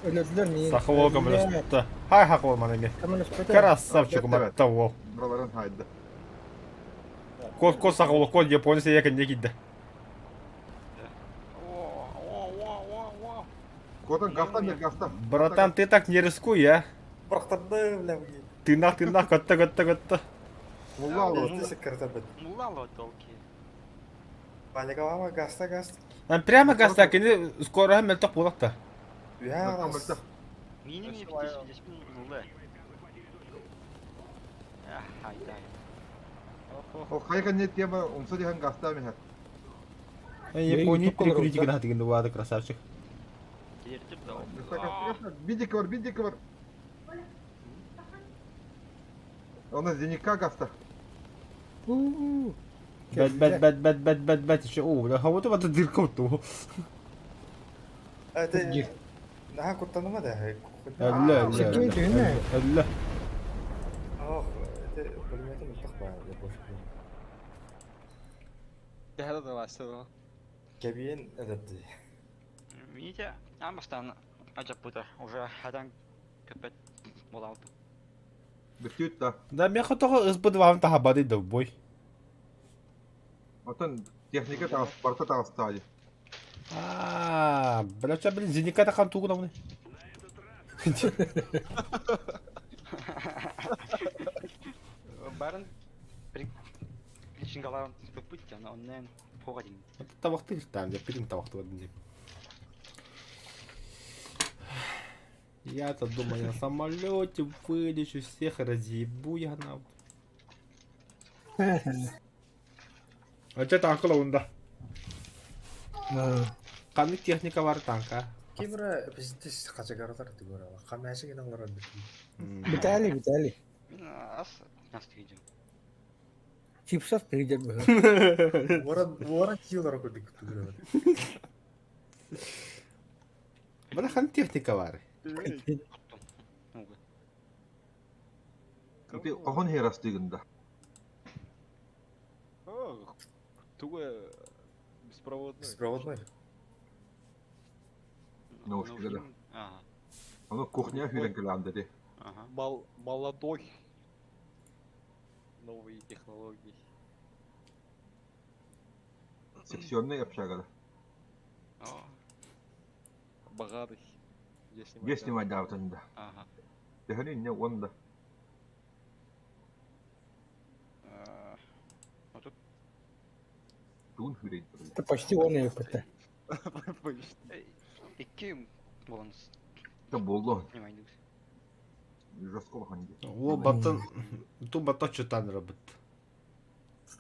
Өлөрдүлэр миин. Саха уол көмөлөстө. Хай хак уол маны эмиэ. Көмөлөспөтө. Красавчик уматта уол. Быраларын хайда. Кот кот саха уол кот японец я кэннэ киирдэ. Котан гафтан бер гафтан. Братан, ты так не рискуй, а? Бырахтарды бля. Тыынах тыынах көттө көттө көттө. Мулла Секретарь. Муллало толки. Паникалама гаста гаста. Прямо гаста кини скоро мөлтөх буолахта. Үһэ Миними здесь мулла. Хайдай. Хайка не тема умса дихан гаста михат. Япония перекрытие гына деген дуады красавчик. Бидик бар, бидик бар. Она зеника гаста. Бэт бэт бэт бэт бэт бэт бэт еще о, бля, вот это дырка вот. Это Наха куттаныма да. Әллә, әллә. Әллә. Ох, это пулеметы мөлтөх баар больше. Төһө да басты Кэбиэн өлөрдү. Видите, амастан ажаппыта уже хадан көпөт болалды. Бүтүт да. Да, мен хотого СБ 2 таха да бой. Отон техника тагыс, барта тагыстаады. А, бля, ча, блин, зеника тахан тугу намны. Барын причин галарын тупыть, ана оннен погодин. Табакты там, я пирин табакты бадын деп. Я-то думаю, на самолете вылечу, всех разъебу я на. А че танка лаунда? Қандай техника бар танка? Кимра бізде қачагардар түгөр. Камяшы генә алар бит. Виталий, Виталий. Ас нас тыгыдым. Чипсов тыгыдым. Ворон ворон килар күрдүк түгөр. Бана хан техника бар. Кохон херас дигында. Туга беспроводной. Беспроводной. Наушники, да. Ага. Аны кухня хүрен келанды де. Ага. Мал молодой. Новые технологии. Секционный общага. О, Богатый. Где снимать? Где снимать да вот да. Ага. Тэхни не он да. Вот тут Туун хүрен. Это почти он и это. Почти. икки болонс. Это болду. Понимаю. Жестко ханди. О, баттан, ту баттан чутан работ.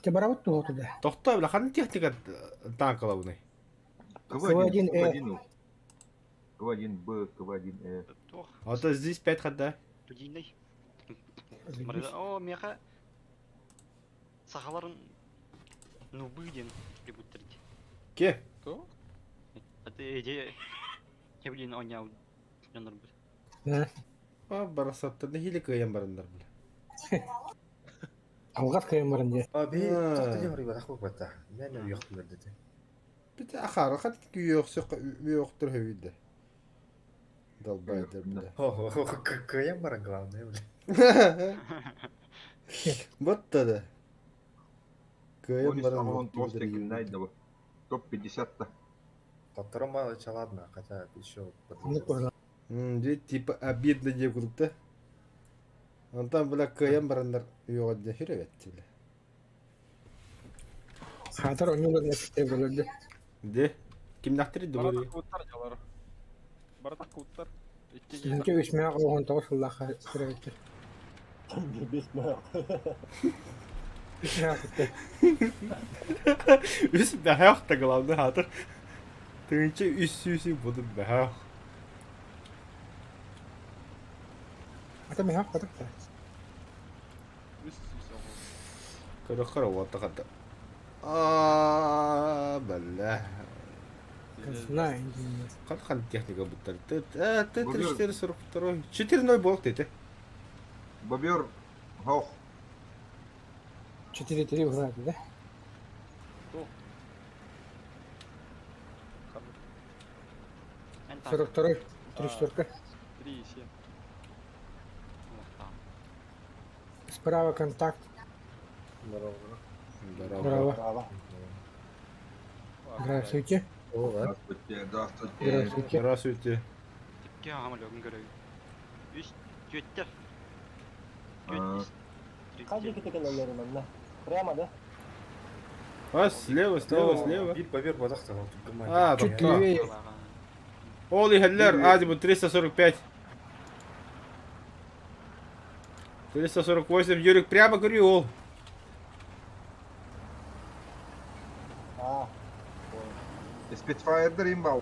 Ты барабат ту туда. Тохтой, бля, хан техника танка лауны. КВ-1, Э. КВ-1. КВ-1 Б, КВ-1 Э. Тох. А то здесь 5 хода. Тудинный. О, меха. Сахаларын ну быден прибуттырды. Ке? Кто? Это идея. Я блин, он я дьоннор бит. А, барасаттар, нехили кыйын барындар, бля. Алгат кыйын барын де. А би тохто дем рыба тахбы бата. Мен уяктылар деди. Бит ахара хат күйөксө күйөктөр хөйдө. Долбайдыр, бля. Хо хо кыйын барын главное бля. Вот тогда. Кыйын барын. Он просто кимнайда бу. Топ-50 та. Которым ладно, хотя еще Ну, пожалуйста. Типа обидно деп курукта. Онтан бля кыйын барандар үйөҕө хүрөбөттү бля. Хатар онюлар нәсте бөлөдө. Де? Кимнахтыр Баратак дугури? куттар жалар. Баратак куттар. Синке үсмә оған тоғыз жыллаха хүрөбөттү. Үсмә күттө. Үс бәһәх та главный хатыр. Тыгынчы үс сүсү буду бәһәх. Ата меха катык та. Көрө вот хата. А, бля. Знаю. Қан қан техника буттар. Т Т 34 42. 4-0 болду дети. Бобер хох. 4-3 уграды, да? Кто? Эн 42. Три шестерка. 3,7. Справа контакт. Здорово. Здорово. Здорово. Браво. Здравствуйте. Здравствуйте, здравствуйте. Здравствуйте. Здравствуйте. Типке самолетун көрөбүн. Үс түөттэр. А. Прямо, да? А, слева, слева, слева. Бир побер бодах А, Чуть да. левее. Ол иһэллэр, азимут 345. 348, Юрик, прямо говорю, ол. А, Спитфайрдар имба.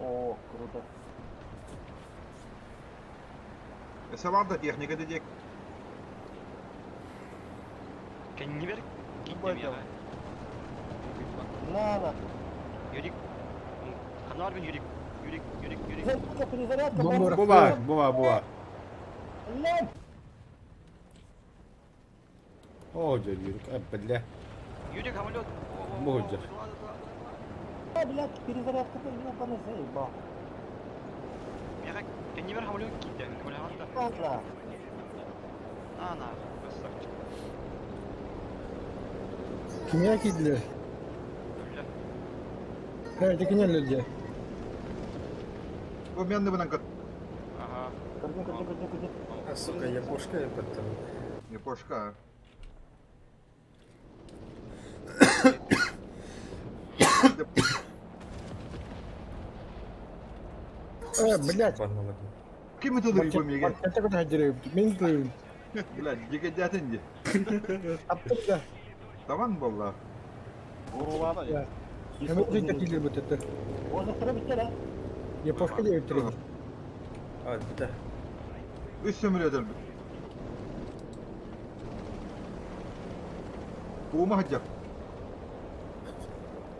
о, круто. Саварда техника дедек. Кэннибэр Байтал. киирдим На, на. Юрик. Ханна барбын Юрик. Юрик, Юрик, Юрик. Перезарядка, перезарядка. Бомба. Буба, буба, буба. Блядь. О, дядя Юрик, а, бля. Юрик, самолет. Молодец. Блядь, перезарядка, ебаный заебал. Миэхэ кэннибэр самолет киирдэ. Ладно. На, на, красавчик. Кимиэ киирдилэр? Бля. Һэ, ити кинилэр дии. Бу мен бынан кат. Ага. Көрдүм, көрдүм, көрдүм, көрдүм. А, сука, япошка я потом. Япошка. Э, блядь. Банала. Ким это дыры меге? Это куда деревья? Мен дыры. Блядь, дегедятин ди. Аптыр да. Таман болла. Урулана. Да. Hemen uzun киирдилэр бу это. Воздух bitti lan. Япошка диэбит түрүн. А, да. Үс сөмүрөдөл. Ума хаджа.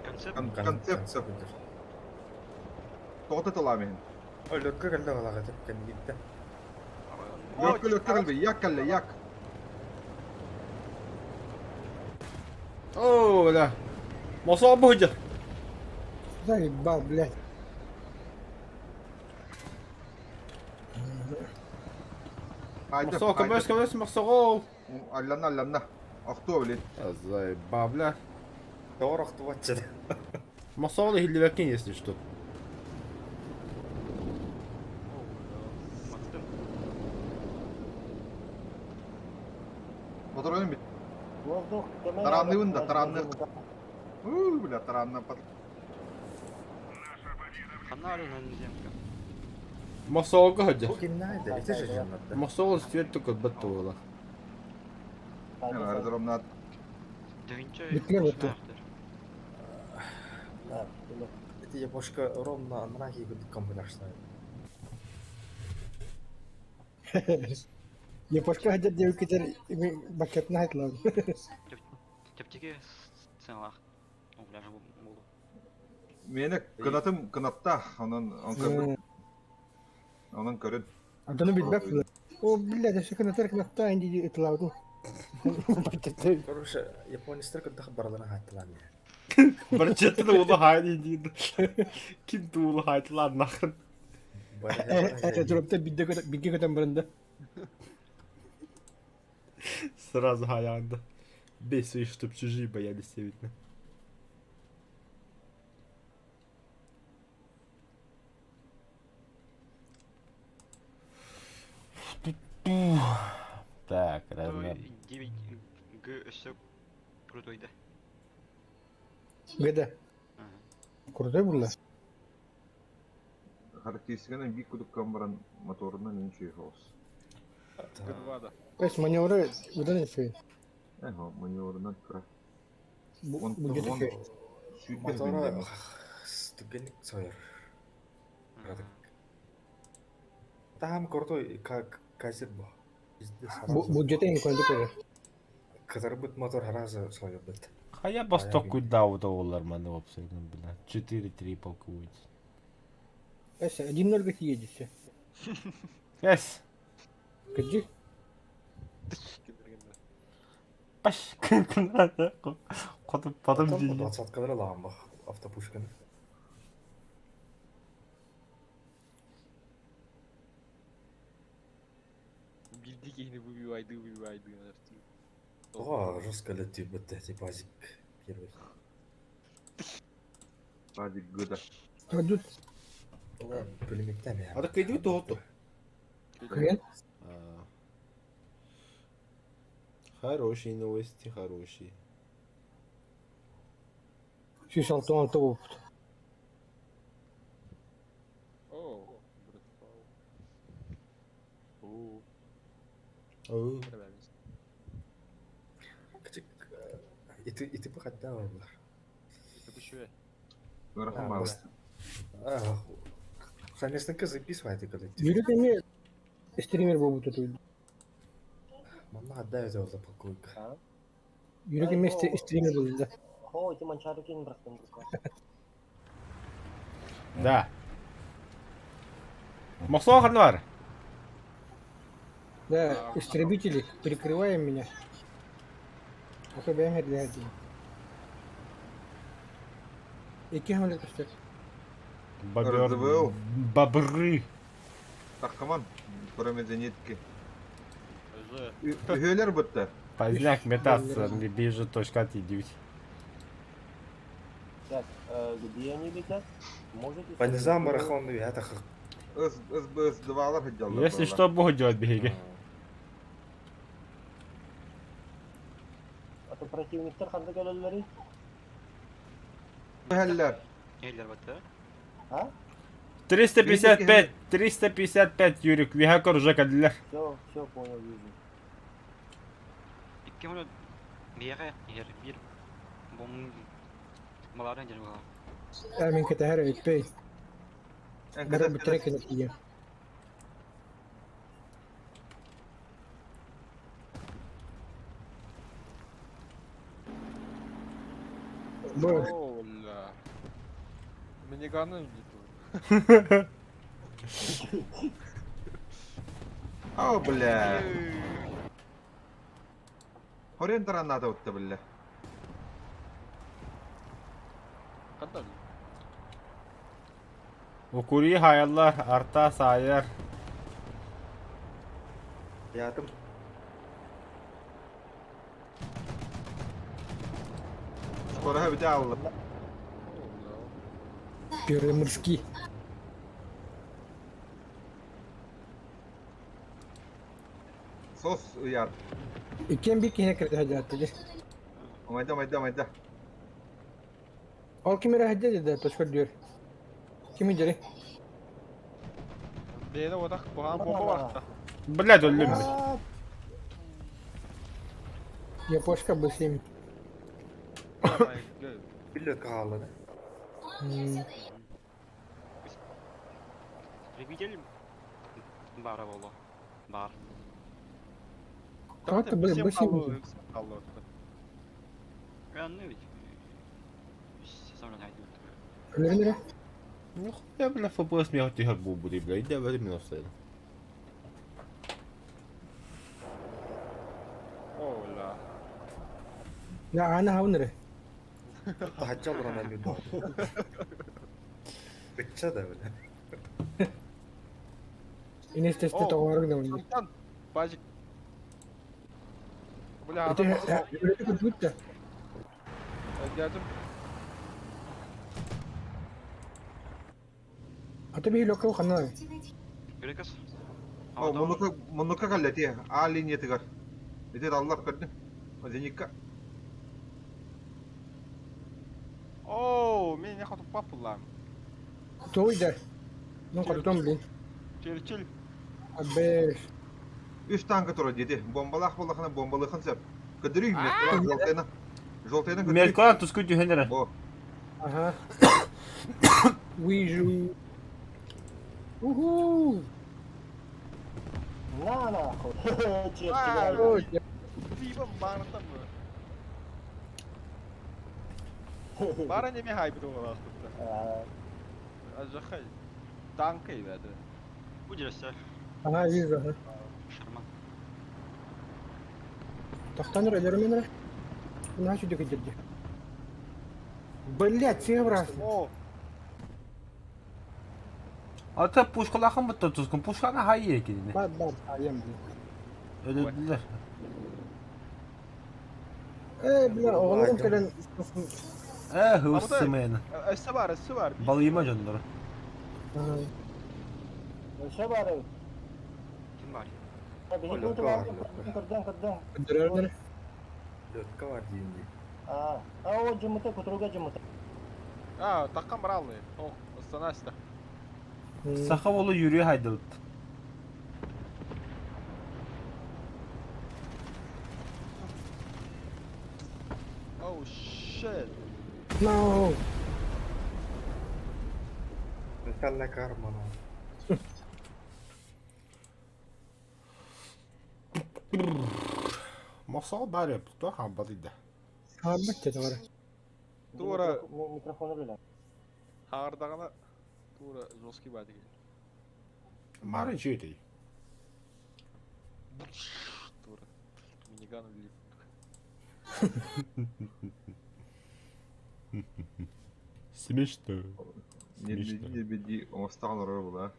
Концепт. Концепт. Тоғыта таламын. О, лөккө кэллэ балаҕа кэнниттэн. Лөккө лөккө кэлбе, як кэлле, як. О, бля. Мосол будет. Заебал, блядь. Хайда. Мосол, көмөс, көмөс, мосол. Аллана, аллана. Ахто, блин. Заебал, бля. Тоорох тубатчы. Мосол иһиллибэккин, если что. Маттым. Моторын бит. Воздух. Таранныйбын да, таранны. У, бля, таранна пат. Ханна барбын земка. Мосолга ходя. Бу кимнээдэ? Ити же жаннарда. Мосол свет только бетте буолла. Аэродромна. Дэгинче. Бүтлер бутты. Ити япошка ровно анараа хийгүүд комбинашна. Япошка хотят девкетер бакетна хайтлан. Чэпчэки сыаналаах. О, бля, буолу. Мени кынатым кынатта, онон он көрүн. Онон көрүн. Аданы билбэт була. О, блядь, өссө кынатар кынатта инди ытылаабытын. Короче, японецтер кырдах бараларын хааттылаан. Барчетты улу хайды диир. Ким туулу хайтылар нахрен. Аэродромта бигге көтөн барында. Сразу хаянда. Бейся, чтоб чужие боялись, видно. Так, размер. 9 Г өссө крутой да. Гада. Крутой була. Характеристиканы бик кудук камбаран моторунан ничего хаос. Г2 да. То есть маневры удан еще. Эхо, маневрынан кра. Он Будет он еще. сүүрбэ Мотора билбэм. түгэнник сойор. Там крутой как казир бу. Будет en cuanto que Кытарбыт мотор харазы сойор бит. А я басток куда вот олар маны абсолютно, бля. 4-3 полководец. Эс, 1-0 гот едете. Эс. Где? Паш. Потом потом Двадцаткалары лаамбах. Автопушканы. Билди киһини выбивайды, выбивайды. О, жестко летит, будто типа азик первый. Базик гыда. Тут Пулеметами. А так иди то Хрен. Хорошие новости, хорошие. 166 опыт. О, братва. О, Оо. И ты похода бар. Это еще Ырахан баҕар. Совместно записывай ты когда. Yürü эми стример болбут тут. Мама отдай это за полковника. Yürü эми стример болду да. О, ити манчары кин бырахтым Да. Мохсоо ханна бар? Да, истребители, прикрываем меня. А то бэм для один. Икки хамлет көстөр. Бобер. РЗВУ. Бобры. Таххаман. Кроме зенитки. Үһүөлэр бытта. Поздняк метаться, не бежит точка отъедить. Так, где они летят? Можете... По низам марафон это Ыс ыс быс двалар хыдьаллар. Если что, буду делать беги. А то противниктер ханды кэлэллэри? Үһэллэр. Эллер бата. А? 355, 355, Юрик, Вихакор уже кадиллер. Все, все понял, вижу. Икки мөлө миэхэ иһэр биир бом маларын дьэн буолла. Мен кетэһэр өппей. Бары бүтэрэ кэлэ Бу О, ля. Миниганы не тут. О, бля. Хорен тараната утта бля. Когда ли? Укури хаяллар, арта саяр. Я там. Скоро бүтэ алла. О, бля. первый морский. Сос уяр. Иккен бир киһине кирде хаджаатты. Омайда, омайда, омайда. Ол ким эрэ хаджа деді точка дүйөр. Ким дери? Бэйдэ отах куһаан бомба барта. Блядь, өллүм. Япошка Б7. Билет каалла да. Истребитель баара буолла. Бар. Как-то Б7. Анны ведь. Самолет хайдут. Өлөрүн Ну хуя, бля, ФПС меня тихо буду, бля, иди в этом стоит. О, ля. Я ана хаунere. Хаджал рана мен. Битче да бля. Инестесте О, тоҕоорог да онно. Султан, базик. Бля, Ити адам өлөрү күтүт да. Дядям. Ата бии локал ханна. Юрикас. О, мунука мунука каллати. А линия тыгар. Ити аллар көрдү. Зенитка. О, мен не хоту папулам. Той да. Ну катутон блин. Черчилль. Абе. Үс танка тура деди. Бомбалах болахына бомбалыхын сеп. Көдүрүй меткала жолтайна. Жолтайна көдүрүй. Меркалан туску дюхенера. О, Ага. Вижу. Уху. На нахуй! Черти, А, Ой, Типа барта мы. Бара не мехай буду А, Ажахай. Танка и это. Удержся. Ага, вижу. Ага. Шарман. Тохтан өлөрүмэн эрэ. Мына сүдү кидерди. Блять, севра. О, Ата пушкалахан бытта тускун. Пушканы хайы екинini. Бар бар аем блин. Öldürdüler. Э, бля, оҕолорум кэлэн Э, hırsımın. өссө бар, өссө бар. Балыйма дьоннору. Өссө баар эбит. Ким бар? Биһиги Лётка бар, лётка. Көрдөн, көрдөн. Көрдөрөр. Лётка бар дейін. А, а о жымыта, кутуруга жымыта. А, таккан бараллы. О, останасты. Саха болу yürüyor haydi. Oh shit. No. Наталья Карманова. Masal bari yaptı. Hambalıydı. Хаалбат деді бара. Тура. Микрофону билен. Хардагана тура жесткий бар деген. Мары жүйді. Тура. Миниган влип. Смешно. Не беди, оңостаҕын орор була.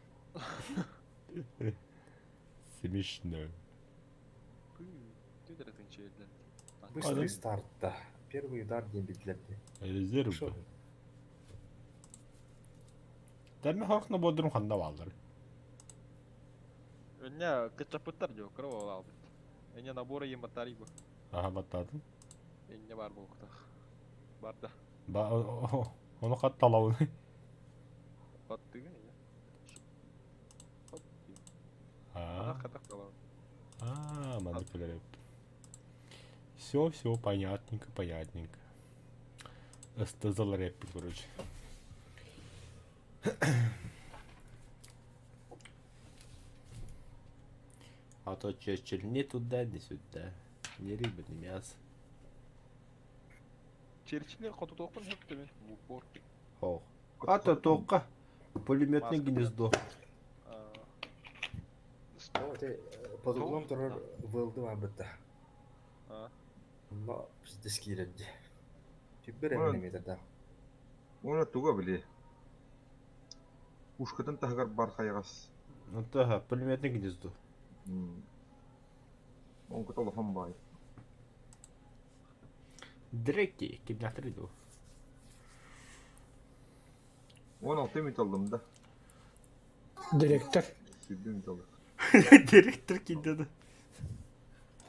Смешно. Быстрый старт, да. Первый удар не бедлерdi. Резерв. Шо? Дәме хорхна бодрум ханда балдар. Меня кычапыттар жок, кырып албыт. Эне наборы ем батарей бу. Аха баттадым. Эне бар болуктах. Бар да. Ба оны кат талауны. Баттыгы эне. Хоп. А. Ана катак талау. А, надо Все, все, понятненько, понятненько. Ыстызыл рэп, короче. А то Черчилль ни туда, ни сюда. Ни рыба, ни мясо. Черчиллер котутоктон хөптө мен. В упор. Ох. А то только пулеметное гнездо. А, О, ты под углом турар вылды мабытта. А. Но пиздец киирэрди. Түббер Ой. миллиметрда. Уна туга били. Ушкатын таһыгар бар хайгас. Ну да, пулеметное гнездо. Он кутал бай. Дреки, кибнатриду. 16 минут алдым да. Директор. 7 минут алдым. Директор кидеді.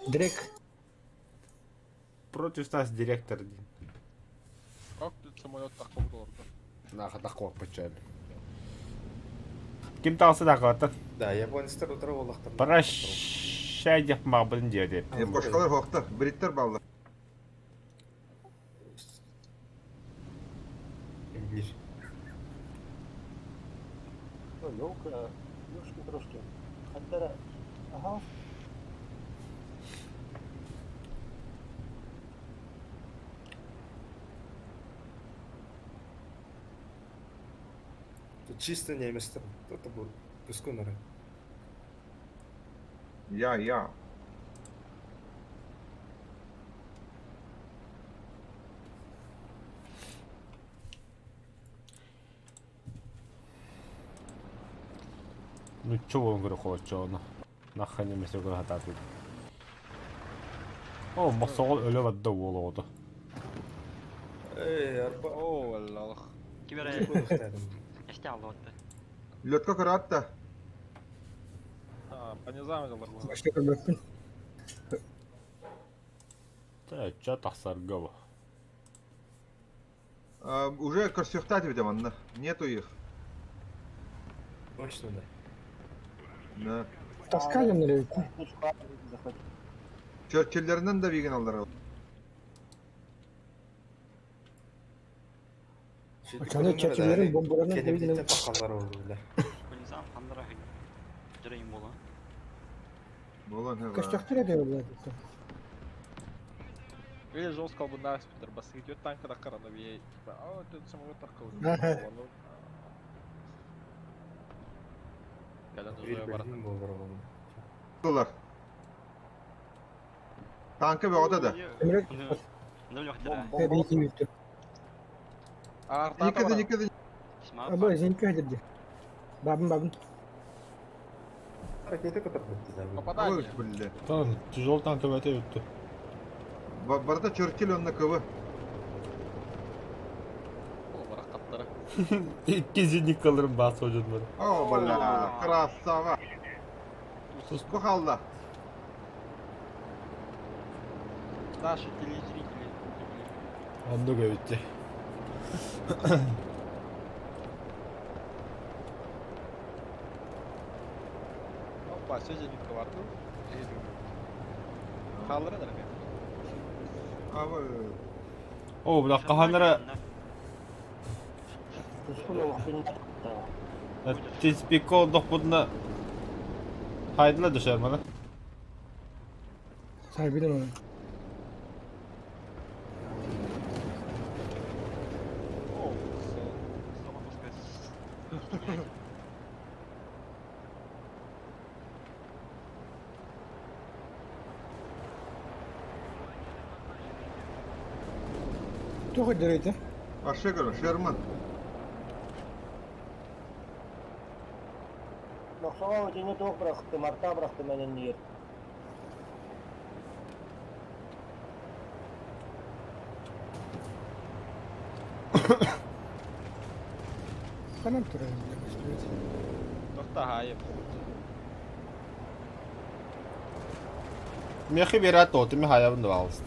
Дирек. Против нас директор. Как тут самолет так болду? Наха такого печаль. Ким талсы да калатын? Да, японецтер утыра олақтар. Прощай деп мабын деді. Башкалар хоқтар, бриттер баллар. Bir. Елка, ёшки трошки. Хаддара. Ага. Тут чисто немецтер. Это был пускунары. Я, я. Ну чё он говорит, холодчо, ну. Нахрен немесе көрө хататы. О, масол өлө бадда болоду. Эй, арба. О, аллах. Ким эрэ эсте алды. Лётка көрөт А, по низам жалар бу. Башка көрбөппүн. Та ча тахсарга бу. да. Уже көрсөхтат бит манна. Нету их. Точно, да. Да. Таскали нелер. Точку А захватить. Черчиллеринен да биген алдар. Очону Черчиллерин бомбаларынан Кенебитен көбүнөн пақалар oldu bile. По низам хандара жырайым болу. Болан көстөхтөр эде булар. Или жестко бы на спитер бас идет танка да карана бие. Типа, а тут самолет так кылды. Ага. Калан Bir уже бар. bölüm болдыр oldu. Доллар. Танка бөҕөтө да. Эмирек Ну, лёгтера. бейки мүттү. Никогда, никогда. Абы, зенька деді. Бабын, бабын. Ракета көтөрбүт. Попадание. Ой, бля. Tamam, тяжелый танк өте өттü. Барда чертили он на КВ. О, баракаттара. İki zinlik kalırım bazı hocanın. О, бля, красава. Бухалла. Наши телезрители. Оннук эбитти. Опа, все зенитка варту. Халлара да мен. О, бля, каханара Тиспико дохпутна хайдыла düşer bana. Sahibinin onu. О, Тоқ өдірейді. Ашегер, Шерман. Нохсоға өтене тоқ бырақты, марта бырақты менен ер. Канам турар, бля, көстүбөт. Тохта хайып. Мехи берат оты ми хаябын да алыст.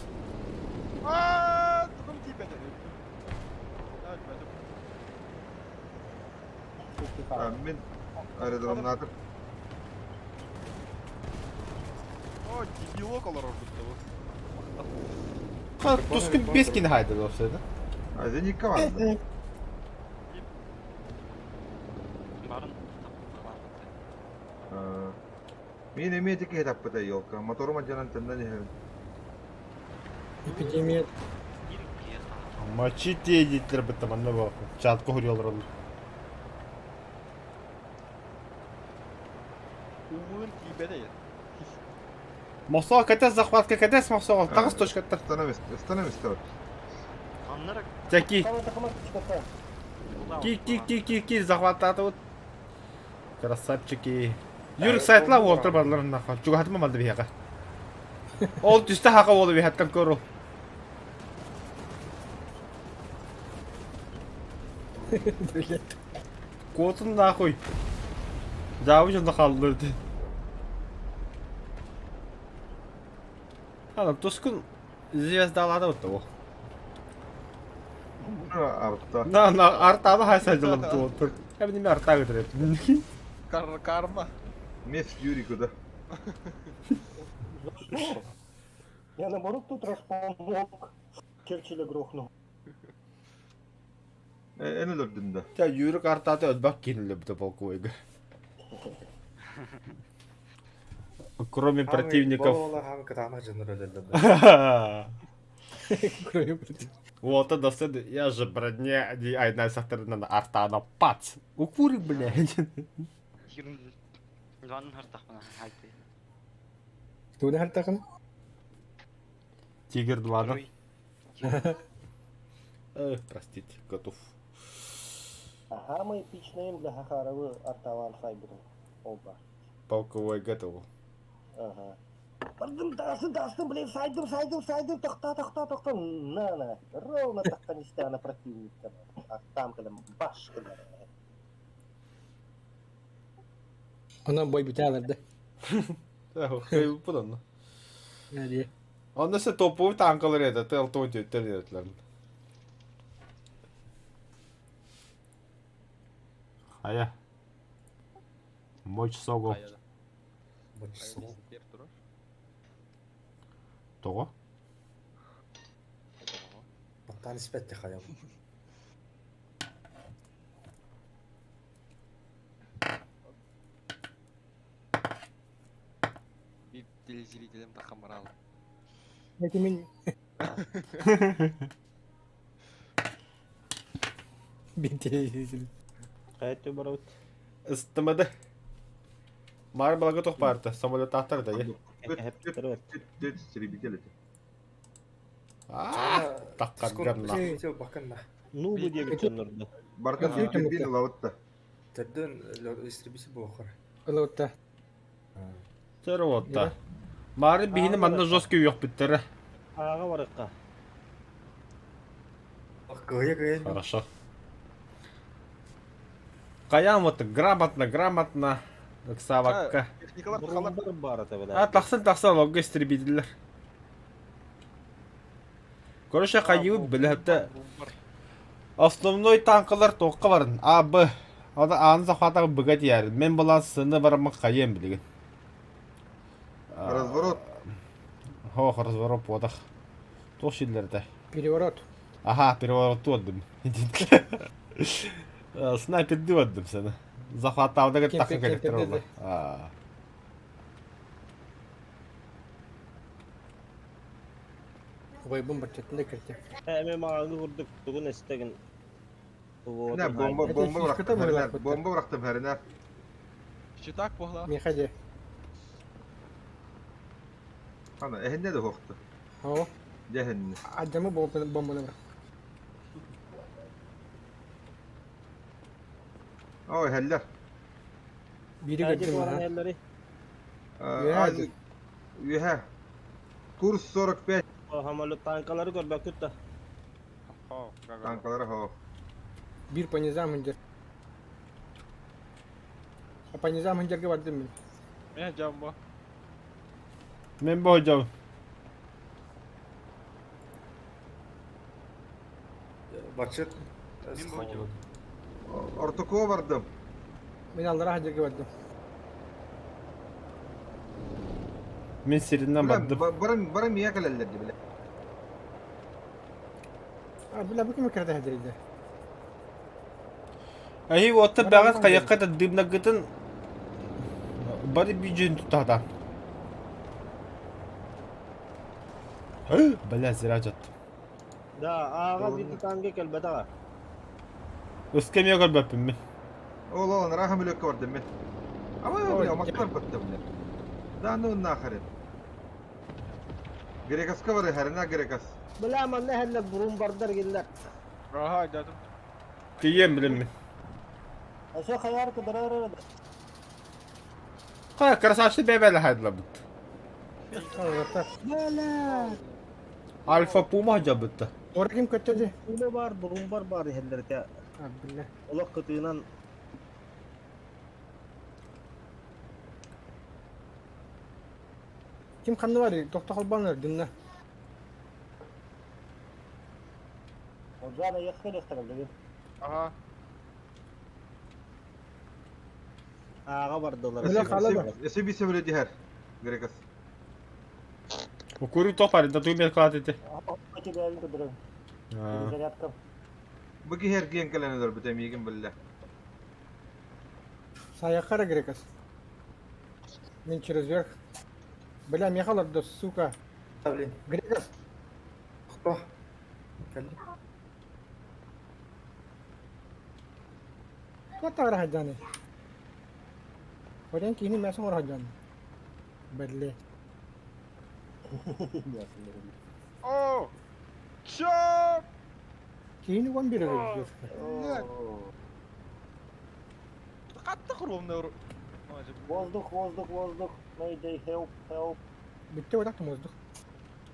А, тугум типа. Мен аэродромнатор. О, дебилок олар ордукту. Тускун бескин хайды olsaydı. А зенитка бар. Барын. Мен эме теке таппыта елка. Моторума жанан теннен ихен. Эпидемия. Мочите дитлер бітті манна бақы. Чатка хурьялар олар. Умын типа да. Мосуға кәтес захватка кәтес мосуға. Тағыз точкаттар. Становись, становись, становись. Аннара Тәки. Кама Ки ки ки ки ки захваттаты вот. Красавчики. Юрик сайтла олтыр барларын нахуй. Чугатыма малды бияға. Ол түсті хақа олы бияттан көру. Блядь. Котун нахуй. Жабы жонда қалды өте. Ана тускун звездалады отты о. Артта. На на артаны хайса жылым туотур. Эми неме арта көтөрөт. Кар карма. Месть Юрику, да. Я наоборот тут раз помог. Черчилля грохнул. Эн өлөрдүм да. Та Юрик артаты өтбак киниле бит полковойга. Кроме противников. Болла кытаанах дьоннор өлөллөр. Кроме противников. Вот это все, я же броня, айна сахтарына артана пац. Укурик, блядь. Ванын хартахмана хайды. Туны хартақын? Тигр 2, да? Эх, простите, готов. Ага, мы эпичный для Хахаровы артаван сайберу. Оба. Полковой готов. Ага. Бардым, дастым, дастым, блин, сайдым, сайдым, сайдым, тохта, тохта, тохта. На, на, ровно так на противника. А там, когда башка. Онан бой біте аларды. Бұдан. Әде. Онда се топовый танкалар еді, ТЛ-14 еді. Хая. Мочь согу. Того? Баттан испетти хаям. Bir телезрителям тахамарал. Әке мен... Бен телевизор. Қайтты барабыт. Ыстымады. Мар балага тоқ барды, самолет аттар да, е. Истребитель это. Таққан гарна. Баканна. Нубы диэбит дьоннор да. Барытын Ага. сүүрдүн ылабыт да. Төрдөн истребитель буолар. Ылыбытта. Сэр уотта. Маары биһини манна жестко үөхпүттэрэ. Ааҕа барыкка. Кыайа кыайа. Хорошо. Хайаан вот грамотно, грамотно ыксаабакка. Техникалар халар. Бурундар баар этэ А бля. тахсан тахсан логга истребителлэр. Короче, хайыы билэхтэ основной танкалар туохха барын А, Б. Аны ааны захватаҕы быга тиийэр. Мен балан сыны бараммын хайыам билигин. Разворот. Ох, разворот буотах. Туох силлэрдэ? Переворот. Аха, переворот туордум. Снайперди бардым сені. Захваттаабыта Кемпер, тахха кэликтэр кемперди ола. Аа. Убайбын баччатын да киртэ. Эми маҕаҥы курдук тугун эстэгин. Не, бомба, Это бомба фишката бырахтым была хэринэр. какой-то. Бомба бырахтым хэринэр. Щитак буолла. Миэхэ дьэ. Ана, эһинне да хуохту. Оо. Дьэ эһинне. Адьамы бомбаны бырах. О, эһэллэр. Биири көрдүм аха. Үөһэ Үөһэ. Курс 45 Самолет танкалары көрбөккүт да. О, гага. танкалара хоо. Биир по низам индер. А по низам индерге бардым мин. Мен жамбо. Мен бу hocam. Бачыт. Мин бу Ортокуо бардым. Мин аллара индерге бардым. Мен сиринен бардым. Барам барам мия кэлэллэр ди билэ. А бля бу ким кирде хадырды? Эһи уотта бэҕэт хайахха да дыбнагытын бары бюджетин тутаата. Бля, зря жаттым. Да, ааҕа биир танка кэлбэтэҕэ. Өскемие көрбөппүн мин. Ол ол анараа хамөлөккө бардым мен. Ама Ой, бля, мастар баттым бля. Да ну нахрен. Грекаска бары хэрина грекас. Бля, манна хэллэр бурун бардар гиллэр. Ага, дядым. Тиийэн билим мин. А все хаярка дырар Ха, красавчик бэбэлэ хайдылабыт. Аллата. Бля! Альфа Пума жабытта. Ора ким көттөдү? Уна бар, бурун бар бар хэллэр те. А бля. Олох кытыынан Ким ханны бар? Тохто холбанар дымна. Оджана ехали хтараллы. Ага. Ааҕа бардылар. Бля, халаба. Эсе би сөбүлэ дихэр. Грекас. Укуру топар, да туй мер клад эти. Зарядка. Бу киһи эргиэн кэлэн өлөрбүтэ миигин биллэ. Саяхара грекас. Мен через верх. Бля, мехалар да, сука. Блин. Грекас. Кто? Кэлли. Кто тара хаджаны? Хорен кини мясо мор хаджаны. Бля. О! Чё? Кини вон берет. Катты ровно. Воздух, воздух, воздух. Mayday, help, help. Битте вот так воздух.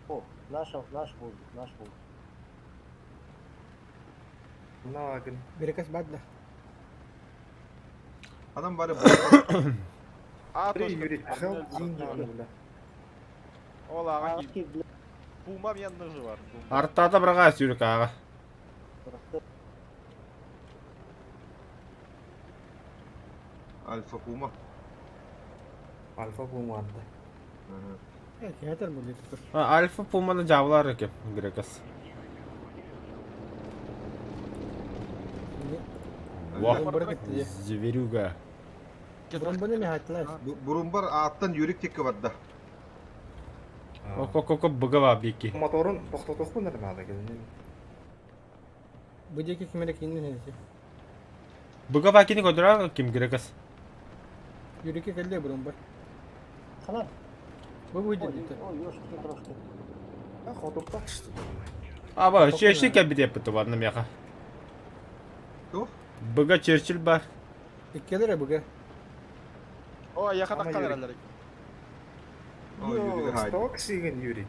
О, наш, наш воздух, наш воздух. Нагын. Грекас бадда. Анам бары А, Три точно. Юрий. Help дин нагын, бля. Ол ага ки. Пума мен ножы бар. Артата браға сүйрік аға. Альфа Пума. Альфа Пума. Театр будет. Альфа Пуманы жабылар екен, Грекас. Вах, зверюга. Бромбаны мехатлар. Бурумбар аттан юрик текке барда. Око-ко-ко быгава бики. Моторун тоқтотоқпын надо келин. Бу диэки ким эрэ киинин эти. Быгава кини көдөрө ким Грекас. Юрике кэллэ бромбар. Хана. Бу будет это. Ой, ёшки трошки. Хотуктак что Аба, чеши кәбит еппіті барны меха. Быга Черчилль бар. Иккилэр быга. О, яха Ама таххан Юрий. эрэллэр. О, Юрий Хайд. Сток сигин Юрий.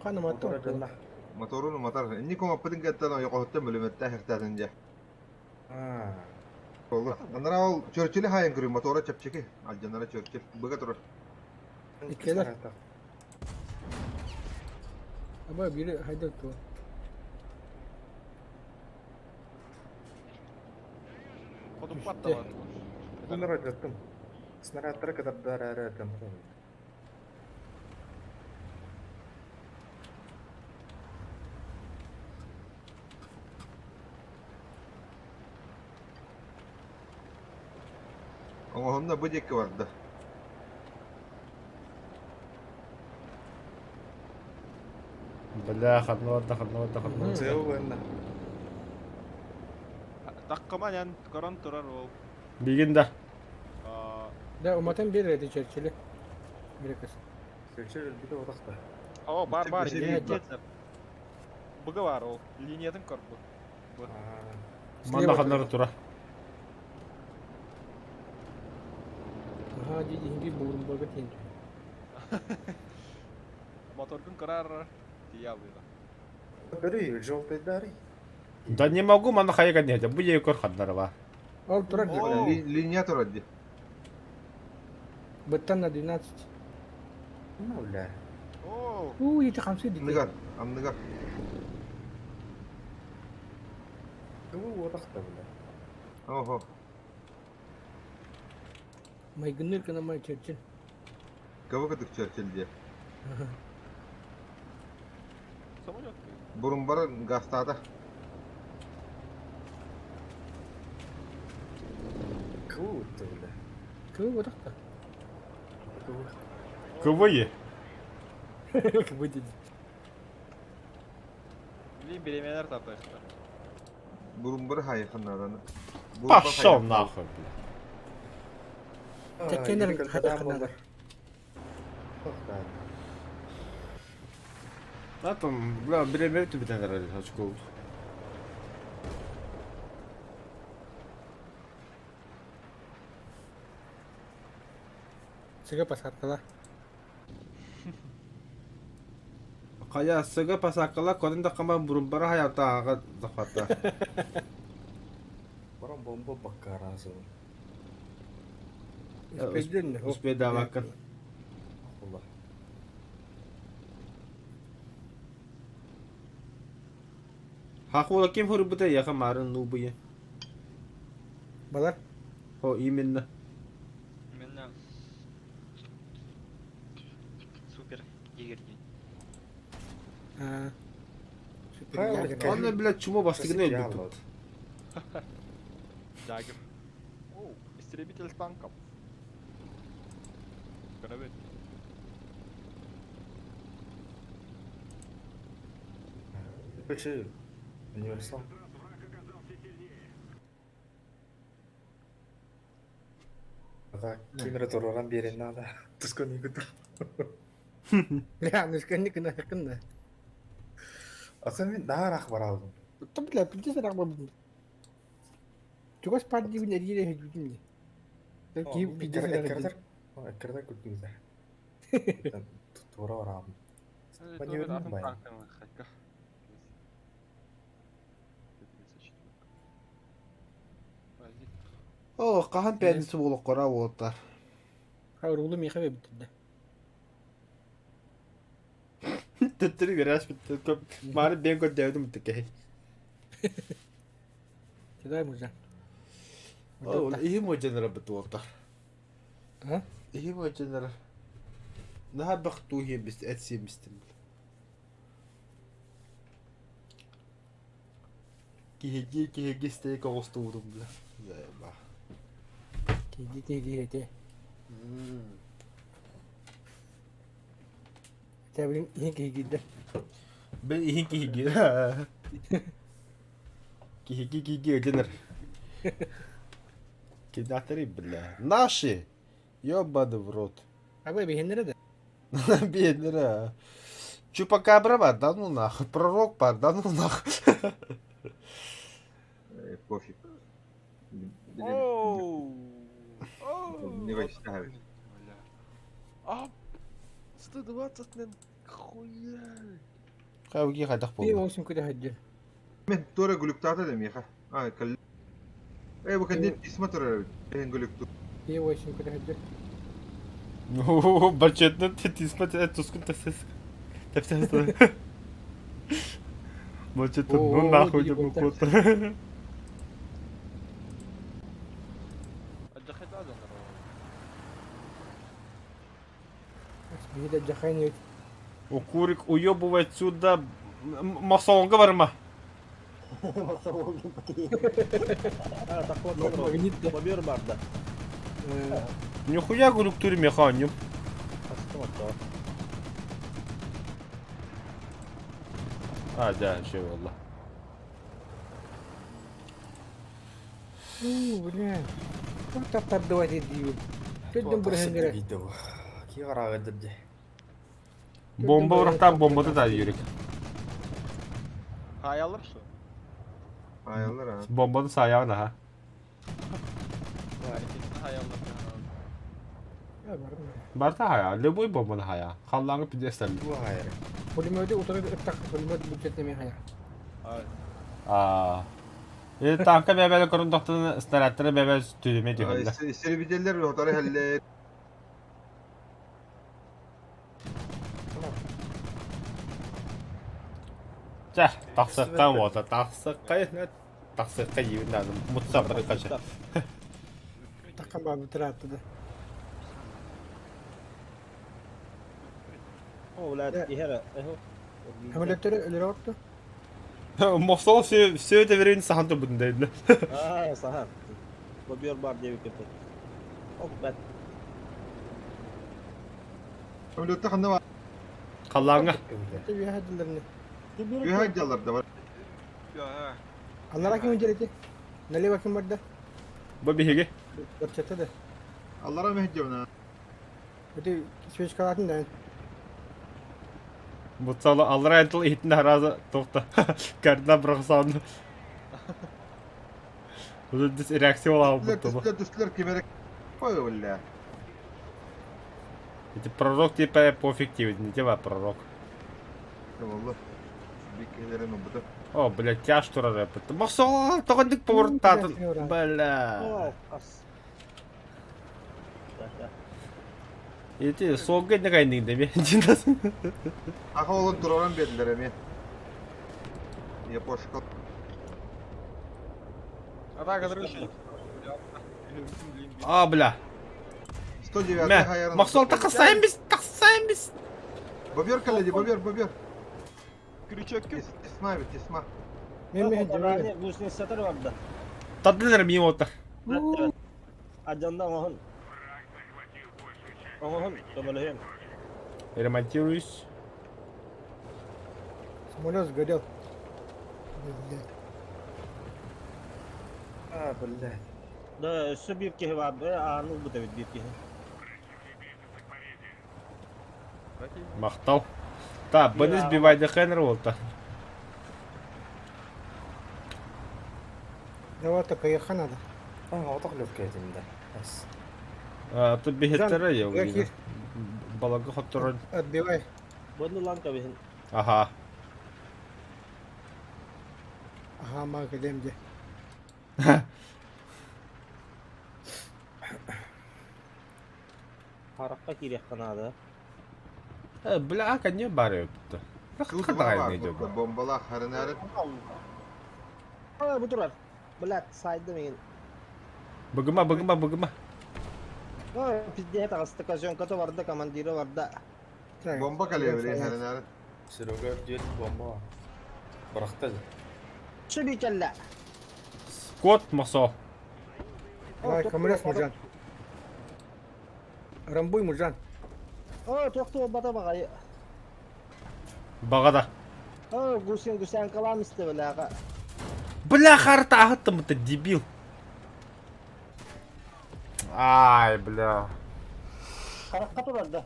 Хана Мотора мотор. дьонно. Моторун уматар. Инни комаппытын кеттен ойоқоһуттан бөлүмөттәэх эхтаатын дьэ. Аа. Олу. Анара ол Черчилли хайын көрү мотора чэпчэки. Алдьанара Черчилль. Быга турар. Иккилэр. Аба бири хайда ту. Ходуппат да бар. Bunları ödlettим. Снарядтары кытардар әрі ödlem. Оҥоһунна бу диэки барда. Бля, ханна барда, ханна барда, ханна барда. Сыа Таккаман ян көрөн турар ол. Билигин да. Да, уматан береді Черчилль. Бирекес. Черчилль өлбүтэ утахта. О, бар бар. Бир Быга бар ол. Линиятын көрбүт. Манна ханнары тура. Ага, ди инги бурун бага тенди. Моторгун кырар тия было. Бери, желтый дари. Да не могу, манна хайга не бу ей көр ханнары бар. Ол турар ди. Линия турар ди. Быттан на 12. Ну, бля. О, У, ити хамсы ди. Анныгар, анныгар. Кого утахта, бля. Охо. Майгынныр кына май Черчилль. Кого кытык Черчилль дии. самолет. Бурун бар гастаата. Кого утта, бля. Кого утахта? Кого? КВЕ. Кого ди. Блин, беременер тартайхта. Бурун бар хайханнараны. Пошел нахуй, бля. Теккенер хатаханнар. Да там, бля, биремер түбүтэн эрэр очкол. Сыга пасаркала. Хайа сыга пасакала көрүн да каман бурун бара хаята ага захвата. Баран бомба баккаразы. Успейден. Успейдаваккын. Алла. Хахула ким хурбута яха марын нубые. Балар. О, именно. Именно супер егерь день. А. Онно, блядь, чмо бастыгын өлбүт. Дагер. О, истребитель танков. Көрөбүт. Печи. Универсал. Ага, кемере турган берен надо. Тускан игүтүр. Бля, ну сканни кына хакында. Аса мен даарах бар алдым. Та бля, пиздец рах бабын. Чугас пар дибин эргире хедүтүм ди. Ки пиздец рах. Эккердер. Эккердер күттүгүзө. Тура барам. Маневр бай. Хайка. О, хаһан пятница буолуоххара уолаттар. Хаурулу миха бебитте. Төттөрү берээс бүттэ. Мары бен көрдөбүтүм бүттэ. Кидай мужа. О, ихим оченера бит уолаттар. А? Ихим оченера. Наһаа бахтуу хиэбис эт сиэмистим. Киһиги киһиги стейк оҕустубутум бля. Заеба. Киги киги эте. Та блин, ихин киги да. Бен иһин киһиги. Киһиги киһиги өтенер. Кидатери, бля. Наши! Ёбаны в рот. Аба бихеннере да. Беднер, а. Чупакабра бар, да ну нахуй. Пророк бар, да ну нахуй. Пофиг. Оу! Оу! Не вычитаю. А, 120 мен хуя. Хайа хайдах Пи буолла? 8 көтө сылдьар. Мен туора глюктата да миэхэ. А, кэл. Э, бу кэннин письма турар эбит. Эһин глюкту. Пи 8 көтө сылдьар. Бачетны тиспа тускун тесес. Тепсес. Бачетны ну О, нахуй диди деп болта. кот. Отдохайда да Биһи да дьахайын Укурик уебывай отсюда. Масонга барма. Махсовогин потеет. А, так Магнит да. Бобер бар да. Нихуя глюктуре механим. Астым атта. А, да, şey valla. Уу, бля. Туох таптардыбат диибин. Төрдүн бырыһынгара. Ки қараға деді. Бомба урахтан бомбада да yürük. Хаялар что? Аялар а. Бомбаны саяғын аха. Хаялар. Барта хая, любой бомбаны хая. Халлаңы пидестер. Бу хайыр. Пулеметы утары ыттак пулемет бюджетне хая. А. Э, танка бәбәле көрін тоқтаны снарядтары бәбәл түйеме түйелі. Истребителлер хотары хәлле. Чә, тақсыққан ота, тақсыққа, тақсыққа ебін надым. Мұтса бір қаша. Такка бабы тыраатты да. О, блядь, ихера. Самолеттері өлөрө отtu. Мосол все, все это время сахан турбутун дейді. А, сахан. Бобер бар деп кетті. О, блядь. Самолетта ханна бар. Қаллаңа. Ти хаҗыларны. Үһә жаллар да бар. Аллара ким жерети? Налево ким барда? Бу биһиги. Барчата да. Аллара мехджевна. Бити свечкалатын да. Мутсалы аллара айтыл итин харазы тоқта. Кардина бұрақсан. Бұл дис реакция ола Түстілер, бұтты. түстілер, түстілер кемерек. Ой, бля. Эти пророк типа пофиг тебе, не типа пророк. Валла. Бикелерин обыты. О, бля, тяж турар эппит. Мосол тоғындык повыртатын. Бля. О, ас. Так, так. Эти соңғы не кайнын деме. Жиндасын. Аха олон тураран бердилер эми. Япошка. А так, разреши. А, бля. 109 Мә, хайран. Мақсол тақсайын біз, тақсайын біз. Бобер коллеги, бобер, бобер. Крючок Тесма бит, тесма. Мен мен жебе. Гусеницалар бар да. Тадылар миым отыр. Аджандан оһун. Оһун, көмөлөһүм. Ремонтируюсь. Самолет сгорел. Бля. А, блядь. Да, өссө биир киһи бар. Э, ааны ылбыт эбит биир киһи. Мақтал. Та, бұны сбивайды хенер болта. Давай только ехать надо. А, отақ лөпке етімді. Ас. Тут бихеттері Жан, я Балага хоттырын. Отбивай. Бұны ланка биһин. Ага. Ага, мага кэлем де. Хараққа кириэх канада. Э, бля, не бар өпті. Бомбала харынары. А, бу турар. Блядь, сайды мин. Бұгыма, бұгыма, бұгыма. А, пиздец, таҕыста казёнката барда, командира барда. Так. Бомба коллеги харынары. Серега дед бомба. Бырақта. Шү кэллэ. Скот Мосол. Давай, камрас мужан. Рамбуй мужан. О, туохту бата бағай. Бағада. О, гусен гусен калам исте бляга. Бля, харта ағыттым, это дебил. Ай, бля. Хараққа турар да.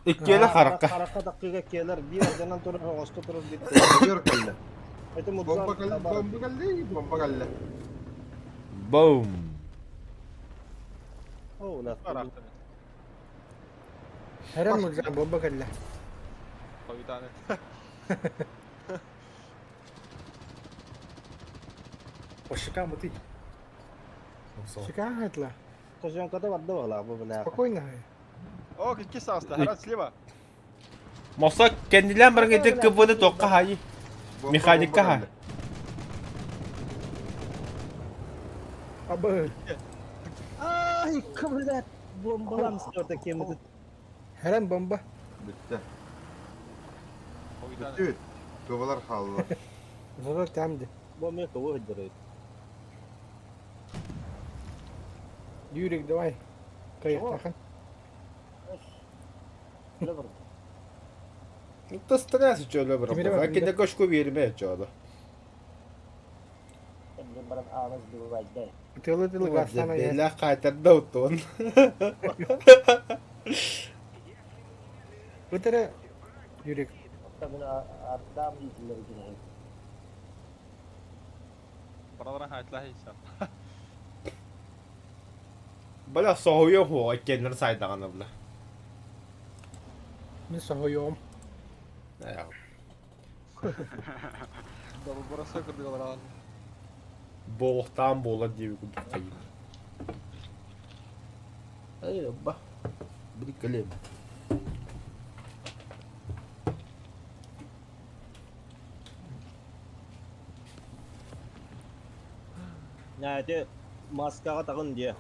Иккиэлэ харакка. Харакка таккыга келер, биир орденан турар, оҕоско турар бит. Бобер кэллэ. Это Бомба мудзан кэллэ, бомба кэллэ, бомба кэллэ. Бум. О, да. Барахтан. Хэрэн мудзан бомба кэллэ. Хойутаан. По щекам и ты. Шикарно этла. Козенкада барда бала бу бля. Спокойно. О, какие саста, Харан слева. Мосо кэннилээн баран ити КВ-ны туохха хаайы. Бомба, Механикка бомба ха. кэллэ. Абы. Ай, блядь, бомбалам сторта кем Хэрэн бомба. Бүттэ. Хойутаан. Бүттү. Кыбылар хаалла. Золот тамды. Бомба кого выдерет? Юрик, давай. Кайықтахан. Үлэ барда. Это стресс чөлө Кимире бара. бар, Кенде көшкө берме чөдө. Эмне баран аанас бывайда. Тылы тылы гастана я. Бела кайтарда утон. Өтірі Юрик. Оттон мин ардам иитиллер гинэ. Бараларан хайтлаа хийсэн. Бала соһуйо хуа кеннер сайдагана бла. Мен соһойом. Добросо кырдыгаларан. Боохтаан буолар диэби курдук хайым. Эй, ба. Бир кэлиэм. Нәте маскаға тағын дие.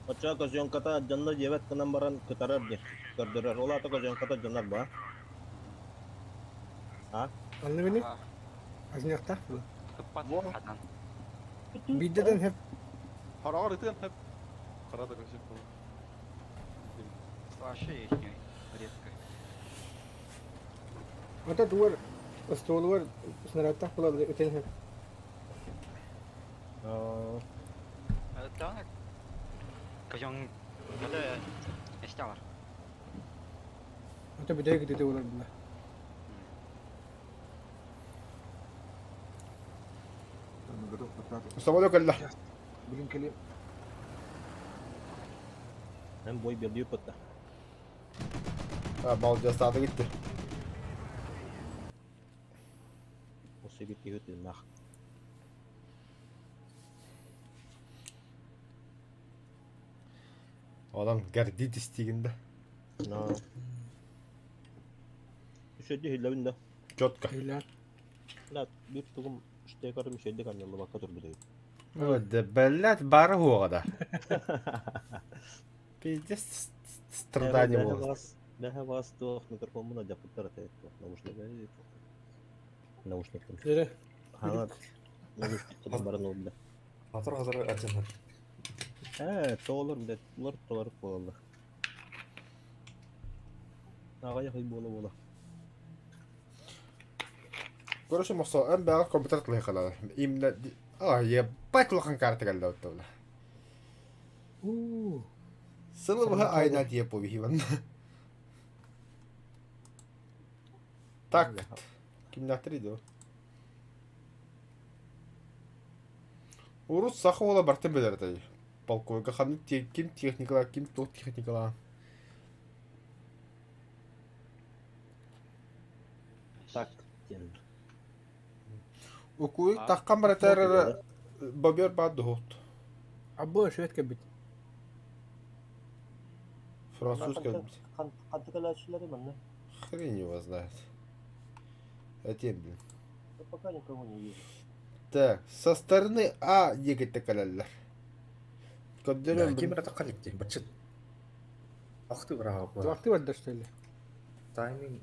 Оча козенката дьонно диэбэт гынан баран кытарар дие. Көрдөрөр. Ол ата козенката дьоннор ба. Анны бini? А. Азняқта. Тыппат хатан. Бидден хеп. Хараар ытын хэп. Харада көсөп бол. Вообще их не редко. Ата туар столуар снарядтах була өтен хеп. Да. Козен это эстялар. Ата бидей гидете олар була. Готов пытаться. Самолет кэллэ. Блин, кэлиэм. Hem бой берди пытта. А, молодец, аты гитти. Осы бит күйөт нах. Адам гордит истигинде. На. Үшөдү хилләбин да. Четко. Иля. Да, бир тугум үште карым үшөдү каньялы бакка тур биле. Да, блядь, бары хуа да. Пиздец, страдание было. Бәһә бас туох микрофон жапыттар атайт. Наушник. Наушник. Жere. Хана. Наушник барын oldu. Хатыр хатыр ачынар. Э, тоолор билет, улар толар болалар. Ага яхый бола бола. Короче, мосо, эн бэҕэ компьютер тылыйхалаа. Именно... А, ебать улахан карта кэллэ оттолла. У. Сылы быһа айна тиэ повихиван. Так, кимнәхтер иди. Урус саха уола бартын билэр этэй. Полковика ханнык ким техникала, ким туох техникала. Так, тен. Укуй таххан баратар бобер баар дуһут. Абы швед кебит. Француз кэлбит. Хантыкалаачылары манна. Хрень его знает. Этим, блин. Я пока никого не вижу. Так, со стороны А диэки кэлэллэр. Көрдөрөн Ким это калипти? Бачыт. Ах ты браво. Вакты бар что ли? Тайминг.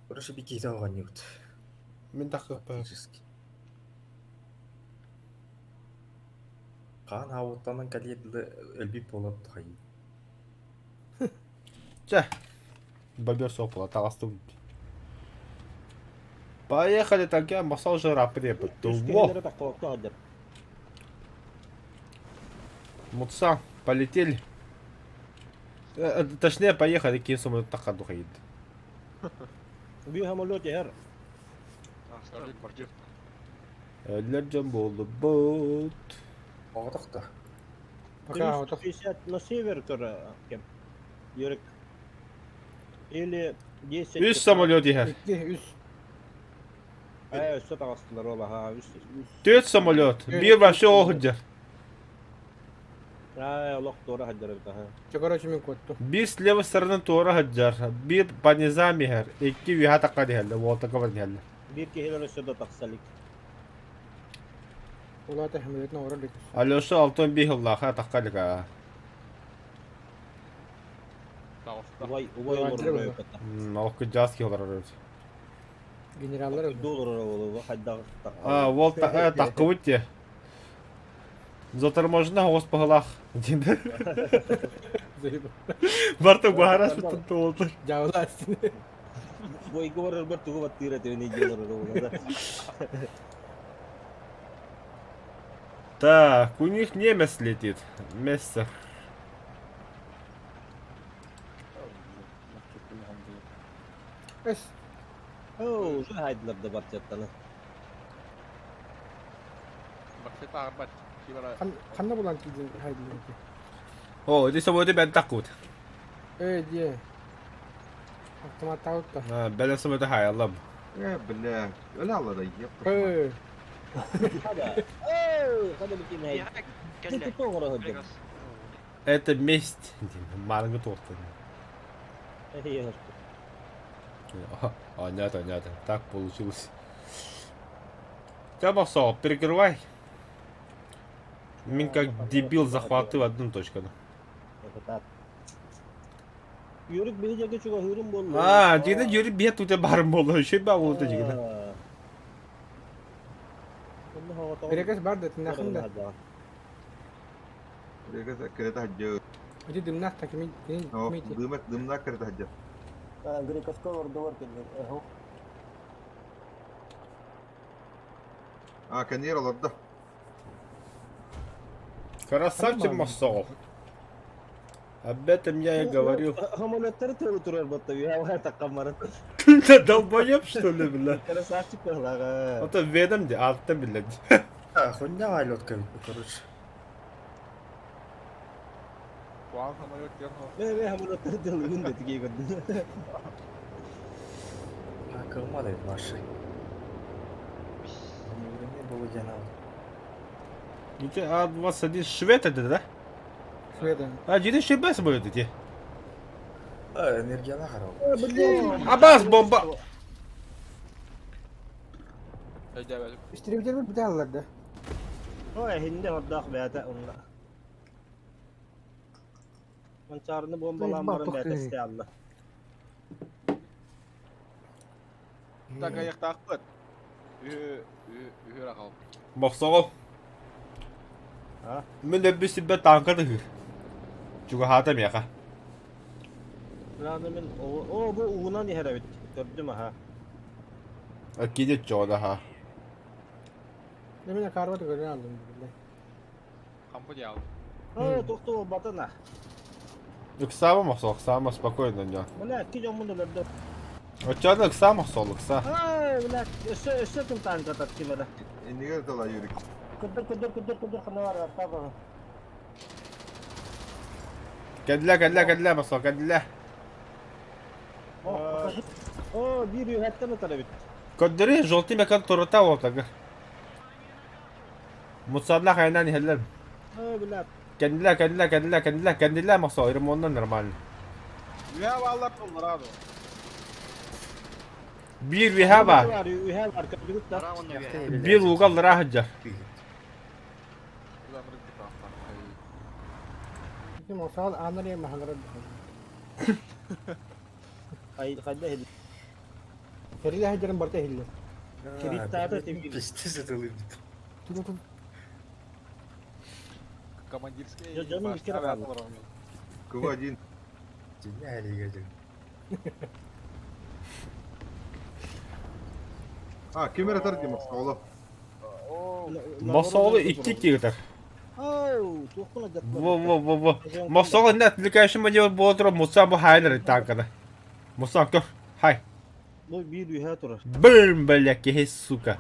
Короче, беги давай нют. Мин тахыппа. Фактически. Каан ауттанан калиетлы элби болап тухай. Чэ. Бобер соқпала, таластым. Поехали, так я масал жара препод. Во! Муца, полетели. Точнее, поехали, киин самолет таххар духайыт. Bir самолет иһэр. Өллөр дьон буоллубут. Оҕотох да. Пока отох. 350 на север көрө кем. Юрик. Или 10. Үс самолет иһэр. Икки, үс. Э, өссө таҕыстылар ол аха үс. Төрт самолет. Биир вообще оһуддьар. Аа, олох туора хаддар эбит аха. Чэ, короче, мин куоттум. Биир с левой стороны туора сылдьар, биир по низам иһэр, икки үөһэ атахха иһэллэр, уолтака баран иһэллэр. Биир киһилэр өссө да тахса илик. Улаата самолетын оҥорор илик. Алеша алтан биир сыллаах атахха илик аа. Убай, убай олорор эбит. Ол кырдьаҕас киһи олорор эбит. Генераллар Ду олорор буолуо, хайдах Аа, уол таххыбыт дии. Заторможена оҕус баһылаах диэн. Барта баһараспыттан туолтар. Дьаабылаас. Бойго барарбар тугу баттыыр этибин дии олорор буолуо. Так, у них немец летит. Мессер. Эс. Оо, уже хайдылар да барчаттаны. Ханна булан киирдин хайдылар О, ити соботы бэн таккут. Ээ, дии. Автоматтаабыт да. Бэлэн соботы хайаллам. Э, бля, өлө алла да, еп. Ээ. Хада. Оо, хада битин хай. Кэллэ. Тоҕоро сылдьар. Это месть. Маргы туохтан. Понятно, понятно. Так получилось. Тямасо, перекрывай. Мин как дебил захватываю одну точку. Юрик биһи диэки чугаһыырым буолла. А, дигинэ Юрик биэ тута барым буолла. Үчүгэй баа буолла дигинэ. Перекэс бар да, тинахын да. Перекэс кирэтэ хадьы. Ити дымнаах та кими кими Дымат дымнаах кирэтэ хадьы. Грековского ордугар кэллэр. А, кэнниэр олордо. Красавчик Мосол. Об этом я и говорил. Самолеттары тыалы турар батта, я таккаммарын. Ты долбоеб, что ли, бля? Красавчик баһылаҕа. Это ведом де, аттан блядь. А, хуйня лётка, короче. План самолет тернул. Мэ мэ самолеттары тыалыгын да тигей көрдүм. А, кылмады наши. Не было дена. Ити А-21 швед это, да? Шведа. А, дьиҥэ швед самолет ити. А, энергия нахарал. Абас бомба! Истребитель бүтэ да. Ой, хинде хордаах бэйэтэ онно. Манчаарыны бомбалаан баран бэйэтэ истэ Так аяқтаақпыт. Үһү рахал. Мохсоҕол. Мин өлбүт сирбэр тааҥка тыһыыр. Чугаһаата миэхэ. Раны мин о бу уунан иһэр эбит. Көрдүм аха. Кини чода ха. Мен карва көрөн алдым бile. Хампы дьял. Оо, тохтоо батана. Ыксаама мохсоҕол, ыксаама спокойно дьон. Бля, ки дьоммун өлөрдө. Оччоҕуна ыксаама мохсоҕол, ыкса. Ай, бля, өссө өссө тыл таанка таттимара. Иннигэр тала Юрик. Көдөр көдөр көдөр көдөр ханар аттаба. Кэллэ, кэллэ, кэллэ мохсоҕол, кэллэ. Оо, биир үһэттэн ытар эбит. Көрдөрүү, желтый мекан турута уолтага. Муцанна хайнан иһэллэр. Ой, бля. Кэннилэ, кэннилэ, кэннилэ, кэннилэ, кэннилэ мохсоҕол, ремонна нормально. Үһэ бааллар толлараду. Биир үһэ баар. Үһэ бар, көрдүгүт да. Биир ууга аллараа сылдьар. Мосал анар маханар. Хай хайда хил. Хериле хажарын барта хилле. Кириттаата тимир. Пиздец это улыбит. Командирский. Жо- жонум икки рахал. КВ-1. Дня или А, кемер атар дии Мохсоҕоло. Мохсоҕолу икки киһи ытар. Ой, Оо, туохпун алдьаттылар. Во во во во. Мосоҕо инна отвлекающий маневр буола турар Муса бу хайнар танканы. Муса көр. Хай. Бу биир үһэ турар. Бым бля киһи сука.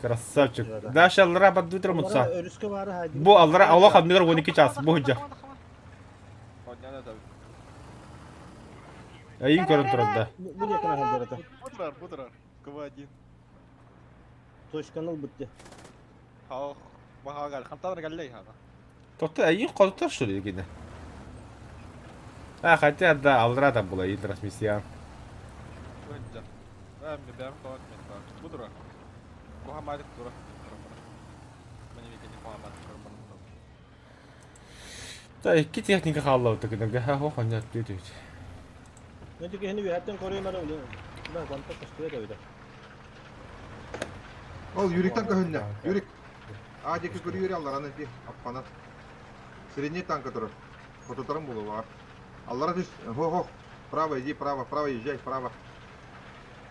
Красавчик. Дальше аллара бардыы турар Муса. Өрүскэ баары хайдыы. Бу аллара олох анныгар 12 час бу сылдьар. Эйин көрөн турар да. Бу диэки хаалдырата. Бу турар, бу турар. КВ-1. Точканы ылбыт дии. Тотту эйин хотутар что ли кини? А, хотя да, аллара там была и трансмиссия. Да, икки техника хааллабыта гынарга ха хо хоннят түт. Мен киһини үөһэттэн көрүөм эрэ үлэ. Да, бантан көстүбэт эбитэ. Ол Юриктан көһүннэ. Юрик. А диэки көрү аллараны ди аппана. Средний танка турар. Хотутарым булуға. Аллара түс. Хо-хо. Право иди, право, право езжай, право.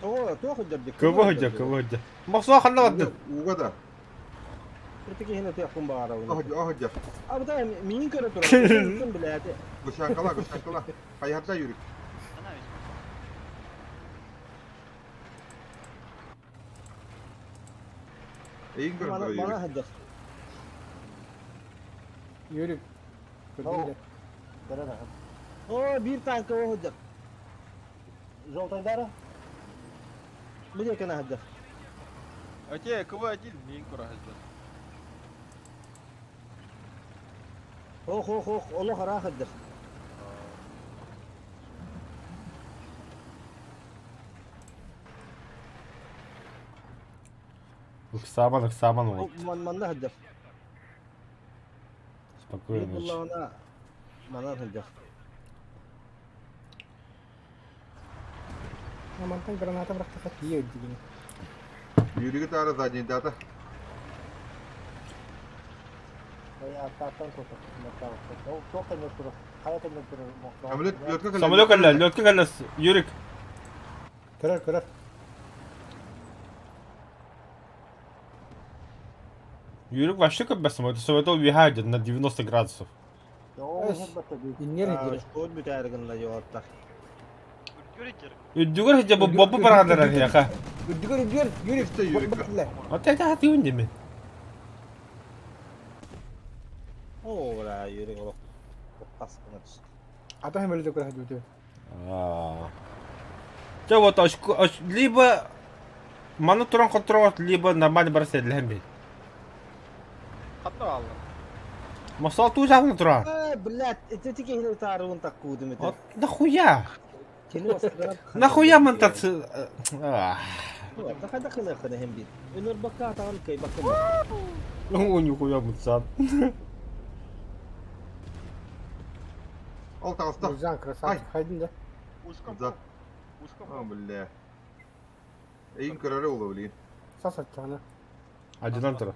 Тоҕо, туох өйдөрдүк? Кыбы хыдьа, кыбы хыдьа. Мохсуа ханна бардын? Уга да. Ити киһини тыахпын баҕарабын. Охо, охо. Абытай миин көрө турар. Билээти. Гусянкала, гусянкала. Хайарда Юрик. Эйин көрөн турар Мана Юрик. сылдьар. Юрик. Көрдүң Көрөн ахан. Оо, биир танка ол сылдьар. Желтайдары? Бу диэки сылдьар. Окей, КВ-1 миин кура сылдьар. Ох, ох, ох, олох араах сылдьар. Ыксааман, ыксааман ол. Манна сылдьар. Спокойно. Буллаҕына манан сылдьар. Мантан граната бырахтаха тиийэ дигин. Юриги таара задний дата. Ой, аттааттан кутар. Ол туох кэннэ турар? Хайа кэннэ турар? Самолет лётка кэллэ. Самолет кэллэ, лётка кэллэ, Юрик. Көрөр, көрөр. Юрик вообще как бы самолет, самолет уехает на 90 градусов. Иннер иһдир. Очкуот бүтээр гынна дьуоттар. Үрдүгэр сылдьа бу бобу барааннар эһиэхэ. Үрдүгэр, үрдүгэр, Юрик. Үстэ Юрик. Вот это хатыыбын димин. Оо, бля, Юрик олох тас гына түстэ. Ата хэмэлэ көрө хадьыбыты. Чэ вот очко, либо маны туран контролот, либо нормально бар сэллэһэн бит. Хатна алла. Мосол туу жаҕын туран. Э, блядь, ити киһини таарыбын таккуудум ити. Вот нахуя? Кини бастыгынан Нахуя мантат? Хайда кылыаххына иһин биир. Ынырбакка атаҕын кыайбакка Ну, нихуя мутсан. Ол таҕыста. Мурзан красавчик. Хайдын да. Узком. За. Узком. О, бля. Эйин көрөрө ула билигин. Сас аттаҕына. Адьынан тура.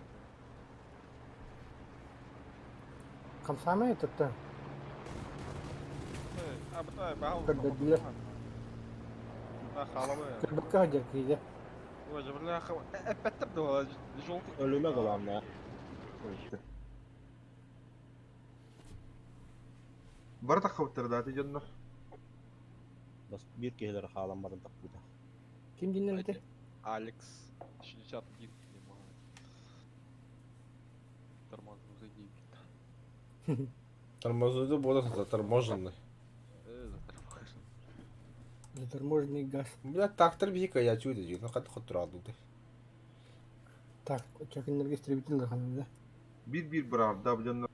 Хамсаамай тутта. Абытай, баал. Көрдөрдүлэр. А, халабы. Көрбөккө хадьар киһи. Ой, бля, эппеттер да желтый. Өлүмэ главное. Бары таххабыттар дааты дьоннор. Бас биир киһилэр хаалан баран таккуута. Ким диннен ити? Алекс 61, не могу. Тормозну заебит. Тормозуйду буола заторможенный. Заторможен. Заторможенный газ. Бля, тактар биһи я чуйда дии, ну хат хоттураалдым. Так, чакыннарга истребитель ханна да. Биир-биир быраарда бу дьоннор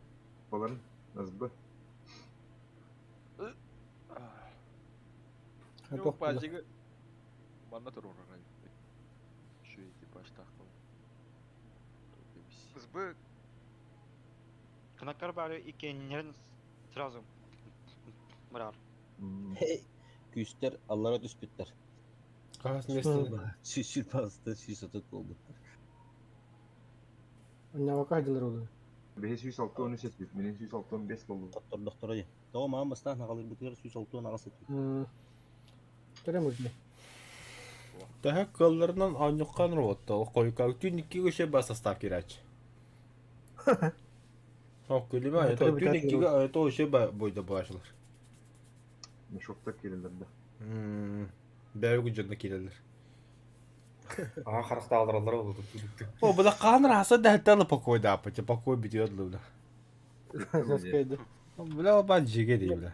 баларын назбы. Ну, пазига. Манна турар. Еще экипаж тахтал. СБ Кынаккар бары иккиэннэрин сразу барар. Күүстэр аллара түспүттэр. Хас месте. Сүүс басты, сүүс отут буолбуттар. Онньабакка хадьылар олу. Бэһи 106 13 этбит, минин 165 болду. Хоттордохторо дии. Тоҕо маан бастаан аҕалырбытыгар 106 аҕас этибит. Көрө мурза. Тэһэ кылларынан оонньуккан роботта, ол койка түүн икки көшө бас состав кираач. О, күлүмэ, это түүн иккигэ это вообще бойда буолааччылар. Мешоктар киирэллэр да. Бэйэ дьонно киирэллэр. Аха харахтаалараллара болду. О, бля, хаан раса дэһэттэн покойдааппыт, покой бүтүөр дылы. Бля, оба жиге дии, бля.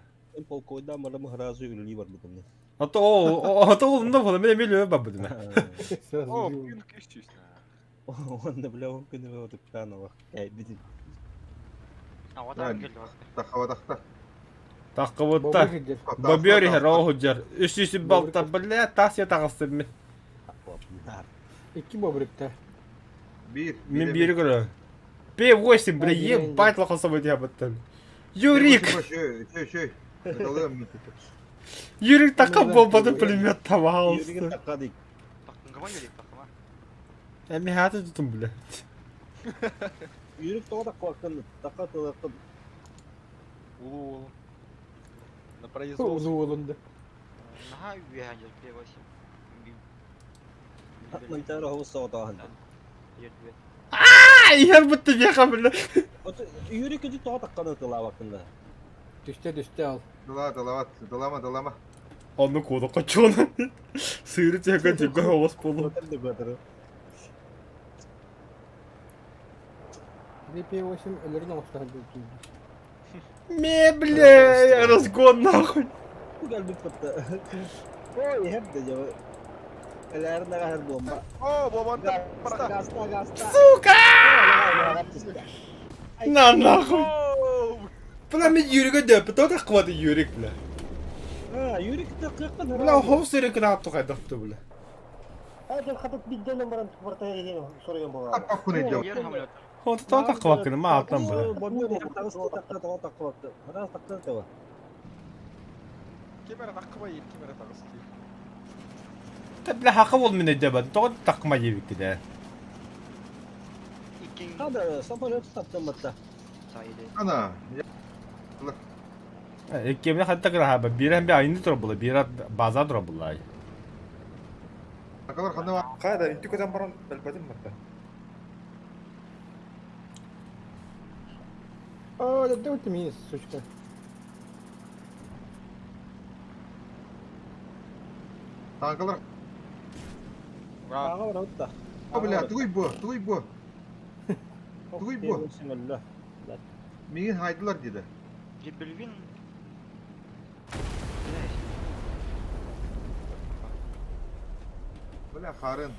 Полкойда марам сразу үлэлии барбытым. А то, а то онно була, мен эмиэ барбытым. О, пинг исчез. Онно бля он күнү отуктаан олох кэйбитин. А вот так келді. Тахабатахта. Таххыбытта. Бобер иһэр оһуджар. Үс үс балта, бля, тас я таҕыстым мен. Икки бобрикта. Биир. Мин биири көрө. П8, бля, ебать лохособой диабыттан. Юрик! Шөй, шөй. Юрик такка буолбаты пулемет табаалысты. Юригин такка дик. Таққыма Юрик, таққыма. Эми хаты тутум, бля. Юрик тоҕо такка такка тылаккын. Улуу уолун. На производстве. Улуу уолунда. Наха үйәһэн жер П8. Мантара хобус соҕотоон. А, иһэр бутты беха, бля. Юрик үдү тоҕо такканы тылаабаккын да. Түстэ түстэ ал. Дыла, дылават, дылама, дылама. Онну куоду кочуон. Сыыры тиэкэ тиэкэ олос болу. П8 өлөрүн оҥостон Ме, бля, разгон нахуй. Кэлбит кытта. Ой, иһэр да дьэ. Элээрин аҕаһар буомба. О, бобанта. Гаста, гаста. Сука! На нахуй. Бля, мен Юрига дөппүт, тоҕо таххыбаты Юрик, бля. А, Юрик таккын. Бля, хов сыры кына атту хайдахты, бля. Әділ қатып бидден баран квартира сорыйын болар. Аппаккун идет. Ер хамлет. Хонто тоҕо таххыбаккын, ма аттан, бля. Кемера таққыма ел, кемера тағыс дей. Та, бля, хака бол мен өйдөбөт, тоҕо таххыма диэбикки да. Иккин Хада, самолет таптан батта. сайды. Ана. Иккиэмне хатта кыраһаба, биир эмби айны тура була, биир база тура була. Акалар ханна Кайда үтү көтөн баран бэлбэтим батта. О, да ты минус, сучка. Танкалар. Ага, баратта. О, бля, туй бу, туй бу. Туй бу. Мигин хайдылар диде. Гибельвин. Бля, харын.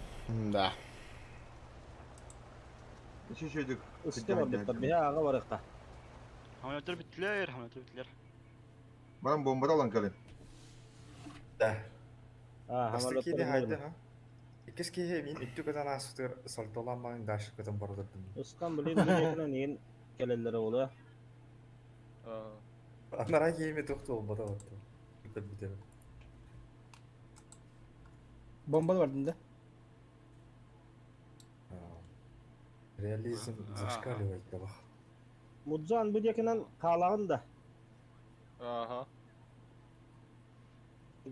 Да. Шөй шөйдүк. Үстэ барбыттар, биһэ ага барыкка. Хамлеттер біттілер, хамлеттер біттілер. Баран бомбада алан калин. Да. А, Басты киди самолеттер. хайды ха. Иккис киһи мин үттү көтөн аастыр сальтолан баан дальше көтөн бардырдым. Устан билин билин ен келелер ола. Анара киһи тоқту болбата батты. Бит Бомба бардын да. Реализм зашкаливает да. Мудзан бу декенен калагын да. Ага.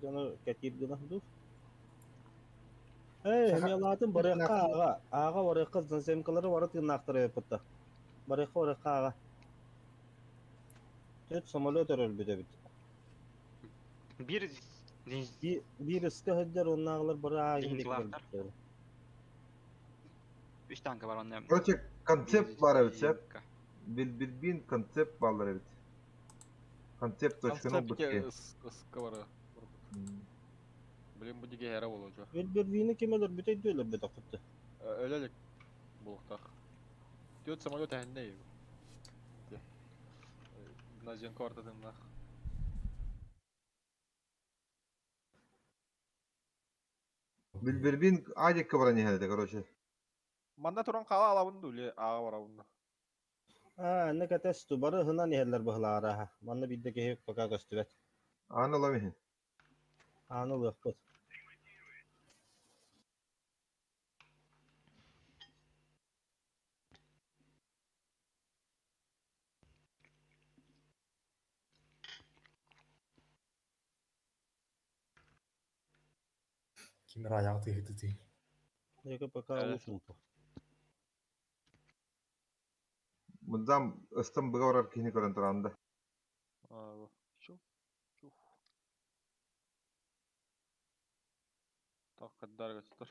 Жону кетип гына ду. Эй, хемялатын барыкка ага. Ага барыкка зансемкалары бары тыгынактырып япытта. Барыкка барыкка ага. Төт самолет өрөлбүдө бит. Бир Бир ысты хыджар оннагылар бары ага Зенит килдик. үш танка бар онда. Короче, концепт бар evet, сеп. Билбин концепт бар evet. Концепт точканы Концептке бітті. ысқы бары. Блин, бу диге хера болу жо. Бир вини кемелер бүтөй дөйлөр бит окутты. Өлелік булуқтақ. Төрт самолет әнне. Назенко ортадын Билбин адик баран ехеді, короче. Манда туран қала алабын дүле, аға барабын. А, не катес ту бары хынан ихеллер быһлаара. Манна бидде кеһи пока көстүбэт. Аны ламихин. Аны лыхпыт. Кимер аяғы тыйды тый. Яка пока Э. усунпу. Мудзам ыстан быга барар киһини көрөн туран да. Чух. Так, көстөр.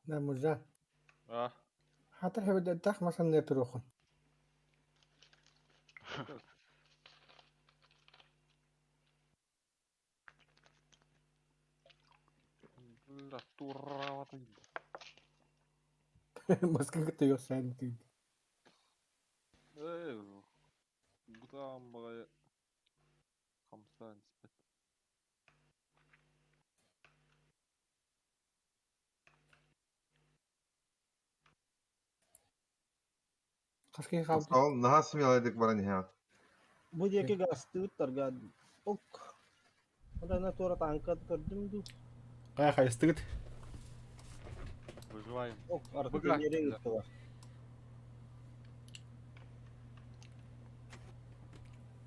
Да, мужа. А. Хатыр хэбэдэ масан не турухун. Бля, тура Маска кытта yok sen. Э, бутам багай хамсан испет. Хаски қалды. Ол наһаа смелайдык баран иһэ. Бу диэки гастыыттарга ок. Онно туора танка көрдүм ду. Кая хайыстыгыт? Выживаем. Ок, Быга. артиллерия ыттылар.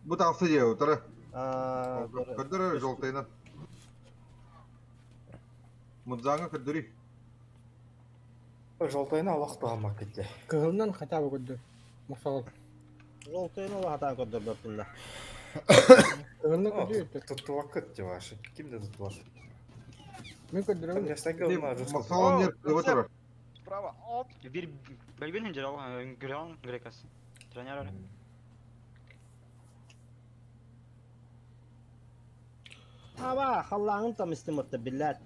Бу тахса дьиэ утары. Аа, Көрдөр жолтайынан. Мудзаңа көрдөрүй. Жолтайына алақ туғамақ кетті. Кыһылынан хотя бы көрдү. Мосол. Жолтайын ол хатаан көрдөрбөппүн да. Кыһылынан көрдү. Туттуақ кетті вашы. Ким де туттуақ? Мен көрдүрөм. Мосол нер кыбы турар. Справа. Оп. Бир бельбин хинжерал гран грекас. Тренер. Аба, халлааҥын тамыстымытта биллээт.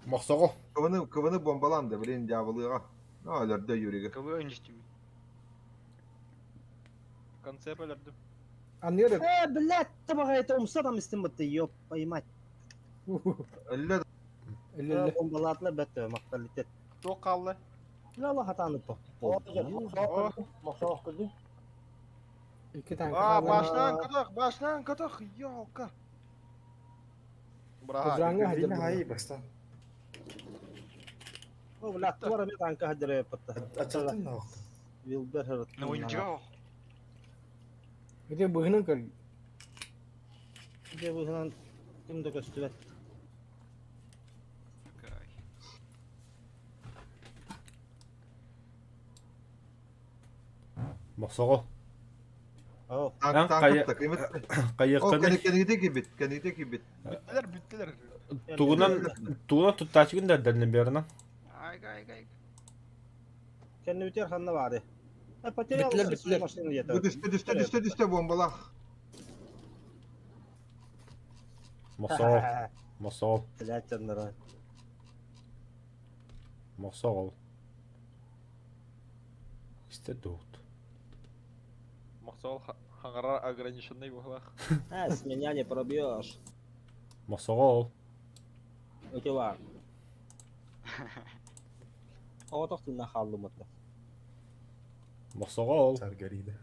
Мохсоҕо. Кыбыны кыбыны бомбаланды, блин, дьяволыга. Ну, өлөрдө Юрига. Кого инжтим? В конце полердым. Анныр. Э, блядь, табаҕайта умса тамыстымытта, ёп, поймать. Өллө Элле. Бомбалаатла бәтте, макталитет. Кто қалды? Ла хатааны по. Мосол көрдү. Икки танка. А, қалды. башынан кытах, башынан кытах, ёлка. Бра. Мудзаңа Вина хадыр. хай бастан. О, блядь, туора мен танка хадыры патта. Ачатын науқты. Вилбер хырыт. Ну инжига. Ити быһынан көр. Де быһынан ким да көстүбэт. Мохсоҕо. О, танк Ан танк кая- такымыт. Ол Кайыктаны кенигите кибит, кенигите кибит. Бүттілер, бүттілер. тугунан тугунан туттаачыгын да дальномерно. Ай гай гай. кеннүтер ханна бары. Э, потерял Битлер, битлер. машину Бу где-то. түстэ түстэ түстэ түстэ бомбалах. Мохсоҕо. Мохсоҕо. Блядь, чаннара. Мохсоҕо. Исте дуут. Мақсал хаңара ограниченный буһлах. А, с меня не пробьешь. Мохсоҕо. Өте бар. Оҕотох тылына хааллымытта. Мохсоҕо. Саргарида.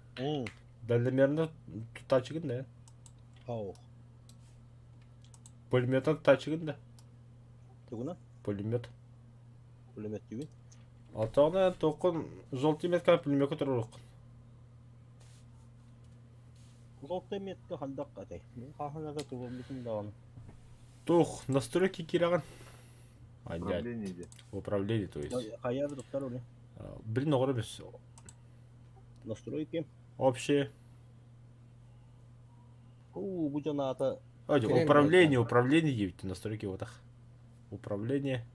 Дальномерно туттаачыгын да. Оу. Пулеметтан туттаачыгын да. Тугуна? Пулемет. Пулемет түгүн. Алтағына тоқын желтый метка пулеметке тұрыр. Желтый метка хандак атай. Мен хаханага тугун даҕаны. Тух, настройки кираган. Ай, дядь, Управление де. управление, то есть. Хайа доктор ули. Блин, оғыры біз. Настройки. Общее. Уу, бу жанаата Ой, Кирем, управление, управление девять, настройки вот так. Управление.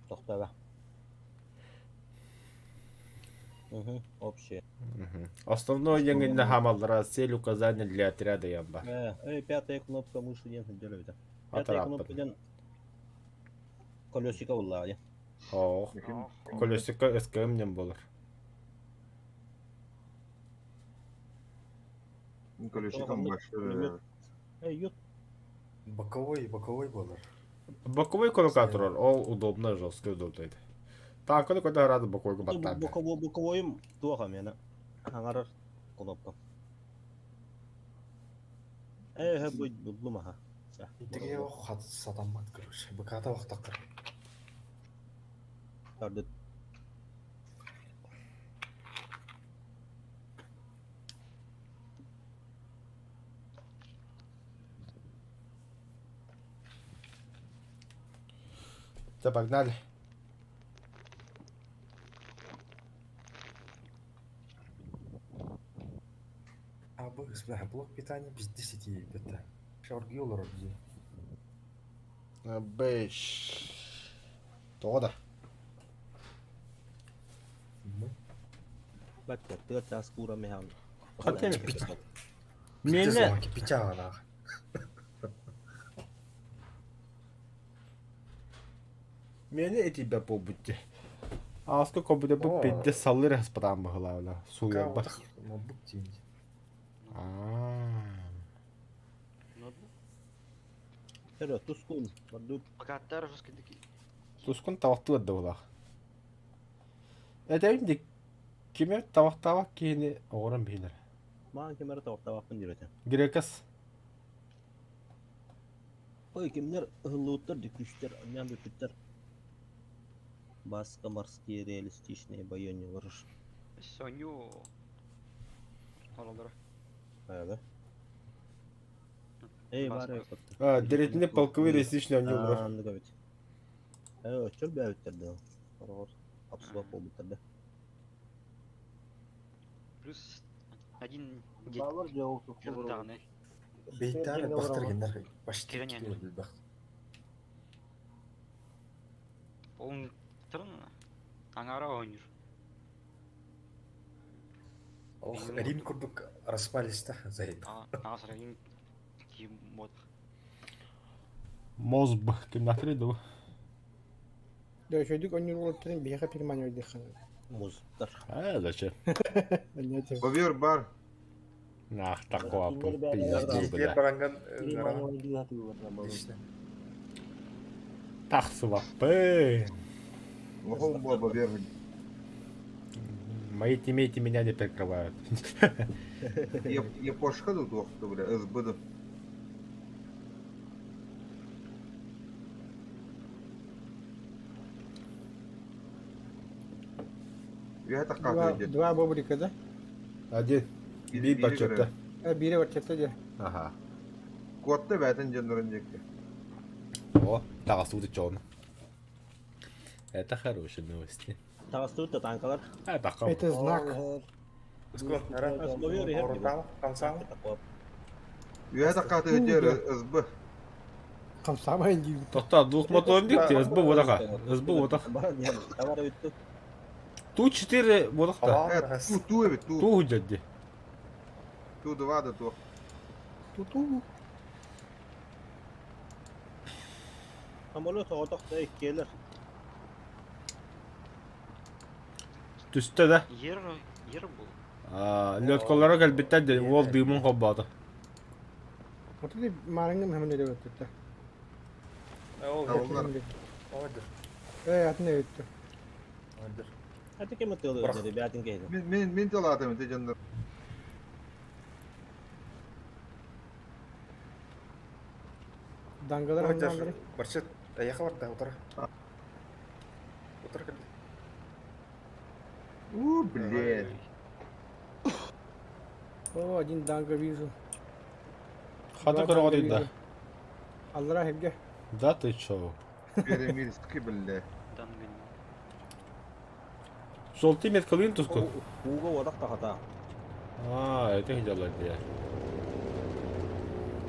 тохтага. Угу, общее. Мгм. Основное яңын хамалдара цель указания для отряда ямба. Э, э, пятая кнопка мыши ден делают. Пятая Атараппын. кнопка ден колесико уллаа. Ох, колесико СКМ нем болар. Колесиком баш. Э, ют. Боковой, боковой болар. Боковой колокатор, ол удобно, жестко удобно. это. Так, когда когда рада боковой баттан. Боковой, боковойым туаха мена. Аңарар кнопка. Э, бу буллумаха. Итиге хат сатаммат короче. Быката вақтақыр. Тарды. Все, погнали. А бу блок питания без 10 это. Шаргил вроде. Бэш. Тоҕо да? Баттар тыа таас куура механ. Хатем. Миэнэ Кипичаалаах. Миэнэ итийбэт буолбут дии. Ааска компьютербут пиздец саллыр хаспатаан быһылаабына сууйарбар. Ноутбук диэн. Аа. Ноутбук. Эрэ тускун. Бардук. Пока жестко такие. Тускун табахтыыр да булаах. Этэбин ди кимер табахтаабак киһини оҕорон биһилэр. Маан кемер табахтаабаппын диир этэ. Грекас Ой, кимнер ыһыллыбыттар ди күстэр, анньаан бүппүттэр. Баска морские реалистичные боённьулар. Соню. Оралдара. Хайда. Эй, Баска. бар эбит. А, деретини полковой реалистичный оонньуулар. Ааннык эбит. Э, өчөр бэбиттэр да. Ороҕор апсыбап буолбуттар да. Плюс один дед. Балар дьоҕус Жырдааны. Бейтар бахтар геннер почти Киренен. бах. Ол тұрын аңара ойныр. Ох, Рим курдук распались да за это. Ағасырайын киім бот. Мозб кимнахтыр ду. Дö шөйдүк өнүр олоттарын биһиэхэ переманивай диэххэ. Музыктар. А, зачем? Понятие. Бовер бар. Нах такого Кинилер пиздец, Дьиэ бля. баранган Переманивай диэхэ Отлично. Тахсыбаппын. Лохом буол бовер. Мои тиммейты меня не прикрывают. Япошка тут охту, бля, СБ. Я так Два, как идет. два бобрика, да? Один. Биир бачатта. Э, биирэ барчатта дьэ. Ага. Куотта бәтін жандырын жекті. О, тағасуды чон. Это хорошие новости. Таҕыстыбыт да танкалар. А, бақам. Это знак. Сколько? Бовер иһэр дии. Орутал, камсал. Я так как идет СБ. Хамсаабай диир. Тоқта, двух моторын дейік те, СБ одаға. СБ одақ. Баран иһэр. Табар эбит. Ту-4 одақта. Э, ту, ту, эбит, ту. Ту хүдәдді. Ту два да ту. Туту. Самолет оҕотох да иккиэлэр. Түсті да. Ер, ер бұл. Леткалара кәлбіттен де, ол дымын қоббады. Вот это маарыҥҥа мһэмэн эрэ өттүттэ. Ол Олар. Одер. Э, атын эбиттэ. Одер. Ати кем ытыалыыр ребятин киһитин. Мен мен мен талатым те жандыр. Дангалар Одер. ханнаалары. Барчат, аяха барда утара. Утара кэллэ. У, блядь. О, один данга вижу. Хаты Два көрі данга да. вижу. Аллара хебге. Да ты чо? Перемирский, блядь. Данган. Желтый меткалын туску. Ууга одах тахата. А, это хиджалар дия.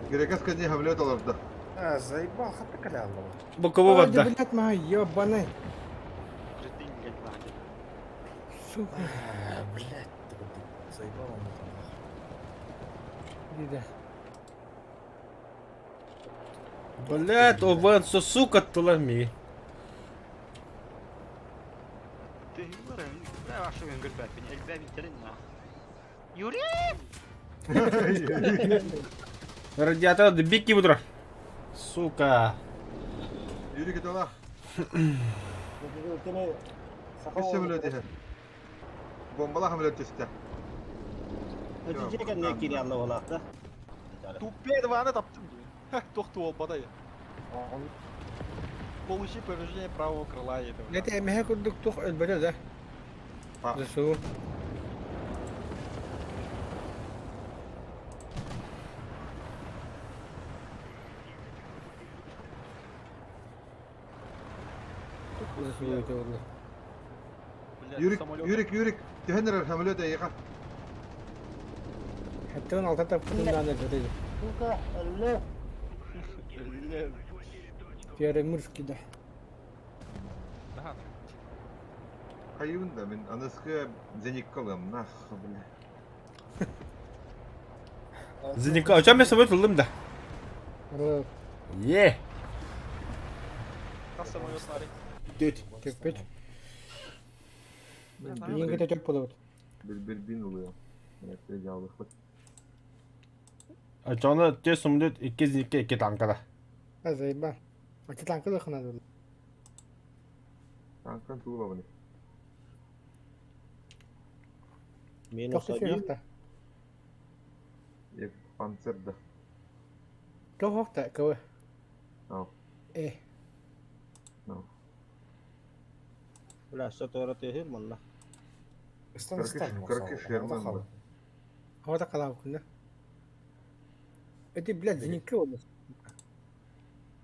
Грекас кәне хамлет аларда. А, заебал, хатта каля алла. Боково Ой, варда. блядь, маа, ёбаный. Крытын глядь. Сука. А, блядь, ты заебал он там. Диде. Блядь, овен, сука, тулами. Ты бля, вашу гүлбәпин, элбәбин терин на. Юрий! Радиатор бики будра. Сука. Юрий кетала. Кини саха Кесе блядь. Бомбала хамлет түсті. Өтүче кэннэ кири алла олаахта. Тупее два таптым дии. Тохту ол бадай. Получи повреждение правого крыла этого. Это эмэһэ курдук тух өлбөтө да. А. ЗСУ. заслуживаете буолла. Блядь, Юрик, самолет. Юрик, Юрик, түһэн эрэр самолет эйиэхэ. 76 таппытын даҕаны элбэтэ. Сука, өллө. Фермерский да. Да. Хайыбын да мин аныскы зеникка ылыам, нах, бля. Зеника, очам мен самолет ыллым да. Е. Хас самолет баарый? Дүт. Көппүт. Биин кытта төп буолабыт. Бир-бир ылыам. Дьаалыхпыт. Очону түс самолет икки зенитка икки танкада. Азайба. Ачы танка да ханады. Танкан туулабын. Минус Тоқ один. та. Е, панцир да. Тоқ та кого? Ау. Э. No. Бля, что-то тыһыр манна. Ыстан ыстан. Кыркы Шерман ба. Хава та калабы күнне. Эти, блядь, зенитка ол.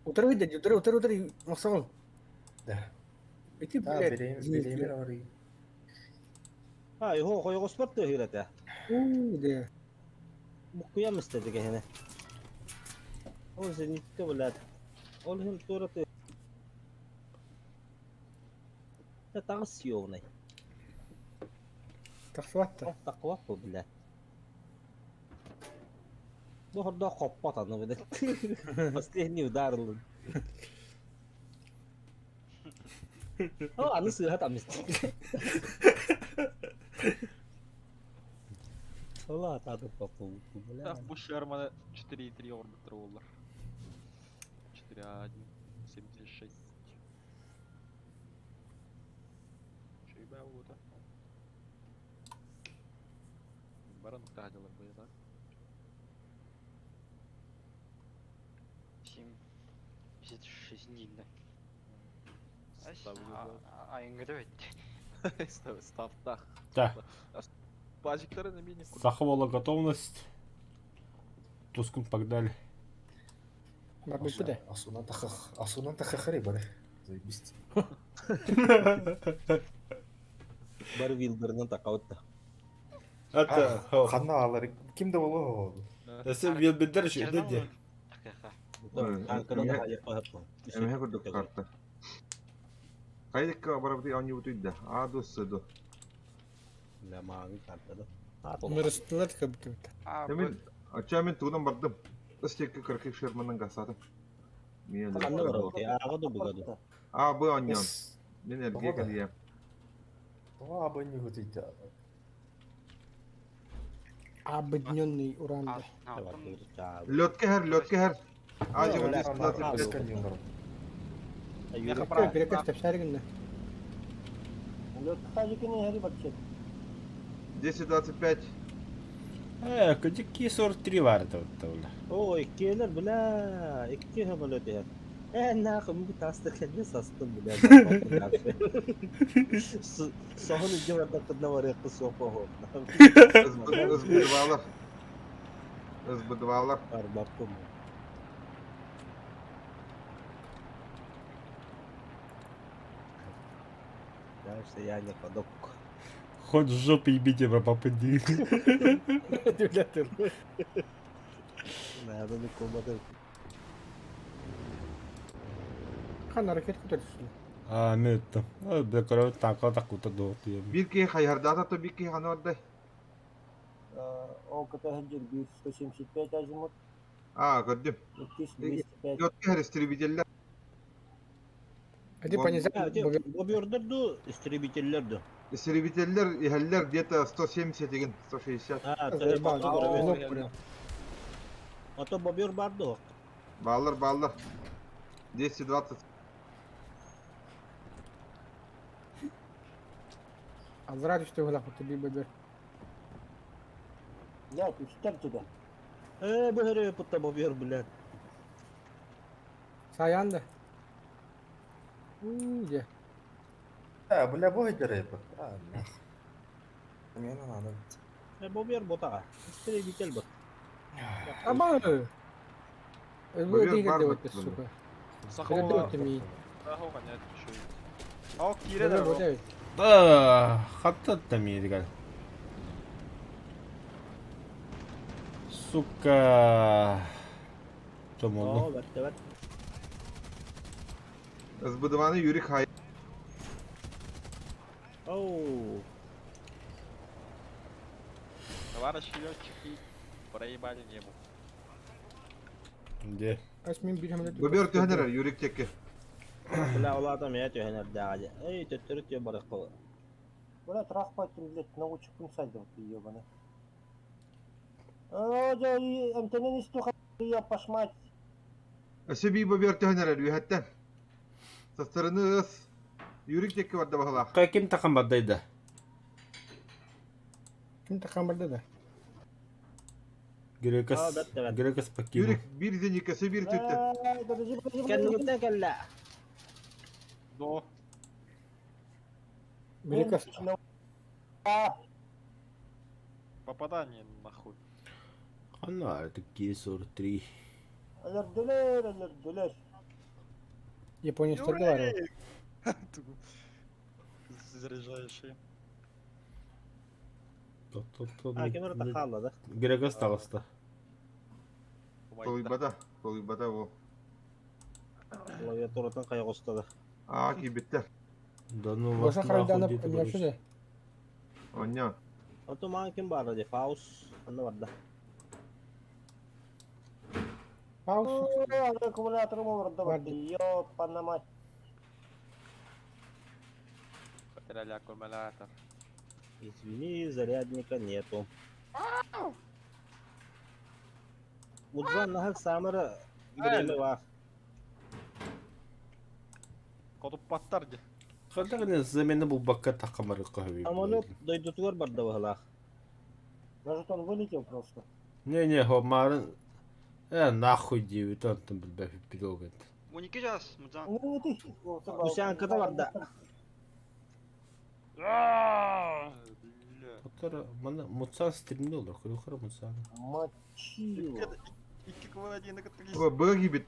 Утары выйдет, утары, утары, утары, мақсағыл. Да. Эти, Да, блядь, берем, зенитка. берем орый. А, его хойгоспор тыһыр этэ. У, да. Буккуям истеди кэһине. Ол зенитка, блядь. Ол хин тура ты. Таҕыс ёвнай. Тахсыбатта. Тақуап блядь. Бу хордо хоппот аны блядь. Последний удар ылын. О, аны сыһа там Ола тады попу, бля. Так, бу Шермана 4,3 орбитр олар. 4,1, 76. Чөйбә ута. Баран уктаһадылар бу да. 7, 56 дин да. Ставлю. Айыңгыда бит. Став, ставтах. Да. Пазиктары на мини. Саховала готовность. Тускун погнали. Барбы да. Асунан тахах, асунан тахахари бары. Заебись. Бар вилдернен такаутта. Это... Ханна алар. Ким да боло? Эсэ вилбедер еще иди. Танканы да хайа Эмэһэ курдук карта. Хайдыкка барабыты анньыбыт үйдэ. А ду с ду. Бля, мааны карта да. Мырыстылар көбүтү. Мен ача мен тугунан бардым. Ыстекке кыркы Шерманнан гасатым. Мен Ханна бар ол. Ага ду бугаду. А бу анньон. Мен эрге кэлиэм. Това абы не гутыйта. Объединенный уран. да. Лётке хэр, лётке хэр. А Бля, же Перекөс тепсәргенне. Лёд хажикини хәри бакчет. 10.25. Э, какие 43 бар это вот Ой, келер, бля, икки самолет я. Э, нахуй, мы таста кәне састым, бля. Соһун үдде барда кытна бар якы сопа хо. СБ-2-лар. СБ-2-лар. Барбаккым. Дальше я не ходок. Хоть в жопу ебите, попади. Бля, ты. Надо не комбаты. Хан ракет көтөрсүн. А, мен это. Бля, короче, танка так вот до. Бир киһи хайһардаата то бир киһи ханы бардай. Ол кыта хәджер 175 азимут, А, көрдүм. 205. Лётке хэр истребителлер. Эти пониза. Бобердер истребителлер ду. Истребителлер иһэллэр где-то 170 деген 160. А, А то бобер бар ду. Баалар, баалар. 220. Азра түштү була куту би бөбөр. Я, үстер туда. Э, бу хөрө путта бобер, блядь. Саян да. У, де. А, бля, бой дерепот. А, нах. Мне надо. Э, бобер ботага. Истребитель бот. Аба. Бу Бобер диге бар деп бит өттү, сука. Саховала. Өтө ми. Сахова нет, еще. Ок, киирэн эрэр. Да, хаттат мииригэр. Сука. Чомолу. Оо, бэрт бэрт. СБ2-ны Юрий Хай. Оу. Товарищи летчики, проебали небо. Где? Ас мин биир хамда Бобер түһэн эрэр Юрик текке. Бля, улаатам я түһэн эрдээҕэ дии. Эй, төттөрү түө барыахха. Бля, трахпаттым, блядь, научикпын сайдым, ты ебаный. О, да, эмтэнэн истуха, я пошмать. Өссө бии бобер түһэн эрэр үөһэттэн. Састарыны ыс. Юрик текке барда баһылаах. Ким тахан бардайда? Ким тахан барда да? Грекас, Аа, бэрт бэрт. Грекас покинул. Юрик биир зенитка, өссө биир түттэ. Подожди, подожди, подожди. Кэннигиттэн кэллэ. До. Грекас. А, Попадание нахуй. Ханна это К-43. Өлөрдүлэр, өлөрдүлэр. Японецтарга бар. Заряжающий. А, ким эрэ хаалла да. Грекас таҕыста. Толуйбата, толуйбата ол. Клавиатуратын хайа да. Аа, киирбиттэр. Да ну вас Гоша нахуй харайданып где ты ойнапшы будешь? да. Онньо. Ото маан ким баара дии? Фаус анна барда. Паус. Аккумуляторым олордо барды. Ёпана мать. Потеряли аккумулятор. Извини, зарядника нету. Мудзан нахак самара время бар. Хотуппаттар дии. Ханна замена булбакка тахамары кахаби. Самолет дойдутугар барда баһылаах. Может он вылетел просто? Не-не, хомарын э нахуй диэбит онтон билбэппит пилогат. 12 час, мудзан. Ну ты. Гусянката барда. Бля. Хотара мана муцан стримни олор, хара муцан. Мочил. Икки квн один Б киирбит.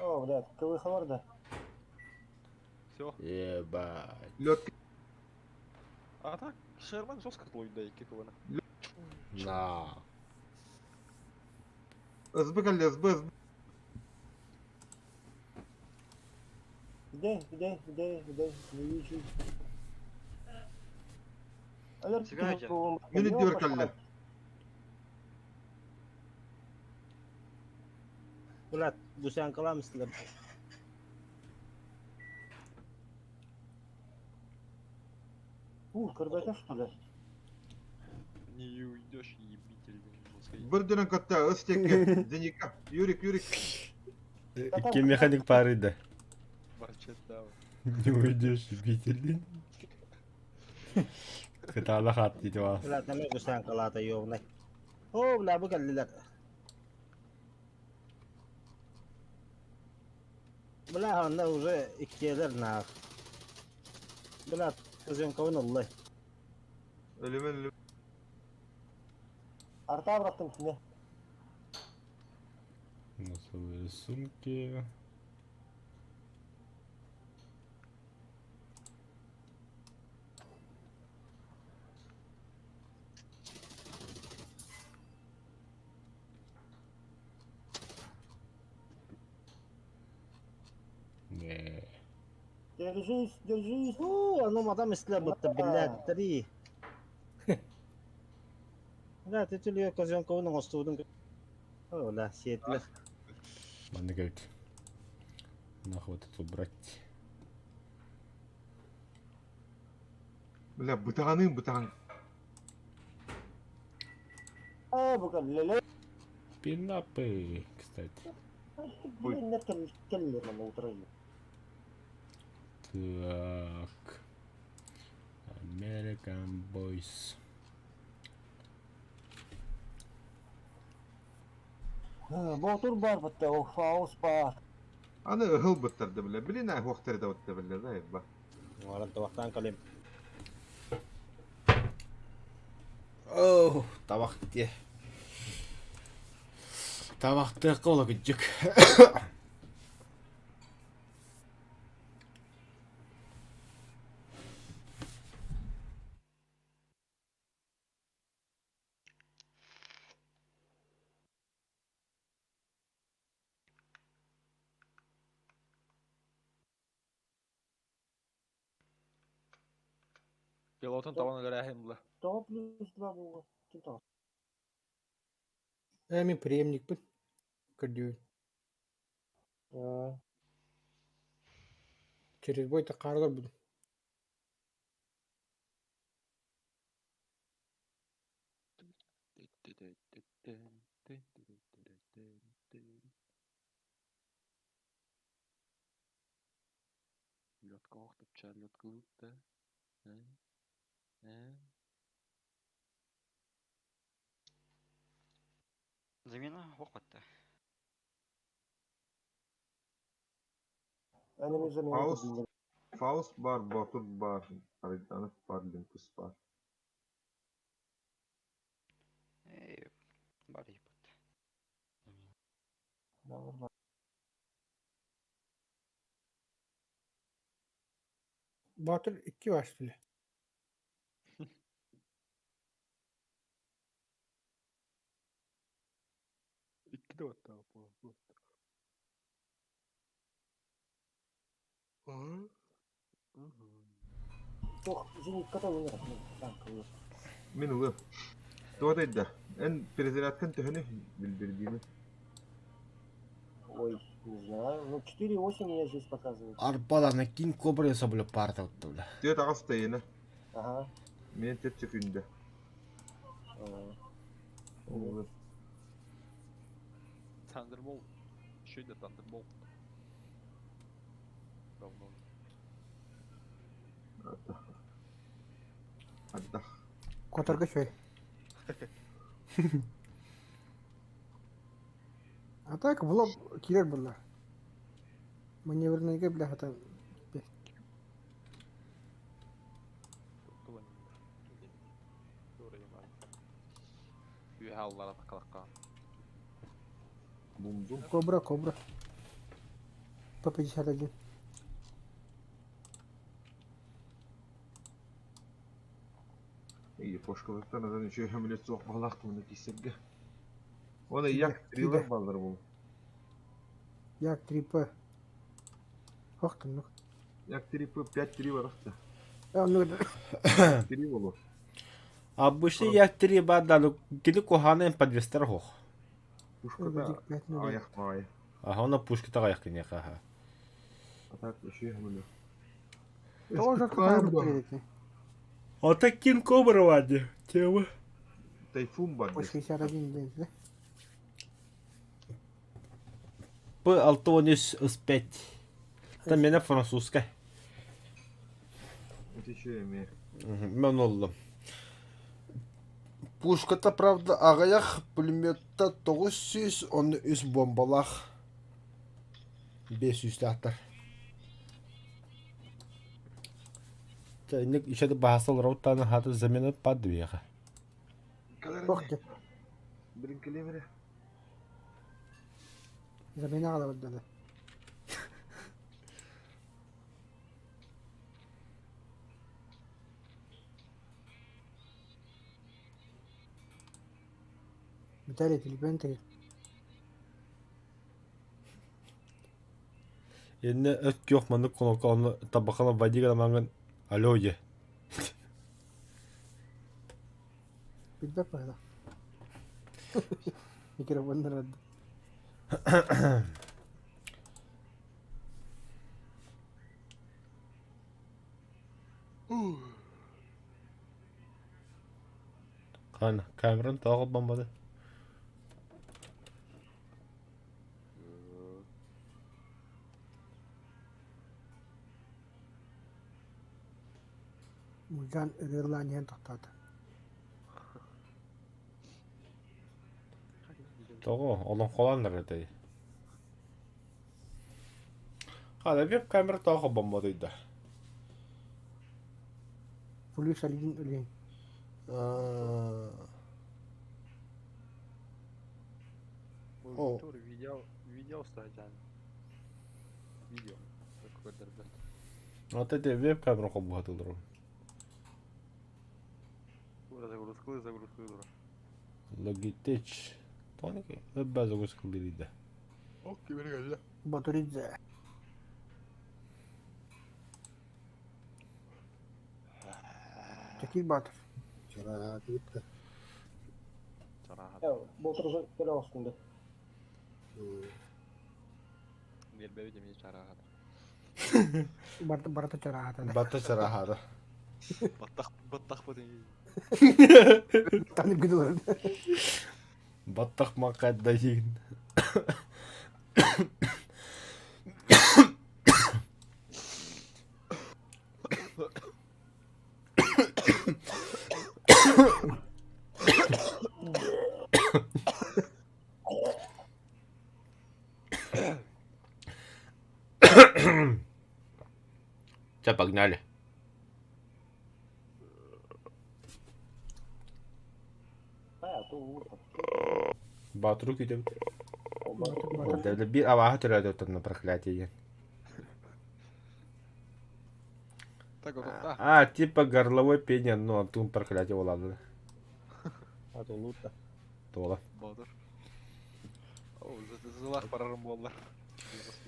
О, блядь, КВХ барда. Все. Ебать. Лед А так, Шерман жестко тлуйда икки квн. На. СБ кэллэ, СБ, СБ. Где, где, где, где, не вижу. Сыграйте. Мин үрдүгэр кэллэ. Блядь, гусянкалаам истилэр. Ух, көрбөтө что ли? Не уйдешь, ебитель. Бир дөнөн кытта ыс текке. Зенитка. Юрик, Юрик. Икки механик пары да. Ворчат, да. Не уйдешь, любитель. Кытаала хат диди вас. Блядь, эмэ гусянкалаата ёбнай. Оо, бля, бу кэллилэр. Бля, онно уже иккиэлэр наах. Бля, көзөҥкөбүн ыллай. Өлүмэн, өлүмэн. Арта бырахтым сине. Носовые сумки. Не. Держись, держись. Уу, ону матам истилэр бытта, блядь, три. Бля, ты түлүө көзөҥкөбүн оҥостубутун. Оо, бля, сиэтилэр. Манна говорит. Нахуй вот это убрать. Бля, бытаганым, бытаган. А, бу кэллилэр. Пинапы, кстати. Блин, нет, кэллилэр манна утырайы. Так. American Boys. Ботур бар бытта, о, фаус бар. Аны ыһыл быттарды, бля. Блин, ай хуохтары да бытта, бля, да, еба. Оҥорон табахтаан кэлим. Оу, табах дии. Табахтыахха ола күддьүк. Пилотун табан өлөрөөһүн була. Тоҕо плюс два буолла? Ким тоҕо? Ээ мин преемникпин. Көрдүүбүн. Аа, Через бой таххаары олорбутум. Лётка охтупча, лётка да. Э? Замена охота. Enemy замена Фауст. көрдүлэр. Фауст бар, Ботур бар, Арыданов бар, Линкус бар. Эй, бар ебать. Замена. Батыр икки бар что ли? Икки да оттаа буолла. Ох, зенитката ылар. Танк ылар. Мин ылы. Туох да Эн перезарядкан төһөнү билдирдиини. Ой, не знаю. Ну, 4,8 меня здесь показывает. Арбаланы кин кобра соболю парта бля. Түөрт аҕыс тайына. Ага. Мен төрт секунда. Аа. Ол Thunderbolt. Еще да Thunderbolt. Говно. Ардах. Которга шөй. А так в лоб кирер была. Маневрныйга бля хата. Үөһэ аллара такалакка. Бум-бум. Кобра, кобра. П-51. И пошкалыктан азан еще хамилет суох балахтымына киссерге. Оны Киде, як трилер киде. балдар бул. Як 3П. Ох ты, ну. Як 3П 5-3 барахта. А, ну, 3 болу. Обычно я три бада, ну кили куханы подвестер хох. Пушкада пять, ну, аяк бай. Ага, она пушка тагаяк кинеха. Ага. А так еще хамилет. Тоже какая быстрее. А так кин кобра вади. Тема. Тайфун бар. По 61 день, да? П алтонис с 5. Там меня французская. Это еще эме. Мен олдum. Пушката правда агаях пулеметта 900, оны үс бомбалах. 500 лятар. Тайник еще басыл роутаны хаты замена подвеха. Ох ты, Бринкелемере. замена ала да. Виталий, телефон ты. Енді өт жоқ маны кнопка оны табақана вадига манган алло е. Билбэт баһыла. Микрофон рад. Қан Камерон тағы бомбады. Мужан ырыылаан тохтоото. Того, олон холандар этэй. Хада веб камера тағы бомбады да. Плюс один өлең. О. Видео, видео ставить, Видео. Какой дербет. Вот эти веб камера хоббатылар. Загрузкы, загрузкы, дура. Logitech. Тоники. Веб загрузка да. Окей, бері Батуридзе. Чэпчэки баатыр. Чараатыбыт да. Чараһат. Болтуруза кэлэ оҕустум да. Нербэбит эмиэ чараһат. Барыта барыта чараата. Батта чараһара. Баттах баттахпыт эмиэ. Танып гыдылар. Баттах маккайдайын. Все, погнали. А, то уурта. Батру күйдебит. Батыр батыр. Дэвле бир абаһы төрөөдө на проклятие. Так вот, да. А, типа горловой пение, ну, антун проклятие болады. Аты лута. Тола. Бодур. О, зылах барарым буоллар.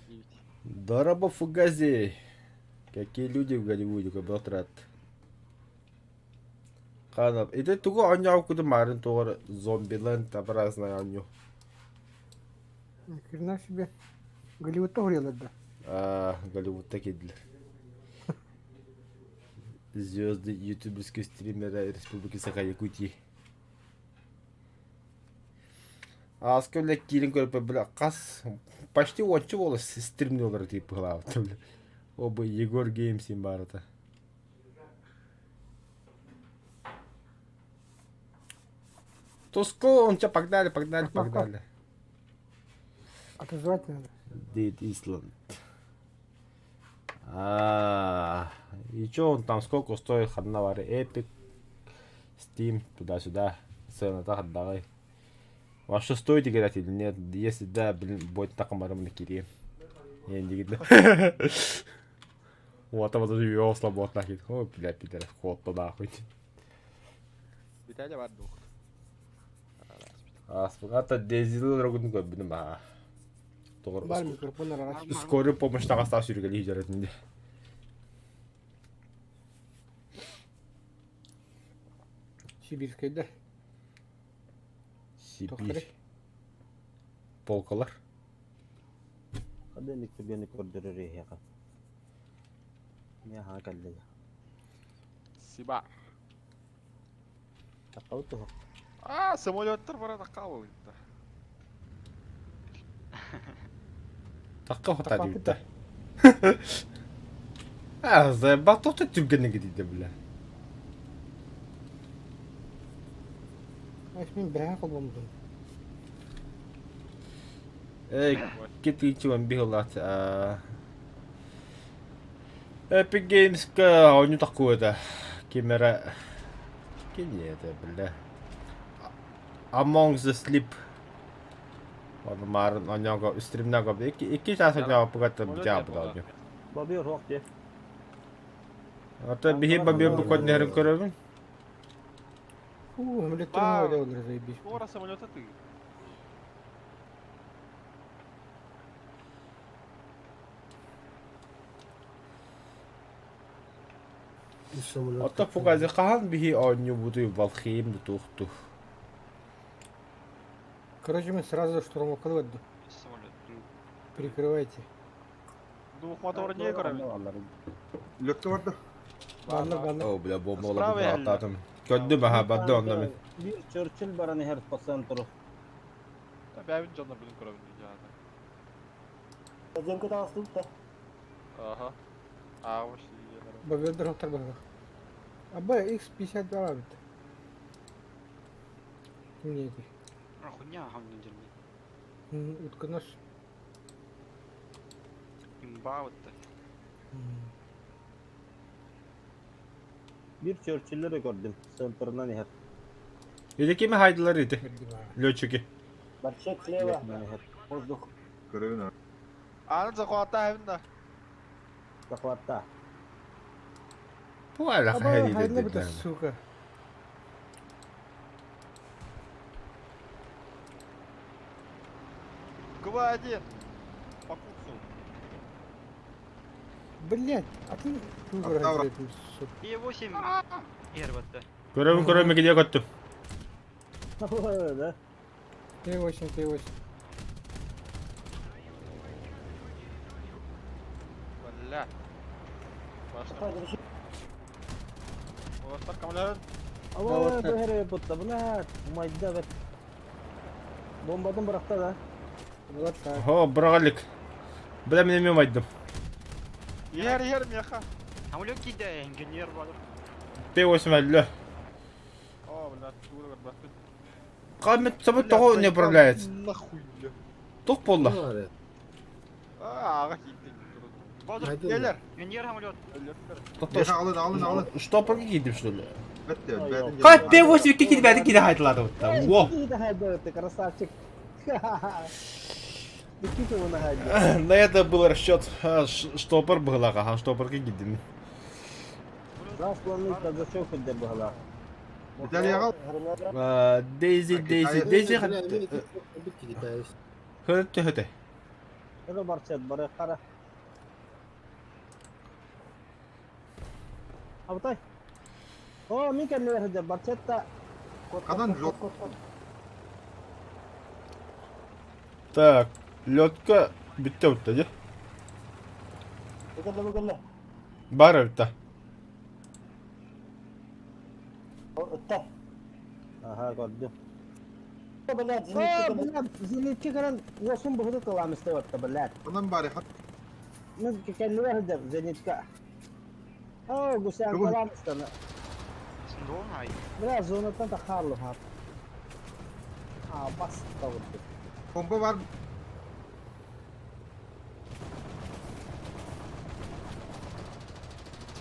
99. Дорого фугази. Какие люди в Голливуде, как брат. Ханап. Это тугу оонньуу куду марын тугар зомбиленд образная оонньуу. Ни хрена себе. Голливудта горело да. А, Голливудта киирдилэр. Звезды ютуберские стримеры Республики Саха-Якутии. Ааска бля киирэн көрбө бля хас почти уонча буола стримнолар тип быһалаабыт бля. Оба Егор Геймсин баарата. Туско, он тебя погнали, погнали, погнали. Отозвать надо. Дед Исланд. А, и чё он там, сколько стоит одна Эпик, Steam, туда-сюда, цена так давай. Во что стоит играть или нет? Если да, блин, будет так на кире. Я не видно. Вот там вот вел слабо нахуй. Ой, бля, пидор, ход туда нахуй. Виталий бар дух. А, ата дезил рогун көрбүнүм а. Тоғыр. Бар микрофон аралаш. Скорый помощь тағастап сүйргелі жаратынде. Сибирская да. Сибирь. Полкалар. Хадыник түгени көрдөрөр эһиэхэ. Миэхэ кэллэ. Сиба. Такабыт туһа. А, самолеттар бара таккабыл. Такка хота Такка дейбит да. А, заебал тоқта түргенне кетейді бля. Ай, мен бәһә колбомдум. Эй, кетейінші он бихылат. Epic Games-ка ойну таккуэда. Кемера... Кем это, бля. Among the Sleep. Оны марын оняго стримнаго икки икки чаас оняго пугата жаабыда оня. Бабиор хуох дии. Ата биһи бабиор бу коднерин көрөбүн. Фу, самолеттер Вау. не олар заебись. Скоро самолета ты. Ата фугази хаан биһи оонньуу бутуй Валхейм дутуохту. Короче, мы сразу штурмовка да. Самолет. Прикрывайте. Двух мотор не көрөбүн. Лөккө барда. Банна, банна. О, бля, бомба Справа ола ататым. Көддүм аха, бадды онда мен. Бир Черчилль баран иһэр по центру. Бәбин жоннор билин көрөбүн жаата. Земка таҕыстыбыт да. Аха. А, вообще. Бабиордар хоттар бар. Аба, X52 бит. Кимне эти? А, хуйня, хамнын жерме. Утконос. Имба вот так. Бир Черчилльлери көрдүм. Центрынан иһэр. Или кими хайдылар ити? Летчики. Барчек слева. Иһэр. Воздух. Көрөбүн. Аны захватта хэбин да. Захватта. Пуайла Аба, хайди хайдылар бит, деді. сука. ГВ-1. По курсу. Блять, а ты Автавра. сука. Е8. Иһэр батта. Көрөбүн көрөбүн мекиде көттүм. Да. Т8, Т8. Бля. Башня. Уолаттар камаларын. Ала бэһэрэ бутта бына майда бет. Бомбатын бырахта да. Вот так. О, бырагалик. Бля, мен эме байдым. Иһэр иһэр меха. Самолет киирдэ, инженер бар. Т8 әллі. О, бля, тугу көрбөппүн. Камет собой того не управляется. Нахуй, бля. Тух болла. А, ага киирдин. Бодур, Келер. инженер самолет. Меха алын алын алын. Штопорга киирдим что ли? Бетте, бәдин. Кай Т8 киирди бәдин киирди хайтылады бутта. Во. Ты красавчик. Никита его нагадил. На это был расчет. Штопор был, ага, штопорга киирдим. Засланный казачок хоть была. Виталий ағал. Дейзи, Дейзи, Дейзи. Хөтө хөтө. Это барчат, бары қара. Абытай. О, мен кәмелер барчатта. Қадан жол. Так, лётка бүтте бүтте де. Бүгілі бүгілі. Бар бүтте. Өтті. Ага, көрдім. Блядь, О, зенитке блядь, зенитке көрін, осын бұғыды қыламыз деп атты, блядь. Онан бары. Мен кәмелер зенитке. О, гусян Бүгін. қыламыз таны. Сындон ай. Бля, зонаттан да қарлы хап. А, бас тауырды. Помпа бар.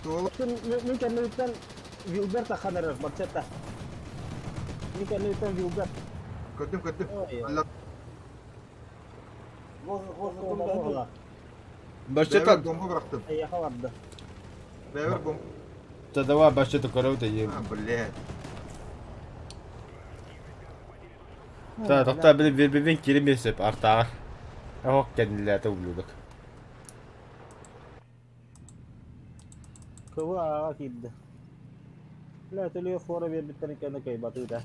Туол. Мен кәмелеттен Вилберт ақанырыр, барчатта. Мен кәмелеттен Вилберт. Көрдүм көрдүм. Ой, Алла. Воздух, воздух, воздух. Башчета, Бәбер бомба бырактым. Аяға барды. Бәбер бомба. да давай башчета көрөбүт да. А, блядь. Да, тоқта били бир-бирин киремесеп артаҕар. Ох, кэннилээтэ ублюдок. Кыбы аға киирді. Бля, төлөйө фора бербиттер экен кайбаты да.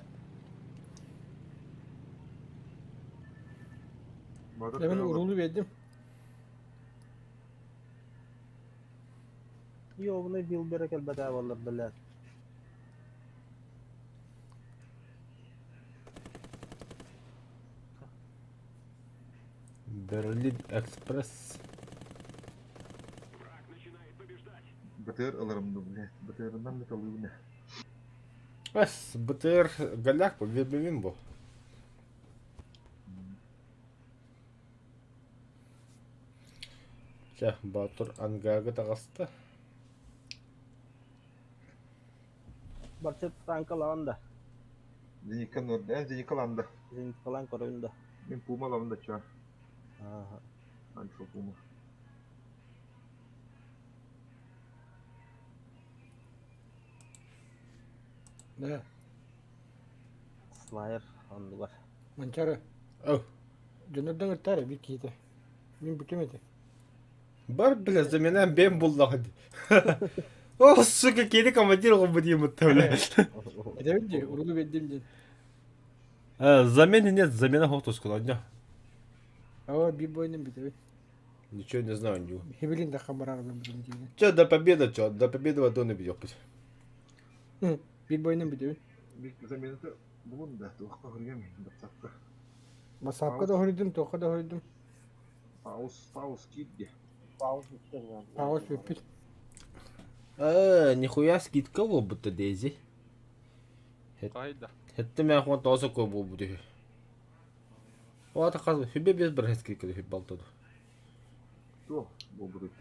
Батыр Я мен бәбер. урулу бердим. Йобуны Вилбер келбете болар, бля. Берлин Экспресс. БТР ыларымды, блядь. БТР-ынан металлы Эс, БТР голяк бу, бир-бирин бу. Чэ, Батур ангага таҕыста. Барчат танка да. Зенитка норда, зенитка ланда. Зенит калан көрөйүн да. Мен пума ланда ча. Ага. Альфа пума. Да. Слайер ондугар. Манчары. Оу. Дьонордон ыртаары бир киһитэ. Мин бүтүм этэ. Бар, бля, за меня бем буллаҕа. О, сука, кини командир оҕо диэмит бля. Этэбин дии, урулу бердим диэн. Замены нет, замена хотускула, одня. Ава бир бойынан бүтэбин. Ничего не знаю, не. Хебилин да хамараарбын бүтүм диэн. Че, до победы, че, до победы в не бьет. Бир бойынан бүтэбин. Бик заменаты булун да, туаққа көрген мен, батсапқа. Масапка да хоруйдум, тоққа да хоруйдум. Пауз, пауз кидде. Пауз бүттен. Пауз бүппүт. Нихуя скидка был будто Дейзи. Кайда. Хетте мен хуан тоса кой был буде. Ота хаз хүбе без бір скидка хүб балтады. То, бұл будет.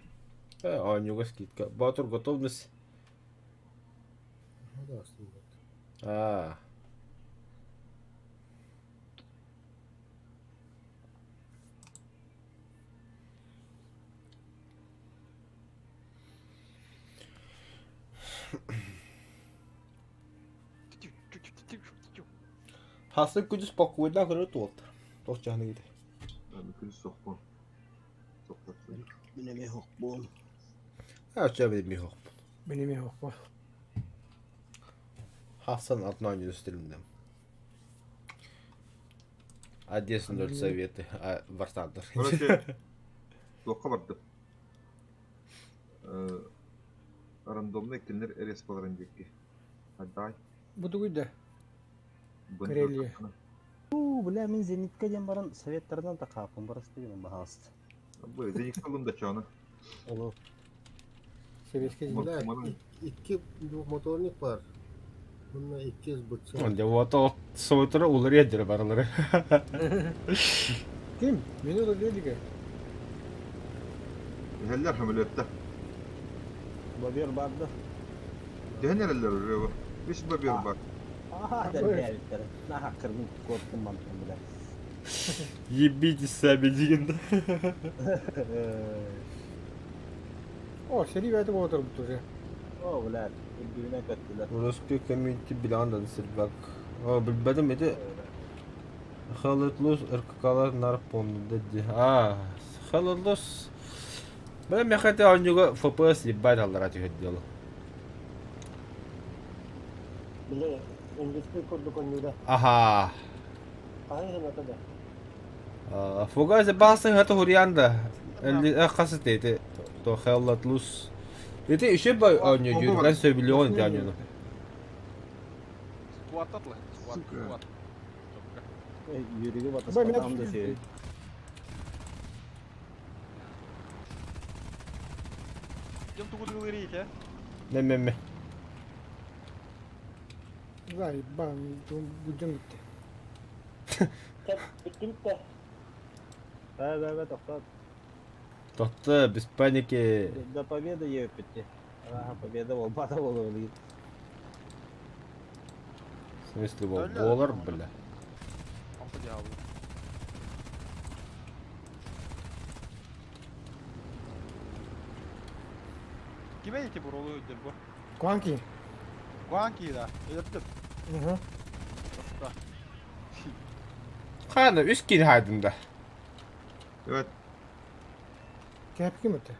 А, у него скидка. Батур готовность. А. Хасы күдүс спокойно көрө туолт. Тох жаны киде. Күн соқпон. Соқтап. Минеме хокпон. А, ча бе ми хоп. Мин эмиэ хоппо. Хасан атын оонньуур стримнем. Одесса 0 советы, а Вартандер. Короче, туохха бардым. Э, рандомный кинилэр респаларын диэки. Отдай. Бу тугуй да? Карелия. Уу, бля, мин зенитка диэн баран советтарынан да хааппын барасты гынан баһаалыста. Бу зенитка ылым да чону. Олу. Советский Бля, Икки моторник бар. Мына икки СБЦ. Дьэ вот ол сойтора уларыйар дьэрэ барылары. Ким? Мени уларыйар дигэ. Иһэллэр хөмөлөттө. Бобер бар да. Дөһөн эрэллэр уже. Үс бобер бар. Аха, дэрбээбиттэр. Наха кырмын куоттум мантан бля. Ебитесь сами диген да. О, сэрии бэйэтэ буола турбут уже. О, бля, үрдүгүнэн көттүлэр. Русский комьюнити билэҕин да сирбак. О, билбэтим ити Халытлус РККлар нар помню дии. А, Халытлус Бля, миэхэ ити оонньууга FPS ебать аллара түһэр дело. Били, индустри курдук онньуура. Аха. Хаһан гыната да? Фугас баасан хата хуриан да. Хас ити то Халытлус. Ити еще бы оонньуу жүргэн сөбүлүөҕүн ити оонньууну. Скваттатлы. Скват, скват. Юриги батаспатам да сири. Кем тугу тылырите? Ме ме ме. Vay, бам, будем битте. Бүттүм да. Бә, бә, бә, тоқтат. Тохто, без паники. До победы ебеппит. Ага, победа бол, бата болу. В смысле, болар, бля. Он по дьяволу. Киме эти буролу өйдер бу? Куанки. Куанки да. Өйдер. Угу. Хана, үс киһи хаайдым да. Evet. Кэп ким это?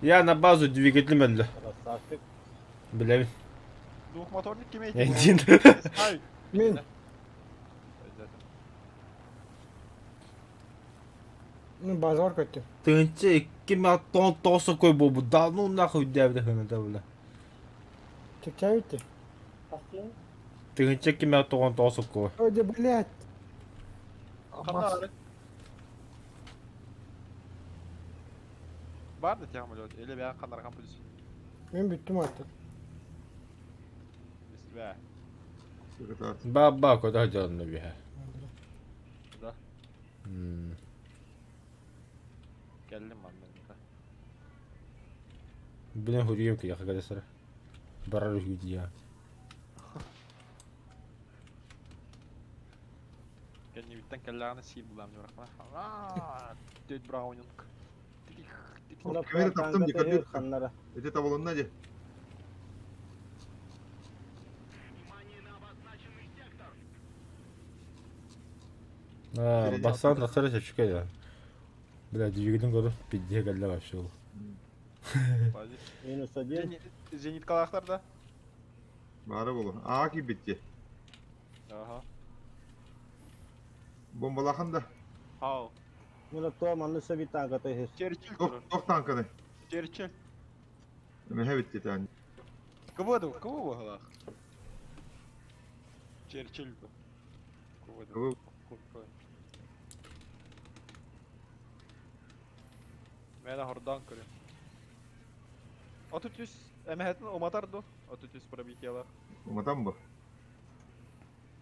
Я на базу двигателем өллө. Красавчик. Билэбин. Двухмоторник киме эти? Эндин. Мин. Ну, базар көттүм. Тыһыынча икки мэ тоон тоосо кой буолбут. Да ну нахуй диэбитэ хыныта бля. Чэпчээбитти. Тыһыынча икки мэ тоҕон тоосо кой. Ой, да, блядь. Ханна Бар да тема лед. Или бя ханнар кампус. Мин бүттүм артык. Бә. Ба ба кода дьонно биһэ. Да. М. Келдим манна. Блин, хурием кия хагадасара. Барар хуидия. Кенни биттен келләгәне сил булам дип рахмат. Аа, Дед Браунинг. Камера таптым, декабрь. Ханнара. Эти табылынна де. А, бастан тахсара чөпчүкэ да. Бля, двигателин көрүп пиддиэ кэллэ вообще ол. Минус один. Зенит калахтар да? Бары болу. Аа кийбитти. Ага. Бомбалахан да. Хау. Мына то манны сөби танка тыһыр. Черчилль. Тох тох танканы. Черчилль. Меһэ битти тань. Кого это? Кого в Черчилль. Кого это? Кого? Мена хордан көрө. Отут үс эмэхэтин уматар ду. Отут үс пробитиялар. Уматан бу.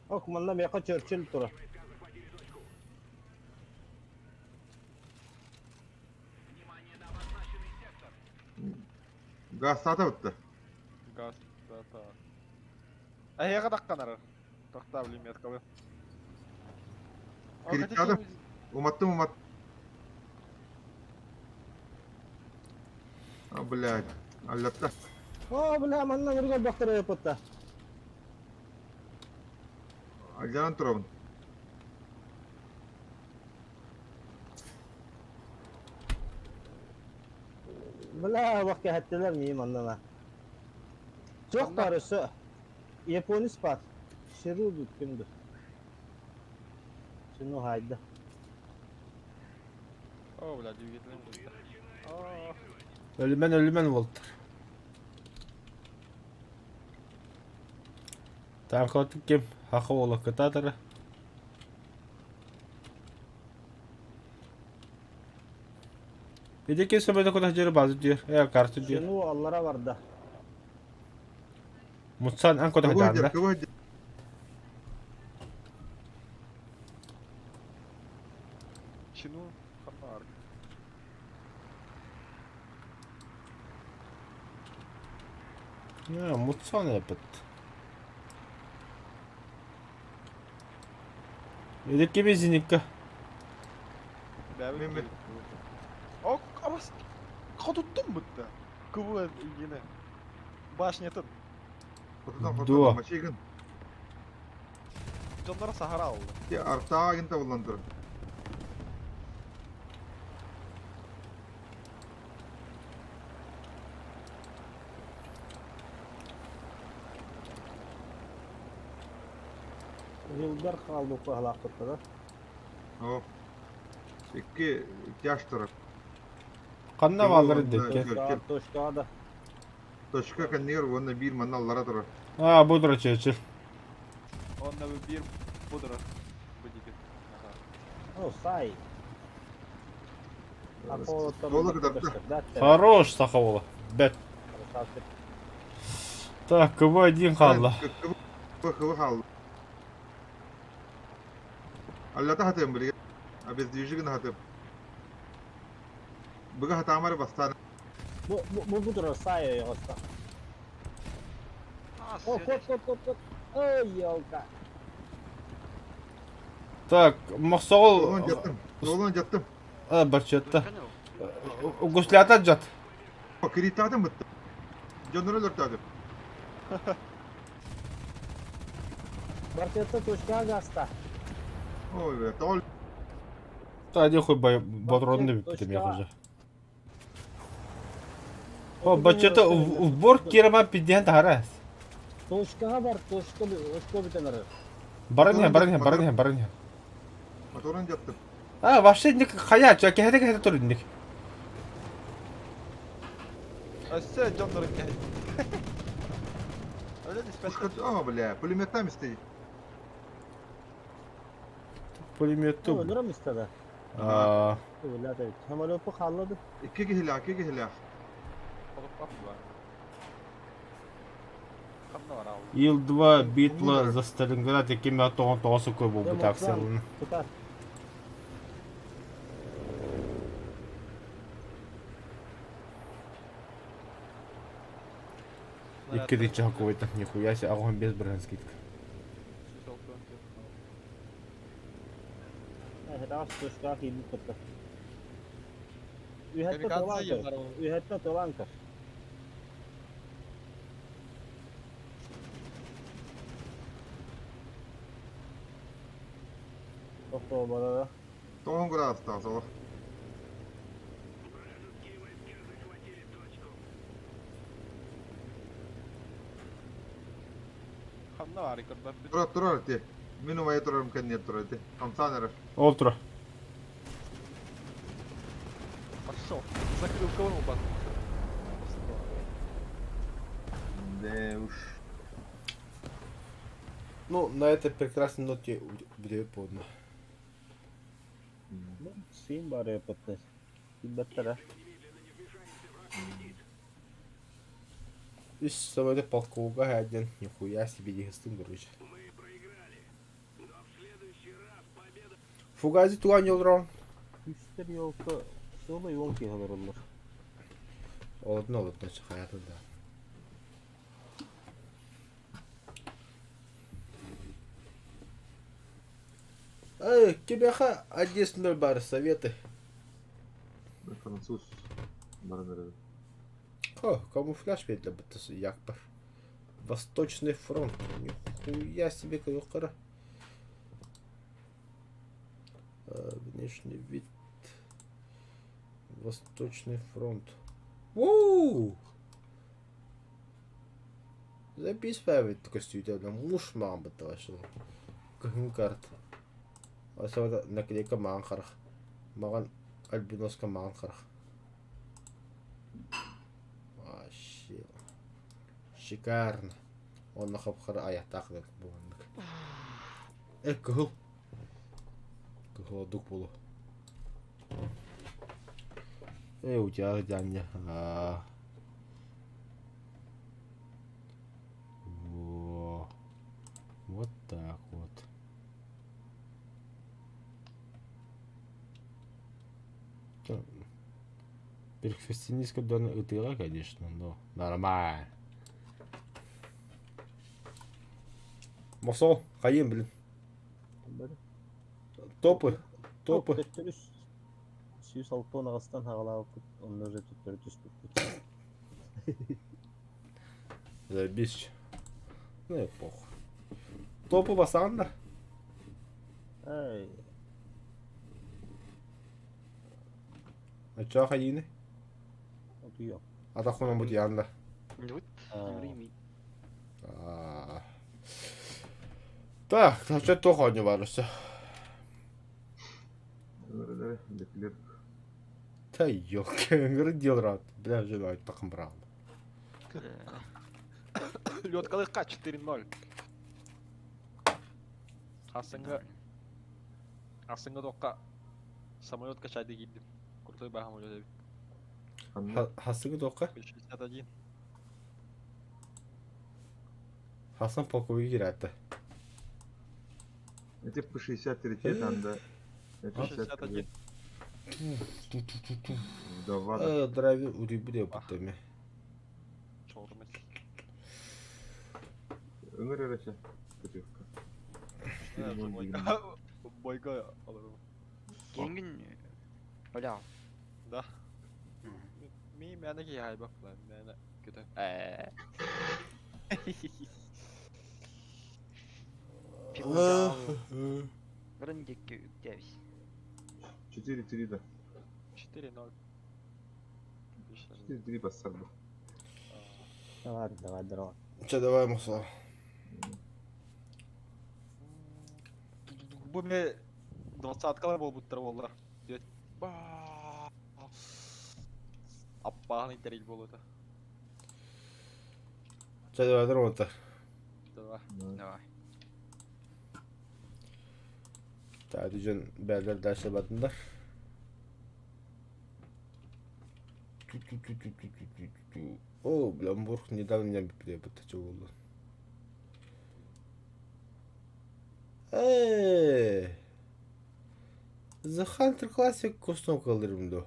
Ох, манна меха Черчилль тура. Газ сата битти. Газ. Да, да. Аяга такканар. Тохта блин меткалы. Кричадым. Уматтым умат. А, блядь. Аллатта. О, бля, манна нурга бактара япытта. Алжанан турабын. Бля, бак кәһәттеләр ми манна. Туох баар өссө японец баар. Ширу ким ду? Шину хайда. О, бля, двигателем будет. О, Өлүмэн өлүмэн уолтар. Танкалатык ким? Хаха уола кытаатара. Ити ким сөбөтө кутах дьири базы диир, э карты диир. Шину аллара барда. Мутсан ан кутах Кого дьаанда. идет, кого идет? чину ханар. Не, Мутсан эпит. Ити ким зеникка? Бәбі Мен- О, абас. Хотуттум бутта. Кубу игине. Башнятын. Хотутан Дуо. хотутан машигын. Жоннора сахара алды. Те артаагын табыландыр. Жылдар қалды қылақ да. О. Икки тяж турар. Ханна баалар дикке. Точка да. Точка коннегер уонна биир манна аллара турар. А, бу тура чечил. Онна бир будра. Будиге. Ага. О, сай. Суола кытарда. Хорош саха уола. Бэт. Так, КВ-1 хаалла. КВ хаалла. Аллата хатым билге. Обездвижигин хатым. Быга хатамары бастан. Бу бу бу турар сай ойоҕосто. А, О, свет. кот кот кот кот. Ой, елка. Так, Суолун Мохсоҕол жаттым. Суолун жаттым. А, барчатта. Гуслята жат. Киритатым бытты. Жонор өлөртөдүм. Бартетта точка гаста. Ой, бля, тоол Та один хуй бай патронны бүттүм я уже. О, бачата в бор кирма пиден тарас. Точкаға бар, точка очко бүтен ары. Баран баран баран баран. моторун жаттым. А, вообще ник хая, ча кехете кехете тур ник. Өссө жоннора кәй. Öyle dispatch. О, бля, пулеметтами стоит. Пулемет ту. Өлөрөм истеде. А, Өлөдө. Самолету халлады. Икки киһилээх, икки киһилээх. Ханна бар алды. Ил-2 битва за Сталинград 2099 кой бу так сылын. Кутар. Икки тысяча какой-то, нихуя себе, огонь без бронскидка. Раз точка кийбит кытта. Үһәттә Камикадзе толанка. еллар ул. Үһәттә толанка. Тохто бара. Тоҕон градустаах солох. Ханна бар икордар. Турар, турар те. Мин умайа турарым кэнниэр турар те. Хамсаан эрэр. Ол тура. Пошел. Закрыл кого бак. Да уж. Ну, на этой прекрасной ноте будет поздно. Син бар япытты. Кибеттер. Из самолета полкового один. Нихуя себе дегастын, короче. Фугази туган yolрон. Үстер елка. Сола yol ki haber olur. Олодно, олодно, hayatında. Эй, кебеха 1-0 бар, советы. Француз. Баран эрэр. О, камуфляж для бтс якпар. Восточный фронт. Нихуя себе каюкара. Внешний вид. Восточный фронт. Уу! Записывай көстүүтэ муж маҕан быттаҕа Кыһын карт. Особенно наклейка маҕан харах. Маҕан альбиноска маҕан харах. Вообще. Шикарно. Онно хап-хара айахтаах буоланнык. Э, кыһыл. Кыһыл ордук буолуо. Э, у тебя дяння. Во. Вот так вот. Перфекционистка дьон ытыаҕа, конечно, но нормально. Мосол, хайыам, блин. Топы, топы. Төттөрү 160 аҕыстан хаҕалаабыппыт, онно уже төттөрү түспүппүт. Заебись. Ну и похуй. Топы басаҕын да? Ай, Оччоох айыыны? утуйуом. Атах хонон бутуйаан да. Вот, А. время. А. Так, чэ туох оонньуу баар өссө? Леклерк. Та ёлки, дел рад. Бля, жена айтпақын бұрағын. Лёткалыкка 4-0. Ассыңга Ассыңга тоққа самолетка чайды киирдим. Крутой баха самолет эбит. Хасыгы тоққа? 61. Хасан полковик кирээтэ. Это П-63 там, да. Это 61. Вдова. да. Э, драйвер урибү бутами. Чормес. Ömür öğreti. Путевка. 4.0 Бойга алырым. Кеңгин бля. Да. Ми мэне ки хайбак lan мэне көтө. Бирин дикки үктәбис. 4-3 да. 4-0. 4-3 бассарды. Давай, давай, здорово. Че, давай, Муса. Бу ме двадцаткалар болбуттар боллар. Аппаан интерил болута. Че, давай, здорово-то. Давай. Давай. Так, дьон бээлэр дальше батындар. О, Блямбург недавно меня бит болду. Э, The Hunter Classic костюм кылдырым до.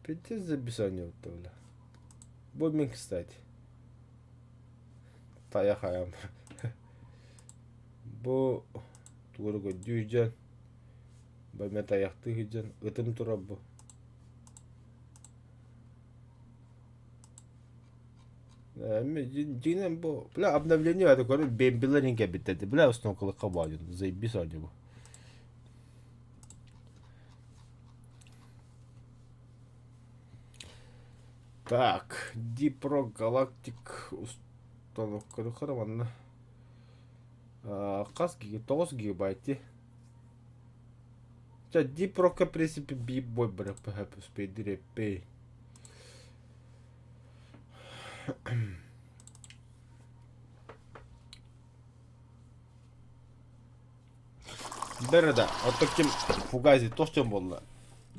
Пиздец записание бля. Бу мин, кстати. Тайах айам. Бу тугу көрдүү Бу мен тайахтыы сылдьан ытым турар бу. Дьиҥинэн бу бля обновление это көрөр бэмбилэрин кэлбиттэр бля установкалыкка баайын заебись оонньуу бу. Так, Deep Rock Galactic установканы манна хас гига 9 гигабайт дии. Чэ Deep Rock в принципе биир бой успейдир эппэй. Бэрэ да, оттон ким Фугази туох дьон буолла?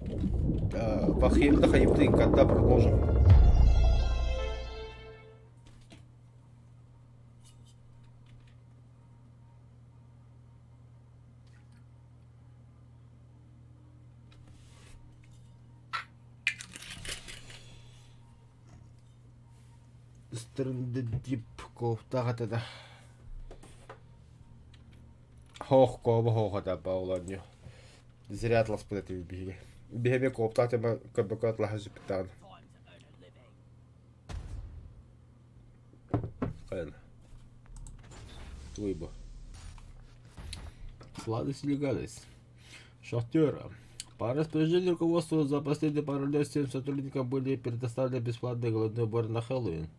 Вахиевда хайыбытын когда продолжим? Stranded кофтаах этэ да. Хоох кооба хоох этэ бауланньу. Зря атласпыт этибит биһиги. Биһи эмиэ кооптаах тема көрбөккө атлаһа сүппүттэҕин. Хайан. Туй бу. Сладость или гадость? Шахтера. По распоряжению руководства за последние пару лет всем сотрудникам были предоставлены бесплатные головные уборы на Хэллоуин.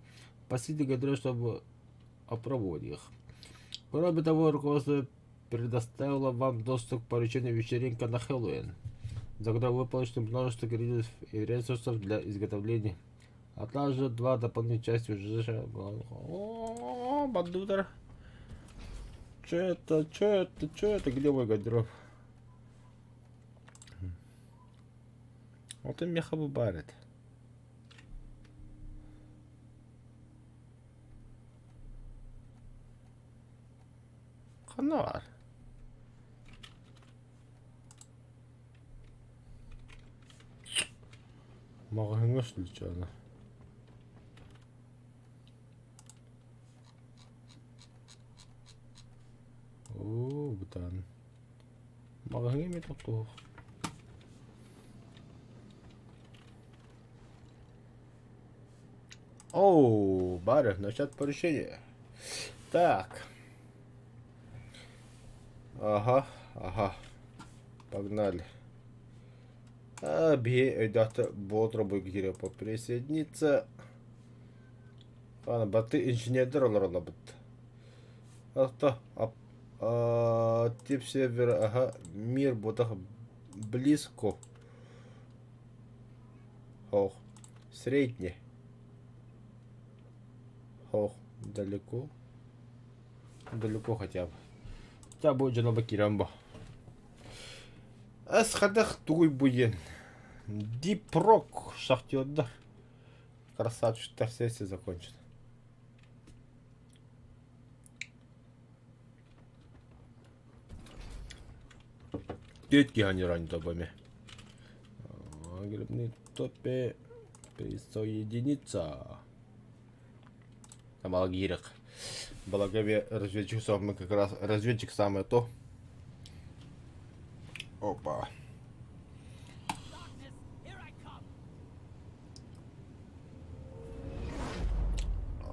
Посетите гардероб, чтобы опробовать их. Кроме того, руководство предоставило вам доступ к поручению вечеринка на Хэллоуин, за которую вы получите множество кредитов и ресурсов для изготовления, а также два дополнительных части уже... О, бандутер. Че это, че это, че это, где мой гардероб? Вот и меха барит. Ханна баар? Маҕаһыыҥҥа случайно. Оо, бытаан. Маҕаһыыҥҥа эмиэ тохтуох. Оу, бары, начать поручение. Так. Ага, ага. Погнали. А, биһи өйдөөхтө бодро буйгире присоединиться. Ана баты инженердер олоролобут. Авто тип сервер, ага, мир ботах близко. Ох, средний. Ох, далеко. Далеко хотя бы. Хотя бы дьоно киирэн бо. Эс хайдах тугуй бу диэн. Дипрок шахтердар. Красавчиктар сессия закончена. Түөрт киһи тобами. Грибные топи присоединиться. Тамалгирик. Благове разведчик самый как раз разведчик самое то. Опа.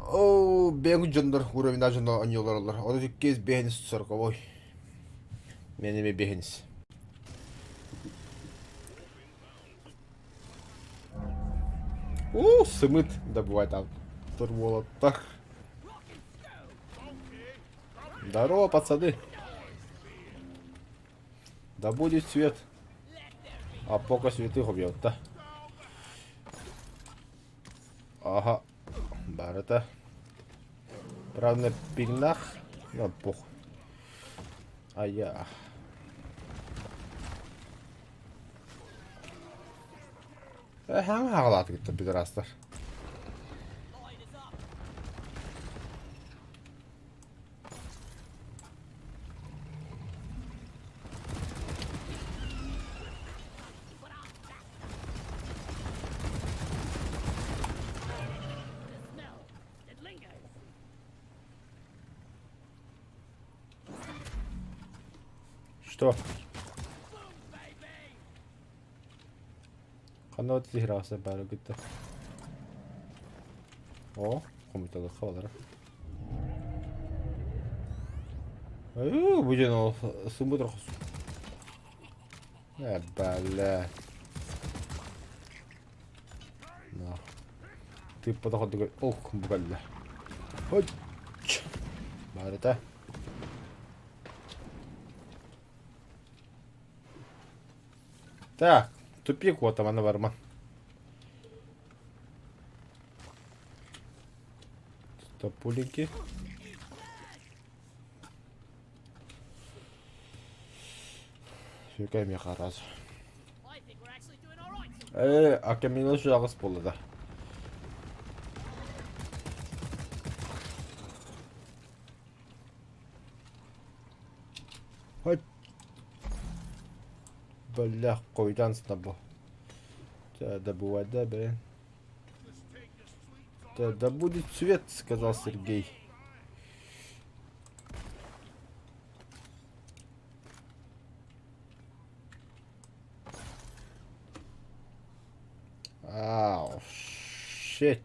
Оо, бэйэҥ дьоннор уровень дьоно анньыылараллар. Ону иккис биэһинис сороковой. Мен эмиэ биэһинис. Уу, сымыт добывай там. Турболоттар. Здорово, пацаны. Да будет свет. А пока святых убьет, да? Ага. Барыта. Правда, пигнах. Ну, похуй. А я. Хаҥа хаҕалаатыгыттар пидорастар. Что? Ханна тиһираса бары кытта. О, хомуталыкка балара. Бу дьон ол сымбыт рохос. Э, бля. На. Ты подоходуга ох, бугалла. Хоч. Барыта. Так, тупик вот там она варма. Стопулики. Сүкэй миэхэ раз. Ээ, акамина аҕыс буолла да. Хоть Бля, койдан бу. Да бывает, да, блин. Да, да будет свет, сказал Сергей. Ау, shit.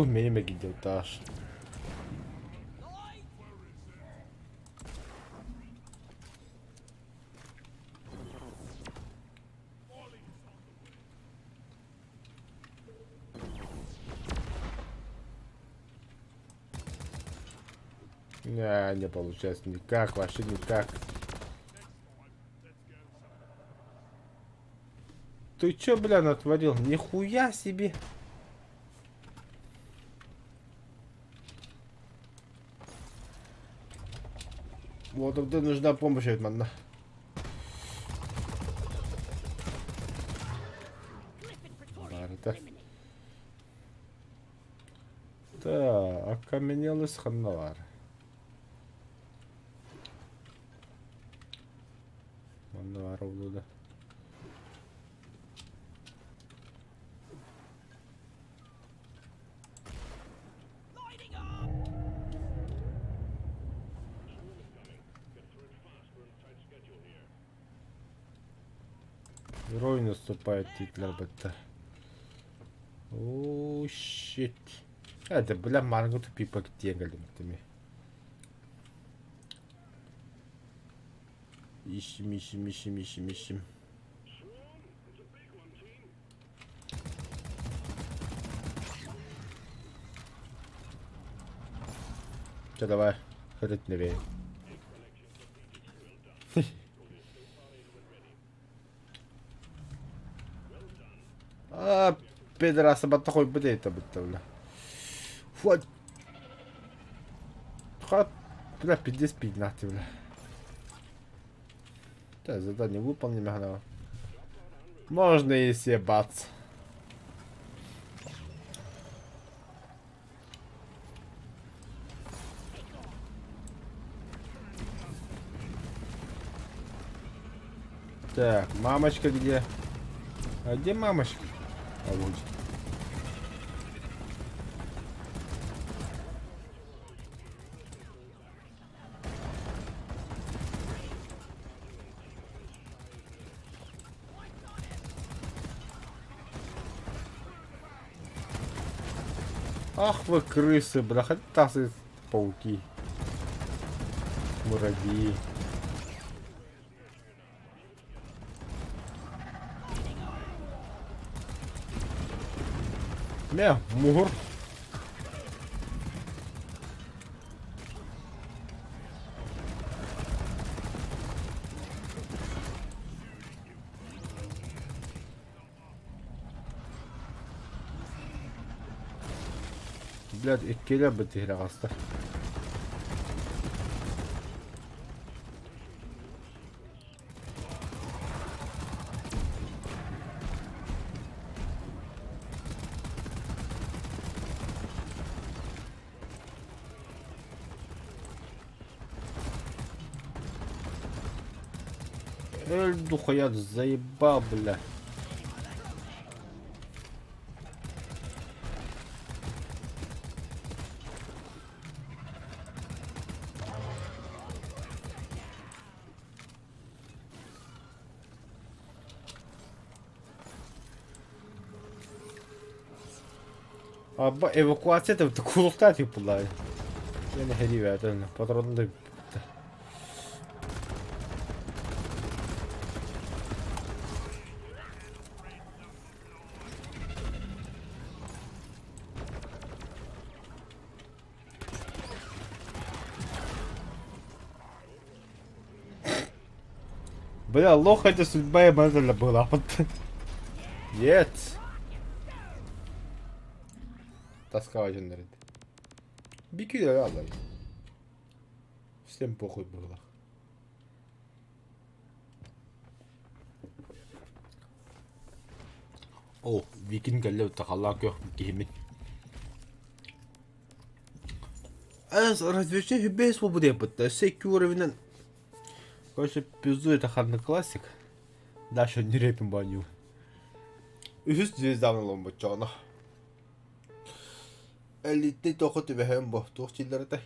Умеем этаж. Не, не получается никак, вообще никак. Ты чё, бля, натворил? Нихуя себе! Вот, тут нужна помощь, манна. Барыта. Да, окаменелость ханналар. Манна баар буолуо да. Герой наступает диэтилэр бытта. Оо, shit. Это, бля, маргы тупик диэн кэллим этими. Ищем, ищем, ищем, ищем, ищем. Чэ, давай, хөрүтүнэбиэй. А, пидорасы батта хойбут эйта бутта бля. Фу. Хат, бля, пиздец пиднахти, бля. Да, задание выполнено. Можно и съебаться. Так, мамочка где? А где мамочка? А вот. Ах вы крысы, бля, тасы пауки. Муравьи. Мя, мугур. Блядь, иккилэ бытыһыра хаста. Эл духуя заебал, бля. Аба эвакуация кулуктаа типулай. Яна хэрий патрон да Бля, лох это судьба Эммануэля была. Нет. Тасковать он говорит. Бики да, да. Всем похуй было. О, викинг кэллэ тахаллаах көх киһиммит. Развлечение без свободы бытта. Өссө икки уровенен Короче, пизду это ханна классик. Дальше не репим баню. Үһүс звезданы ломбоччоно. Элитный тоқы түбэһэн бо туох дииллэр этэй?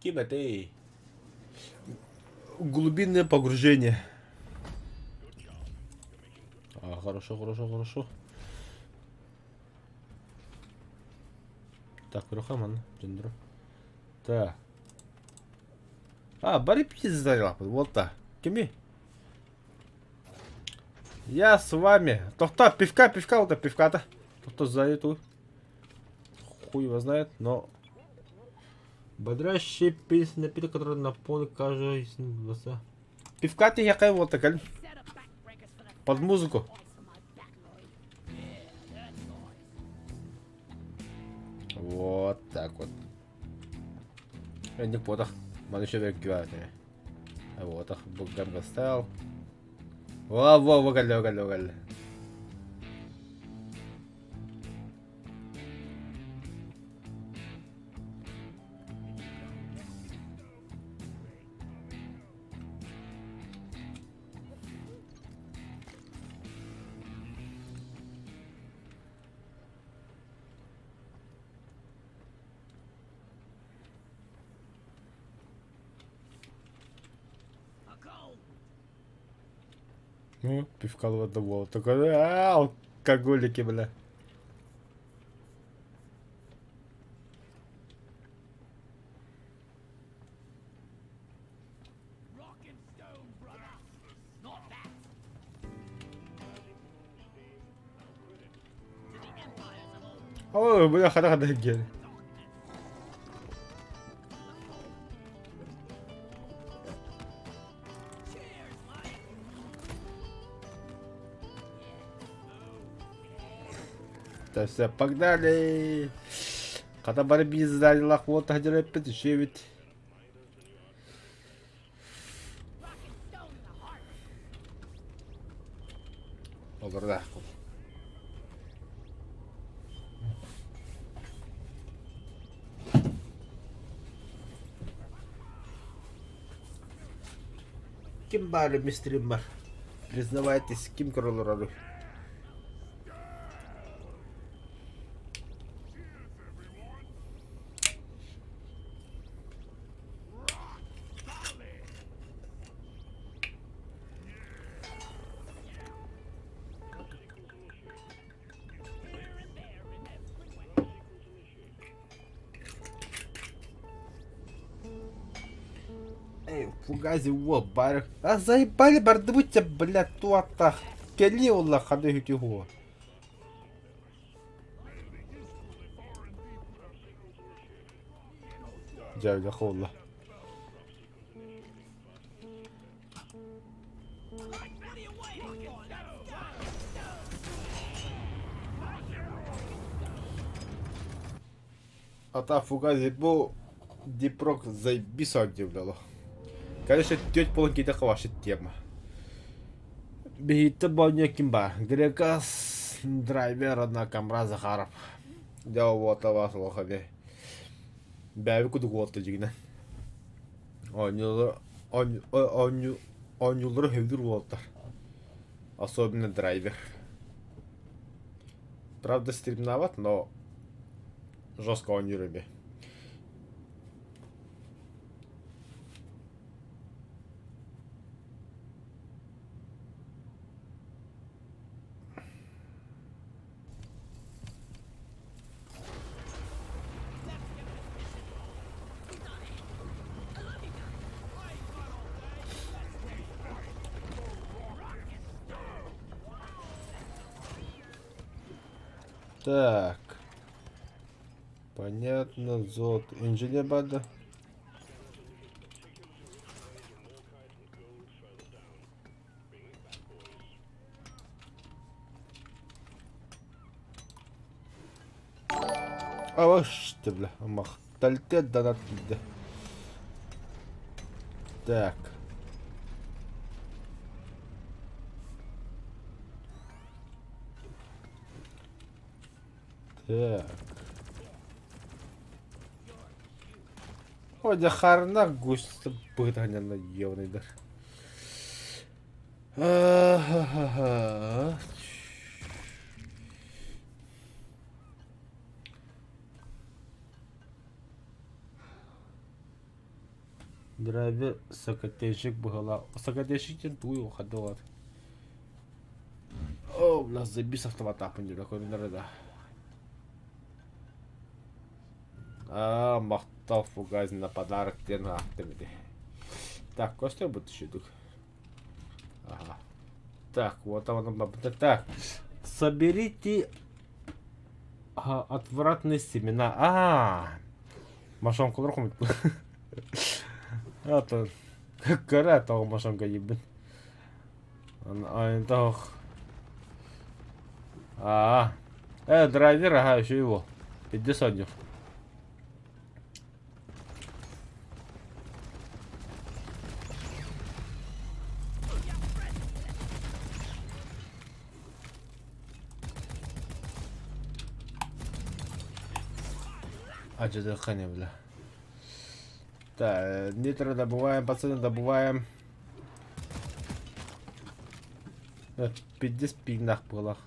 Ким этэй? Глубинное погружение. А, хорошо, хорошо, хорошо. Так, көрөхө манна, дьондорум. Так. А, бары пиздалаппыт, вот так. Кими? Я с вами. Тохто, пивка, пивка, вот пивка-то. Тохто за эту. Хуй его знает, но... Бодрящий песня, напиток, который наполнит каждый глаза. Пивка ты якай вот такая. Под музыку. Вот так вот. Энник потах. Маны еще Вот ах, Gangnam Style. Во, во, во, галля, галля, галля. Ну, пивка одного. Такой, а, алкоголики, бля. О, бля, хара хара гел. Так, все, погнали! Хата бары биздалилах вот хадиреппит үчүөбүт. Олордаахпын. Ким баары мистерим бар? Признавайтесь, ким көрөлөрөрү? Эй, фугази уол бары. А заебали бардыбытя, бля, туаттах. Кели олла хады хүтү Дьэ, дьэ, холла. Ата Фугази бу Дипрок заебись удивляло. Конечно, теть полкита вообще тема. Биһиттэ боонньо ким баар? Грекас драйвер одна Камра Захаров. Дьэ уота вас лохаби. Бэби кудук уотта дьигинэн. Оонньуулар оонньуулары сөбүлүүр уолаттар. Особенно драйвер. Правда, стримнават, но жестко оонньуур эбит. Так. Понятно, золото. Инженер бада. Аваш ты, бля, амах. Тальтет донат киирдэ. Так. Так. Ой, дьэ харна гусь быһытанньанна ебаныйдар. А-ха-ха-ха. Драйвер сакатежик быһыла. Сакатежик диэн тугуй хадылар. О, у нас забис автомат апын дире көрүнөр да. Аа, махтал Фугаз на подарок диэн аахтым ити. Так, Костя бу түшүдүк. Ага. Так, вот он Так, соберите отвратные семена. А, мошонкалар хомуйдулар. Ата, кыра тоҕо мошонка диибин. Ох. Аа. Драйвер, ага, еще его. Иди сонньур. Адьырҕа бля. Так, нитро добываем, пацаны, добываем. Пиздец пигнах буолах.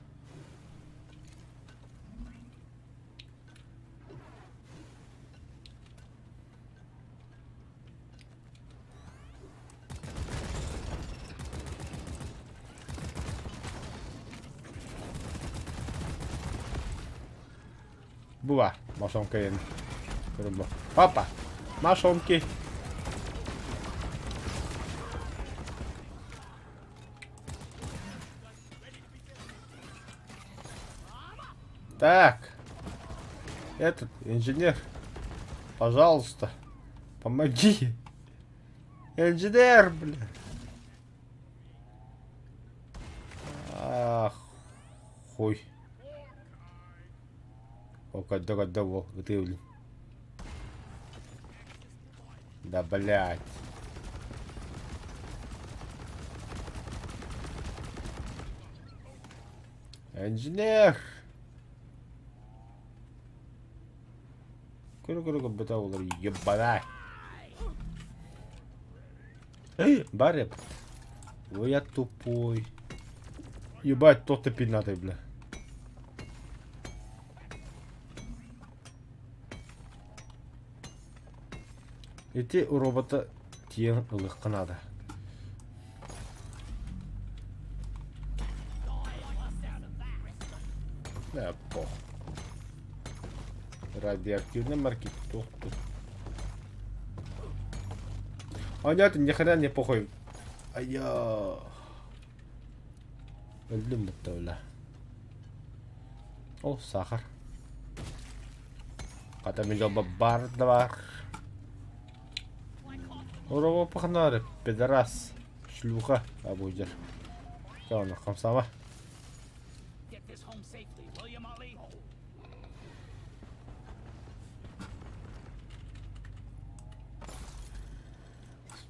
Була, мошонка ен. Көрүм Опа! Мошонки! Так. Этот инженер, пожалуйста, помоги. Инженер, бля. Ах, хуй. О, когда, когда, во, ты, Да, блядь. Инженер! Көрө-көрө көрбөтө олор ебана. Барып. Ой, я тупой. Ебать, тот ты пинатый, бля. Ити робота тиэн ылыхха наада. Да, пох. Радиоактивный маркет. Тух, тух. А нет, ни хрена не похуй. А я... Өлдүм бутта О, сахар. Хата мин дьолбо бар да бар. Робо пахнары, пидорас, шлюха, абудер. Все, хамсама.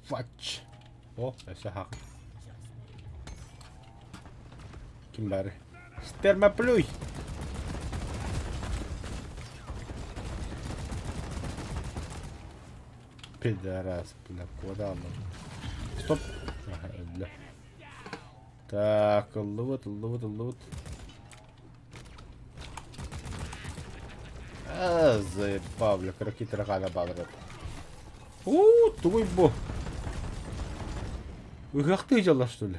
Фач. О, өссө хақ. Ким бары? Спермоплюй! Пидорас, бля, куда он? Стоп! Ага, бля. Так, ыллыбыт, ыллыбыт, ыллыбыт. А, заебал, бля, кыра таракана баалар Уу, тугуй бу? Ыһыахтыы дьаллар, что ли?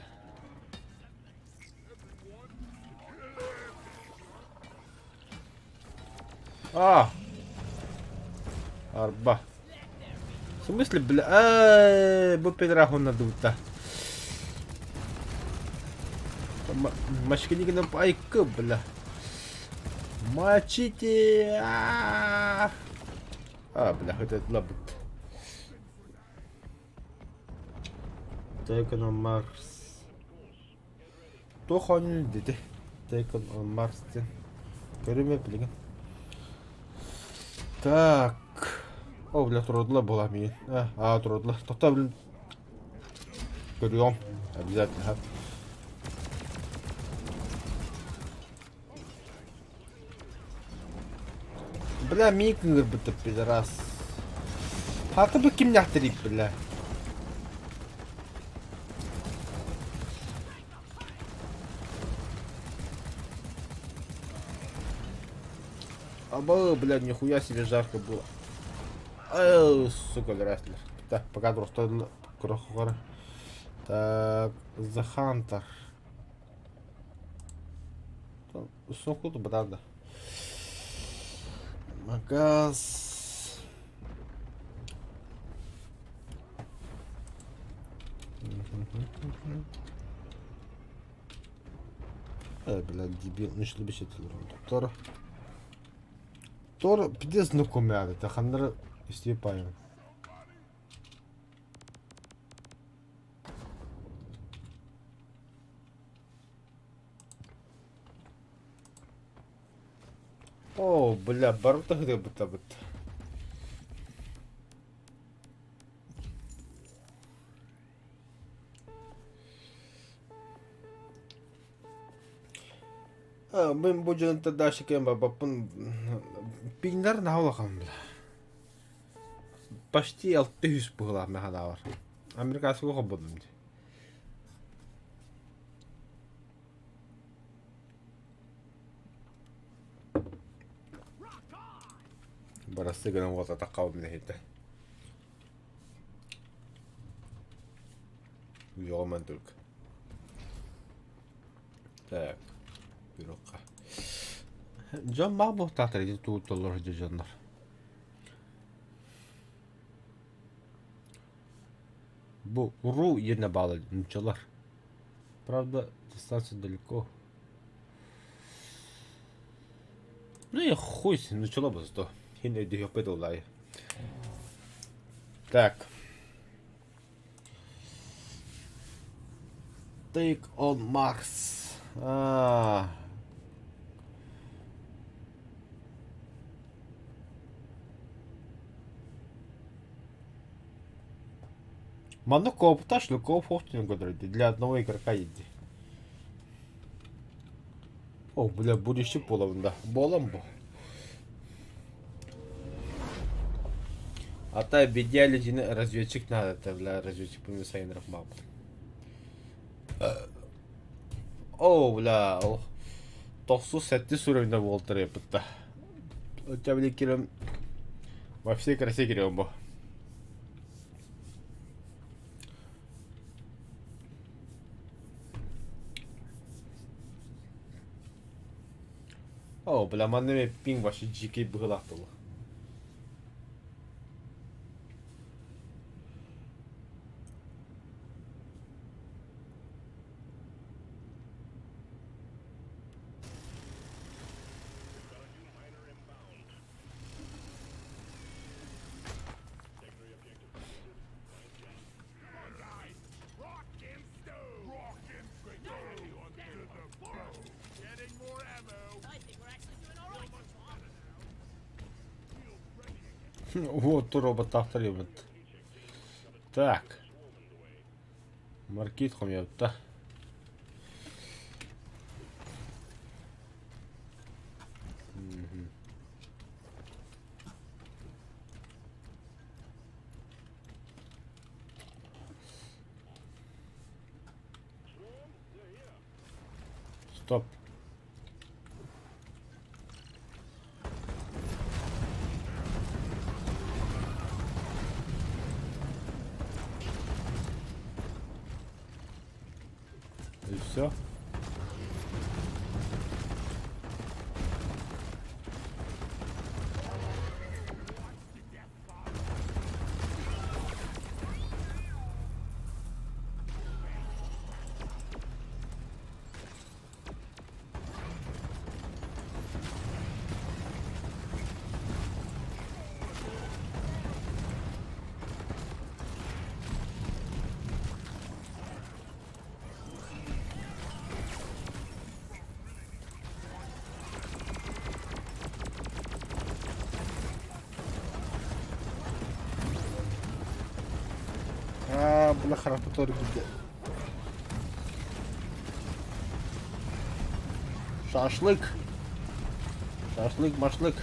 А! Арба. В смысле, бля? Эй, бу пидораху надута. Мачкини гына айкы, бля. Мочите! А, бля, это лабут. Taken on Mars. Туох оонньууну дити? Taken on Mars диэн. Көрүмэ билигин. Так. О, бля, турдула була миигин. А, турдула. Тоқта, блин. Көрүөм. Обязательно. Бля, миигин кыҥырбыта пидорас. Хата бу кимнээхтэрий, бля? Аба, бля, нихуя себе жарко было. Эй, сука, здрасте. Так, пока просто крохора. Так, The Hunter. Сокут братан. Магаз. Э, бля, дебил, ну что Тор. Тор, пиздец, ну кумяды, таханнар истепаем. О, бля, барыта быта быт. Мин бу дьонтон дальше кэм барбаппын пиҥнэр наһаа улахан бля. Почти 600 быһыылаах мин санаабар. Американскай холбодум дии. Барасты гынан уолатахха мин иһитэ. Уйоҕум только. Так, бюрокка. Дьон баар буолтаахтар ити тууталлар дьоннор. Бу уруу иэнэ баала нуччалар. Правда, дистанция далеко. Ну и хуй с ним, нуччала бы зато. Хин өйдөһүөхпүт буоллаҕай. Так. Take on Mars. А. Манна коопташ, но кооп для одного игрока иди. О, бля, будущий половина. Болом бу. А та в идеале разведчик надо, это, бля, разведчик мин сайынырах баҕабын. О, бля, ол тохсус сэттис уровеньда буолтар эппитта. Хотя били кирем во всей красе кириэм бу. О, бля, манна эмиэ пинг вообще дьиикэй быһыылаах буолуо. Вот роботахтар ебет. Так. Маркит хомьятта. Стоп. И все. Аа, бля, хараппыт оргуйда. Шашлык. Шашлык, машлык.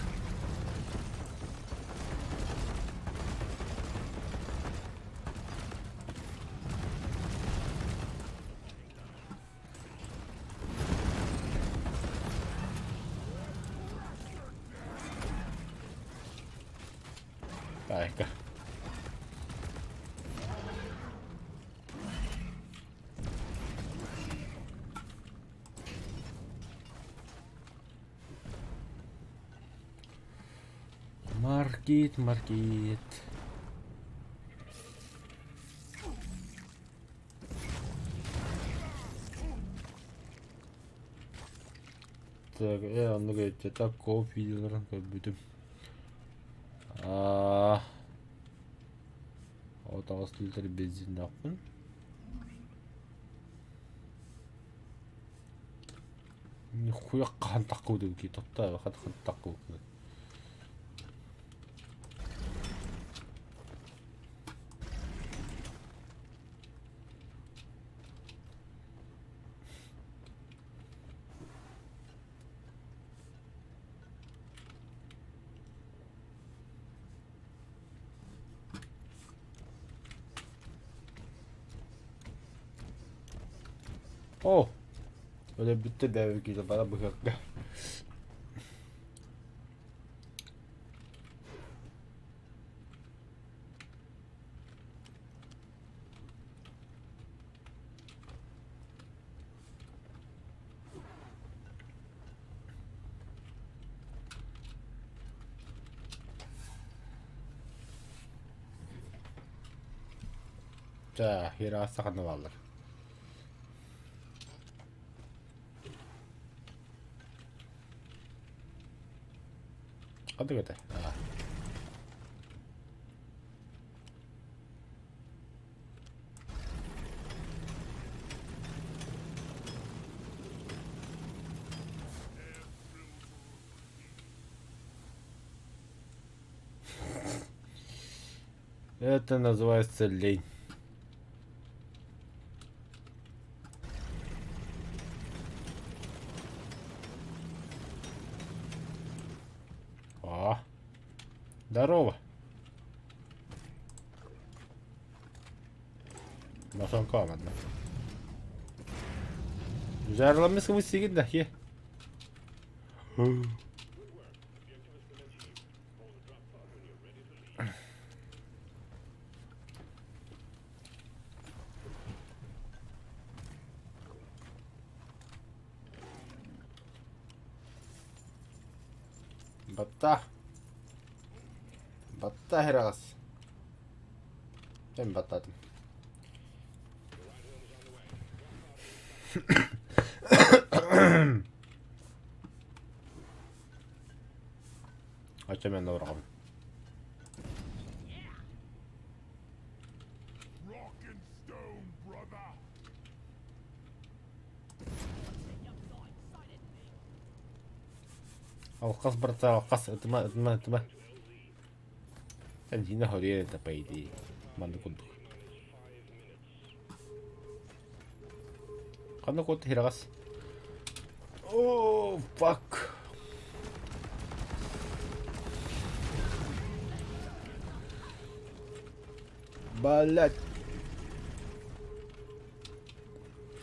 Дай-ка. Маркет, маркет. Так, оннук эччэтэ коп видеоларын көрбүтүм. Аа, 38 литр бензиннээхпин. Нихуя хаһан таххыбыт эбит тохтоо хаһан таххыбыт. О! Öyle bitti be bana bırakma. Чэ, хирааса ханна бааллар? Ханнык этэ? Это называется лень. О, здорово. Масонка манна. Жарламыс кыбыс сигин да хе. Батта. Батта херагас. Мен баттадым. Очо мен добром. Алкас братан, алкас, ытыма, ытыма, ытыма. Дина хорьер это по идее. Маннык курдук. Ханна кот хирагас. О, fuck. Блять.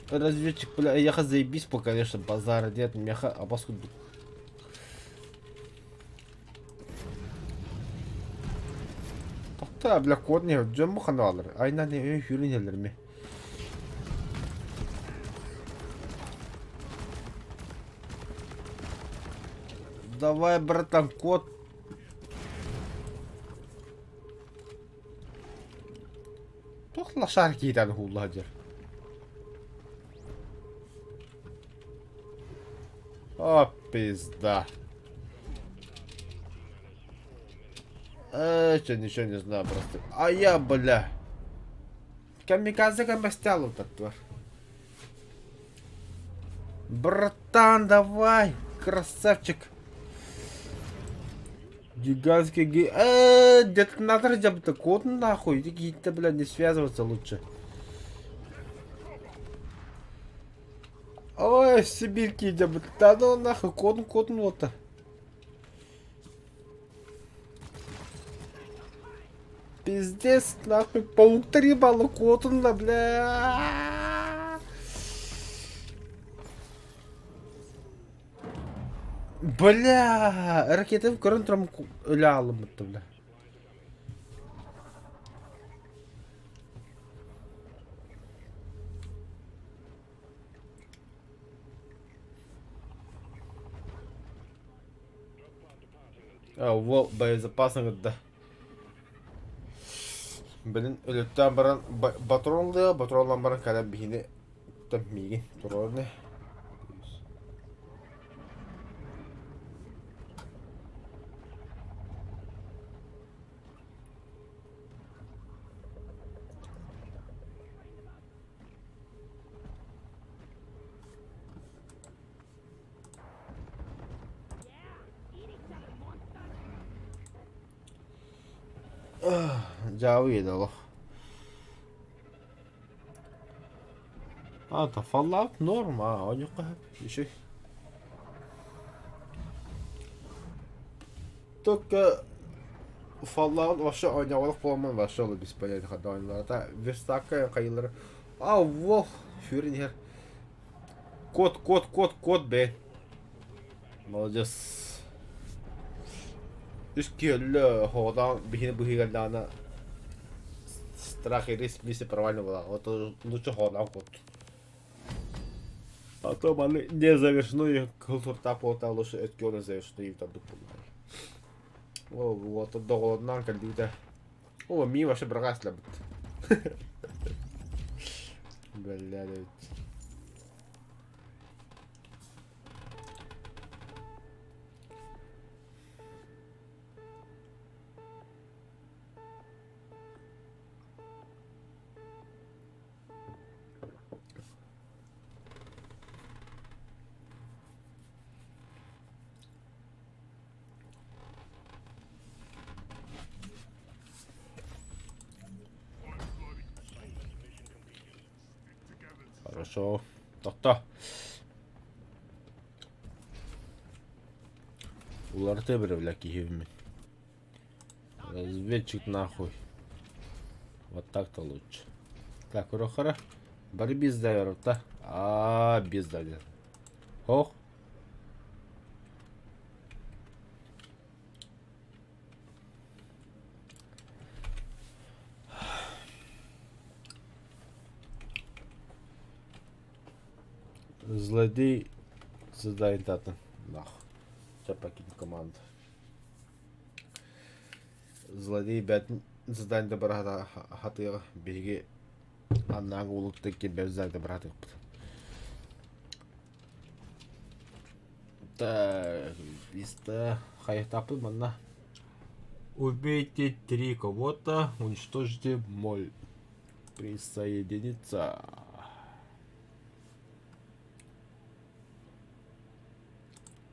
Разведчик, бля, я заебись, пока, конечно, базара нет, меха, а паскуд. Тохта, бля, код не, дьон бу ханалар. Айна не өй хүрүн ми. Давай, братан, код. Туох лошар киитэн хуулла дьэр. О, пизда. Э, что, ничего не знаю просто. А я, бля. Камикадзе камбастялу так Братан, давай, красавчик. Гигантский ги... Детонатор дябта код нахуй. Иди какие-то, бля, не связываться лучше. Ой, Сибирки дябта. Да ну нахуй, код, код, вот. Пиздец, нахуй, паук ебало, код он, бля. Бля, ракета в көрөн турам өлө алыммытты, бля. А, вот, боезапасный, да. Блин, өлөттөн баран батронлыа, батронлан баран кэлэн биһини миигин туруорне. Дьаабы иэдэ олох. А, то Fallout норм, а, оонньуохха сөп, үчүгэй. Только Fallout вообще оонньооботох буоламмын вообще ол без понятия ханна оонньуулара. Верстакка хайыылара А, вох, сүүрэн иһэр. Кот, кот, кот, кот, бэ. Молодец. Үс киһи хоҕотоон биһини быһыыгаллаана страх и риск вместе провально была. Вот лучше хоҕотоон кот. А то маны не завершено кылтуртаах буолта лучше өткө завершено и там О, вот доҕолоннаан кэлбитэ. О, мии вообще бырҕаастыларбыт. Бэллээ эбит. Хорошо. Тохто. Уларыта бля киһибин. Разведчик нахуй. Вот так-то лучше. Так, Рохара. Бары бездавер, да? А, бездавер. Ох. Злодей задает это. Нах. Сейчас покину команду. Злодей бэт задание бара хатыга биһиги аннааҥы улуттан кирбэбит задание бара хатыахпыт. Так, листа хайытаппыт манна. Убейте три кого-то, уничтожьте моль. Присоединиться.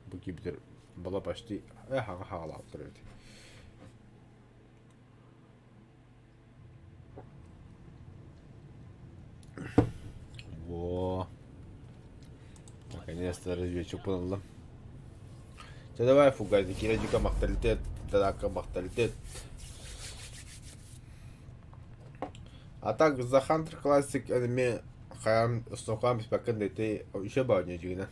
Бу кибитер была почти хаҕа хаҕалаабыттар эбит. Во. Наконец-то разведчик ыллым. Чэ давай фугай, киирэ дьүкэ махталитет, дадака махталитет. А так The Hunter Classic эмиэ хайаан устуохаан биспэккин да ити үчүгэй баҕайы дьиҥинэн.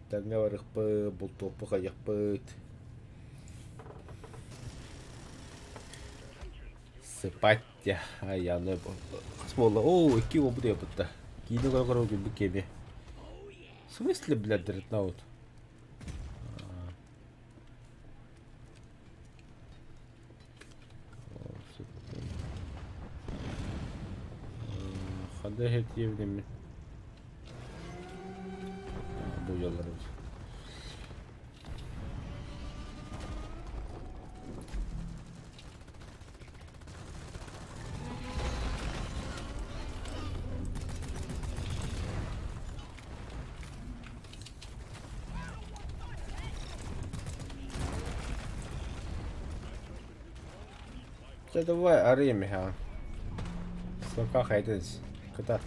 Тэҥҥэ барыахпыт, бултуохпут, хайыахпыт. Сыпать айаны хас буолла? Оо, икки буолбут буолбут Киинэ көрө-көрө күлбүт киэби. В смысле, блядь, дредноут? Ханна иһирдиэбин Бу дьалларыбыт. Чэ давай арыйым иһэҕин. Сука хайдыс. Кытар.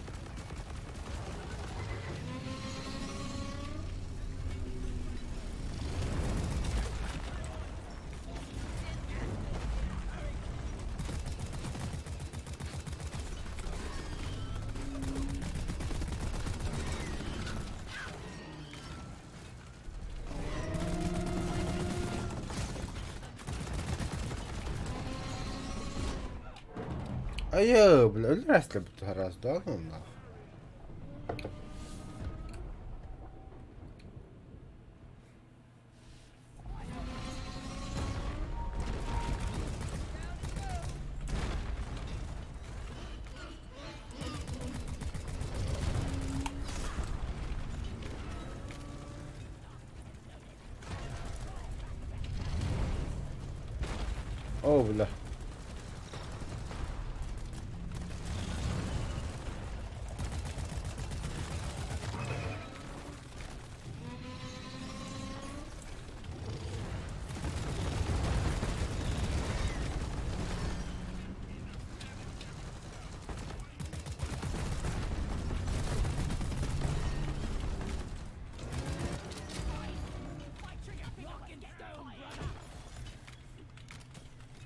Айыы, бля, өлөр раз, да ну нахуй. О, бля.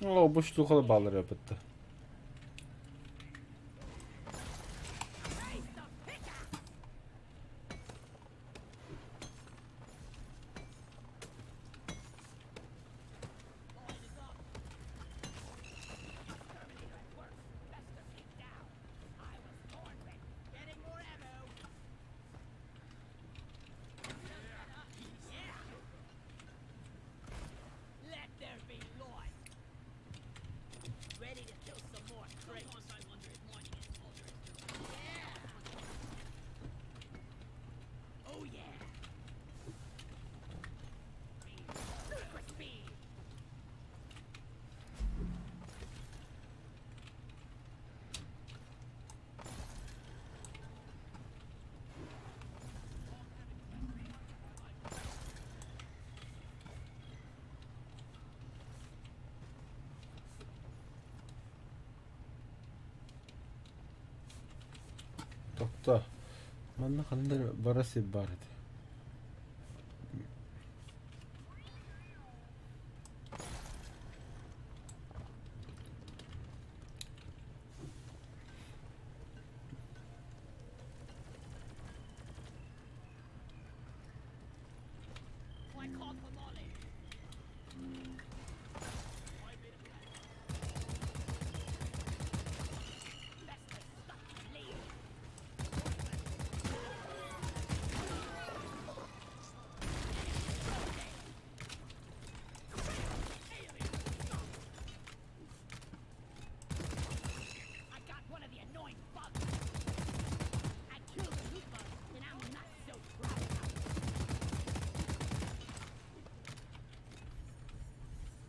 О, бу штука баллар yapıttı. Тохтоо. Манна ханна эрэ бара сир баар этэ.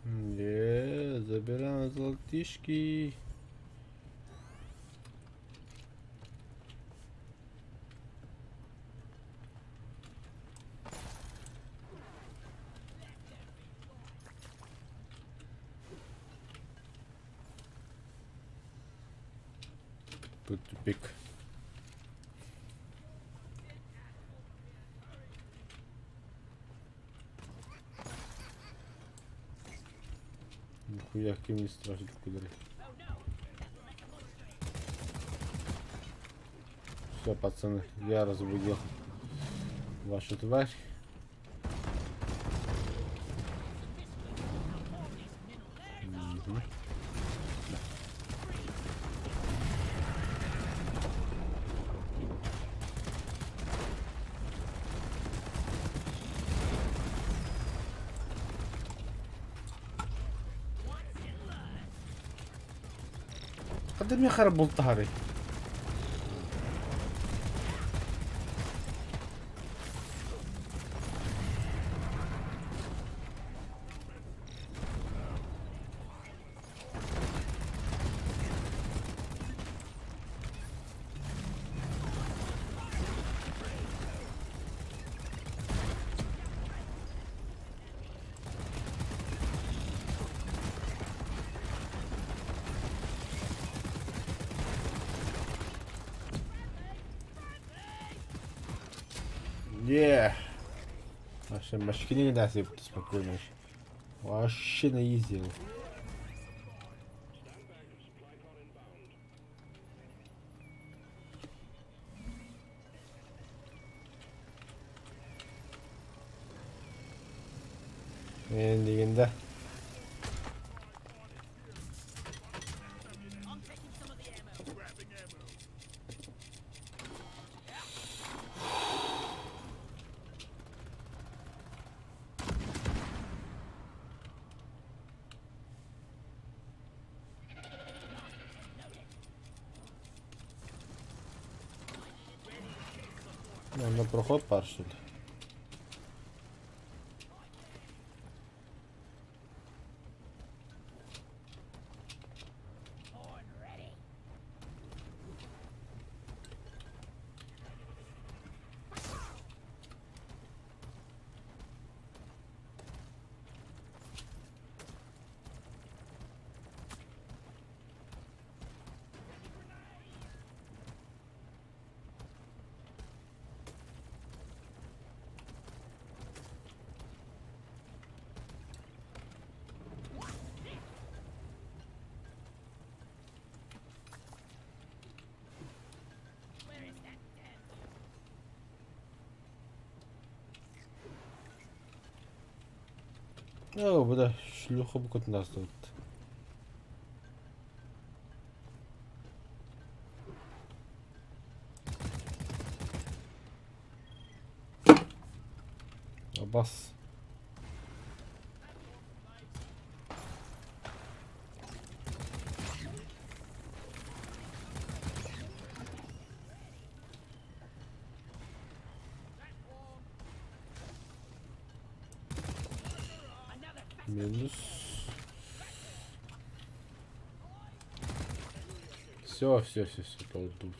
Не, забираем золотишки. Тут тупик. Нихуя, кем не страшно куда. Все, пацаны, я разбудил вашу тварь. Мгм. قدم يخرب الطهري. Не. Вообще, машине не даст спокойно. Вообще на изи. Дегенде. На проход пар, что ли? Оо, бу да шлюха букатын астыбыт. Бас. Минус. Все, все, все, все, тут.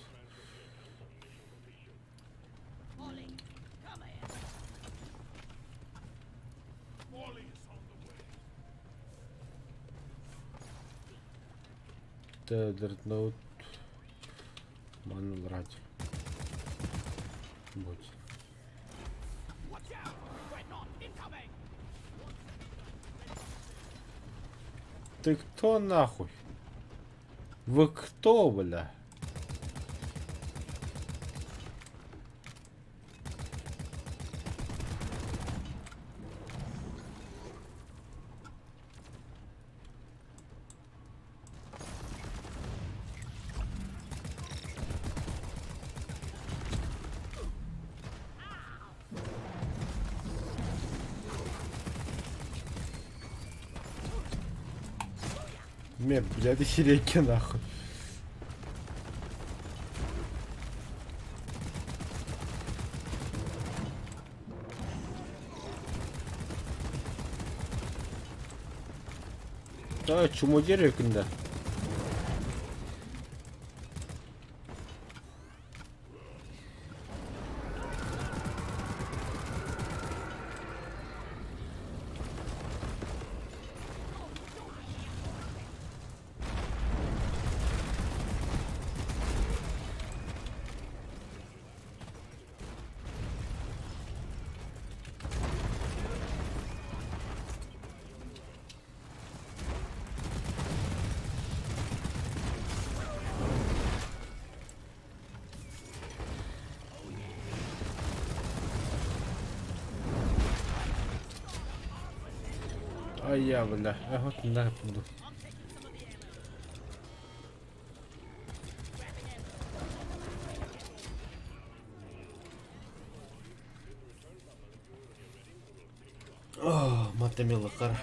Дредноут. Манлрать. Будь. Ты кто нахуй? Вы кто, бля? Ме, блядь, охереть нахуй. Да, чмо деревкин да. Ай я, бля, а вот на буду. О, матемилыкар.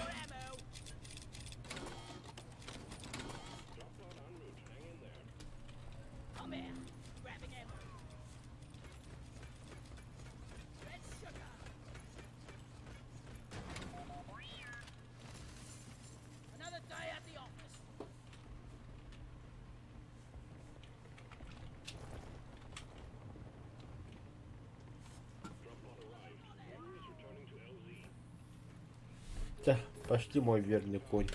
Да, пошли, мой верный конь.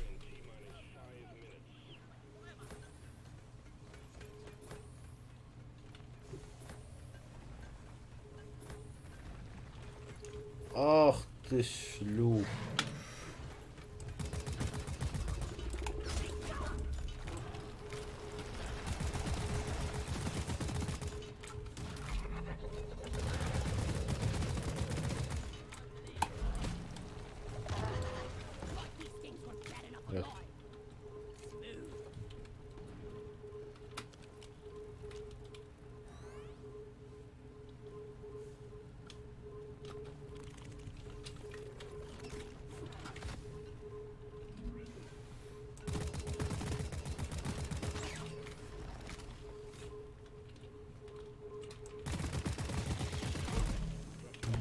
Ах ты шлюх. Эх.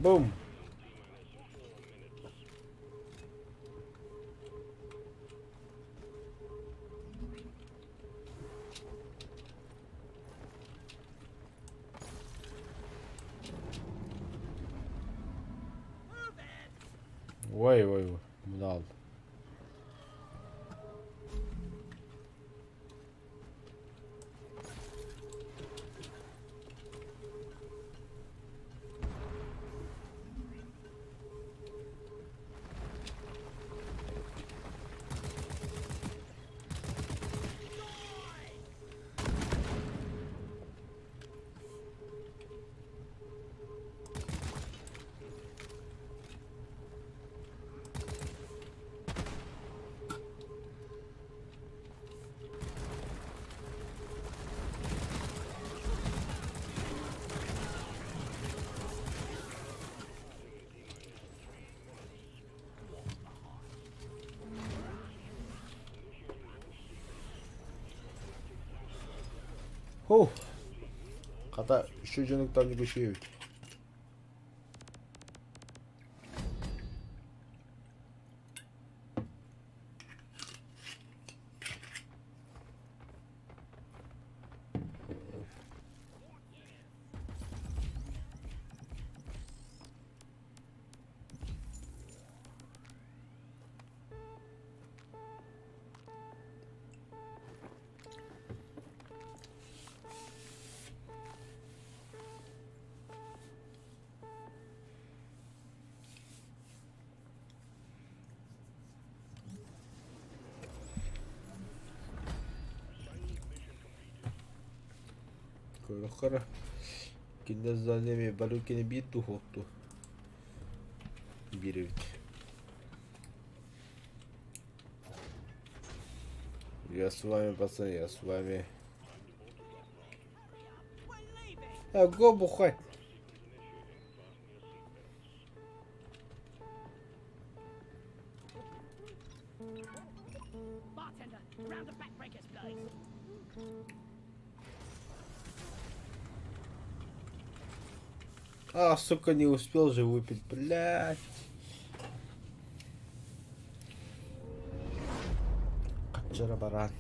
Бум! Ой, ой, ой, bunu al. Ху! Хата, үчүгэй дьонуктан үгүс эбит. Көрөххө кинилэр здание бары кини биир духуотту биир эбит. Я с вами, пацаны, я с вами. А, го бухай. А, сука, не успел же выпить, блядь. Качара баран.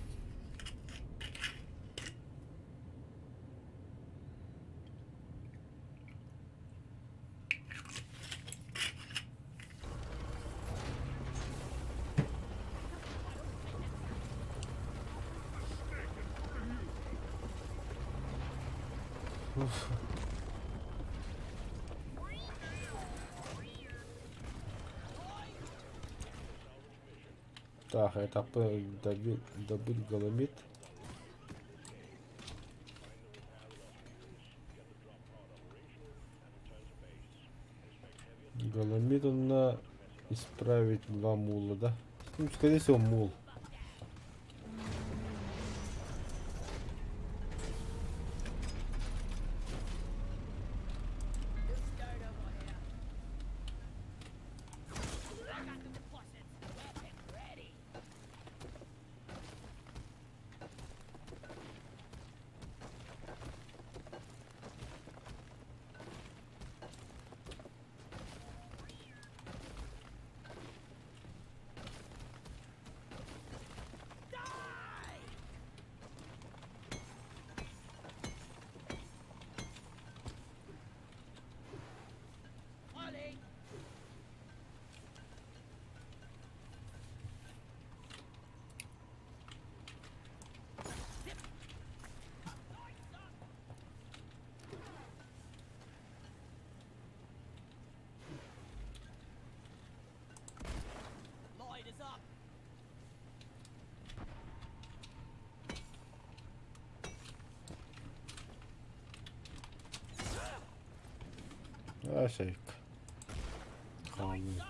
Так, это добыть голомит. Голомит он на исправить два мула, да? Ну, скорее всего, мул. А, шейк. Хамит.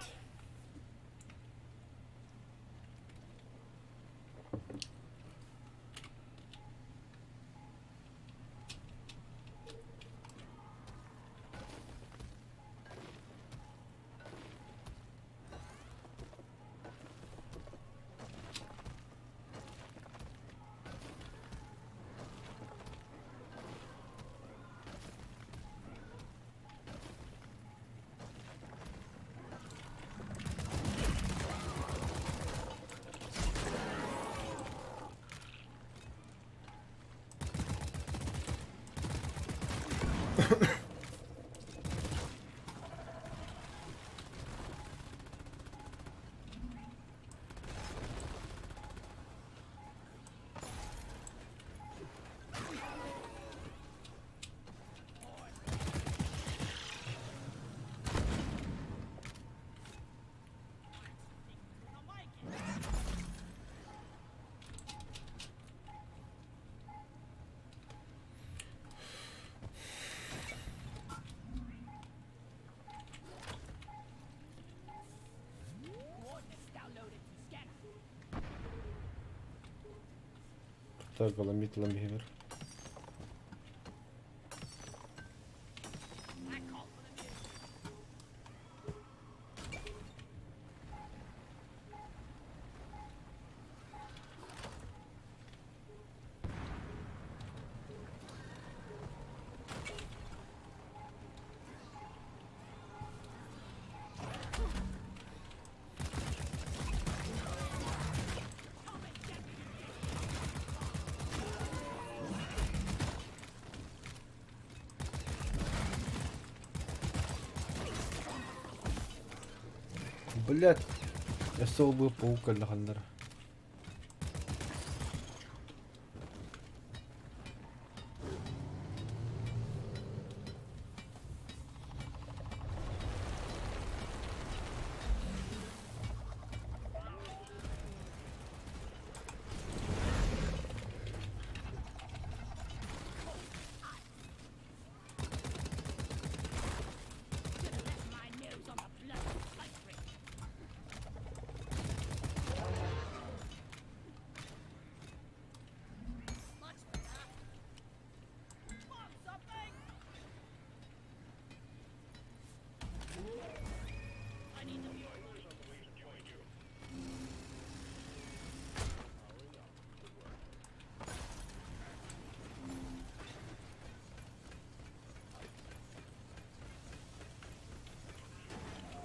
Так, голомит ламбер. Блядь, өссө ол паук кэллэ ханнара.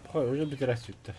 Хой, уже бүтэрэ сүттэ.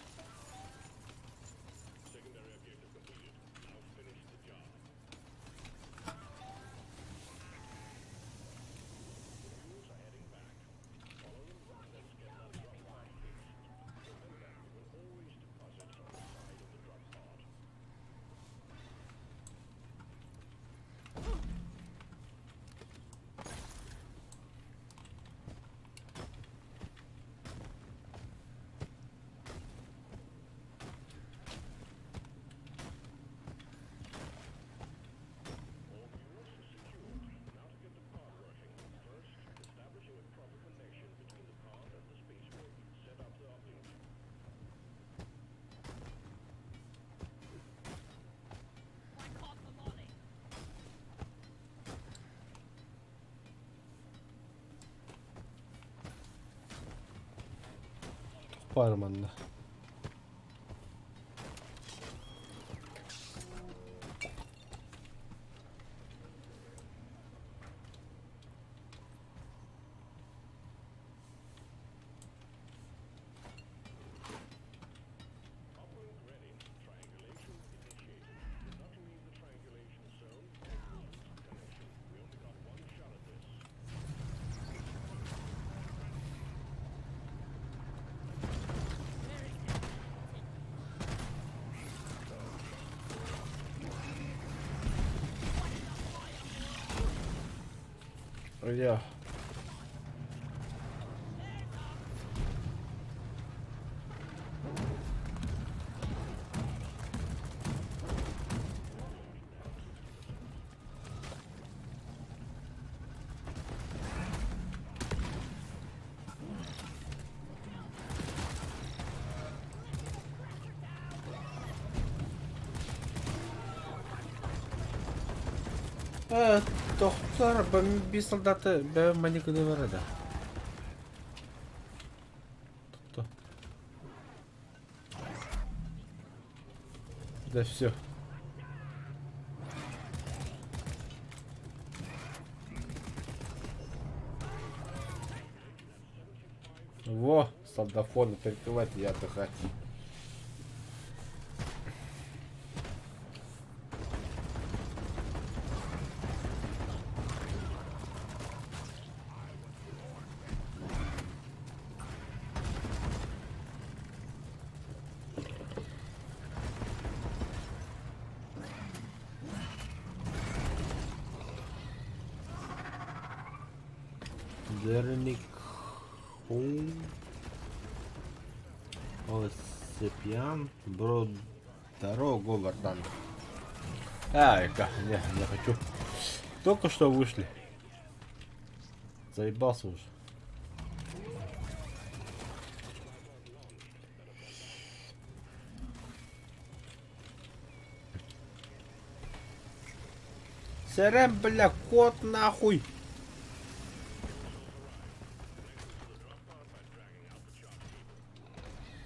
Баар манна. Я. Э, тохтор, бомби солдаты, бэ маниканы барада. Кто? Да все. Во, солдафоны прикрывать и отдыхать. Верник Осипян Бро дорогу Вардан. Ай, ка, не, не хочу. Только что вышли. Заебался уже. Сэрэн, бля, кот нахуй.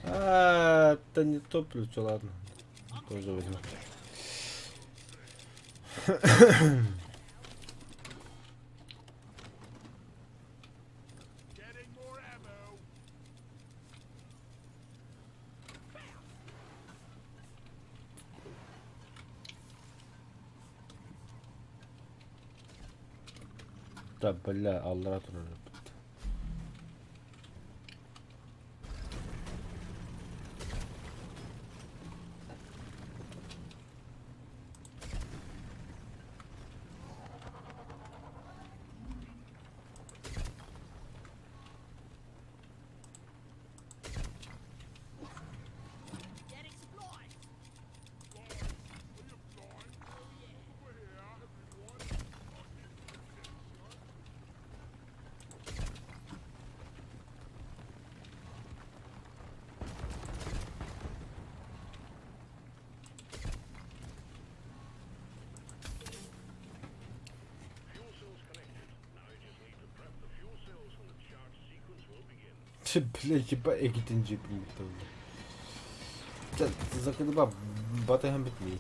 А, это не то плечо, ладно. Тоже возьму. Да, бля, аллара турар. Бля, еба эгитин джипин Закадыба батыһан битмей.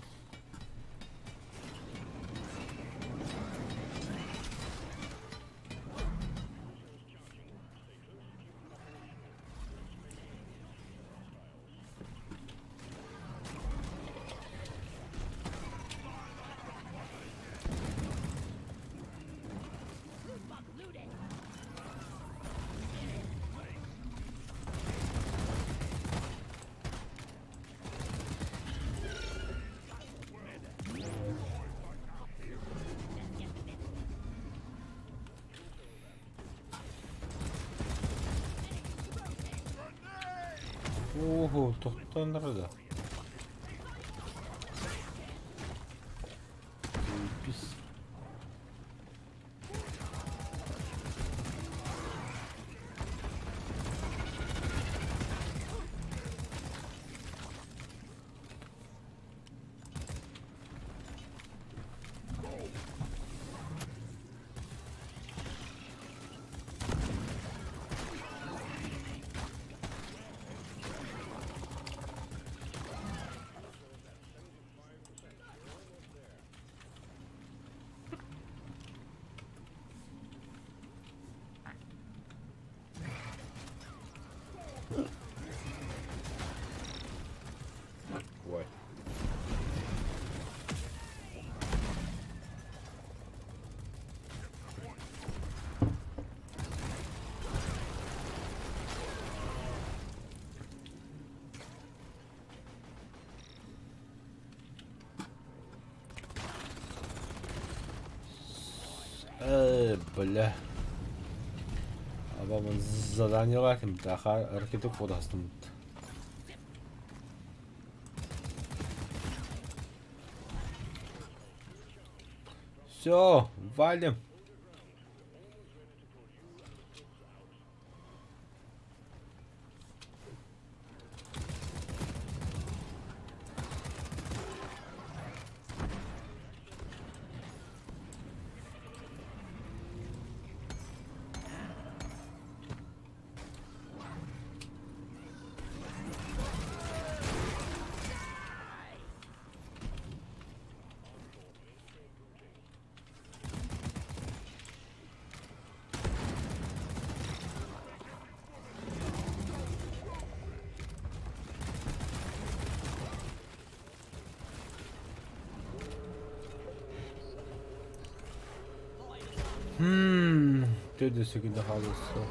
Ого, тохтоннор да. Пис. Ой. Бля. Абамын заданиелар ким таха ракета кодастым. Все, валим. Төрдө секунда хаалысы.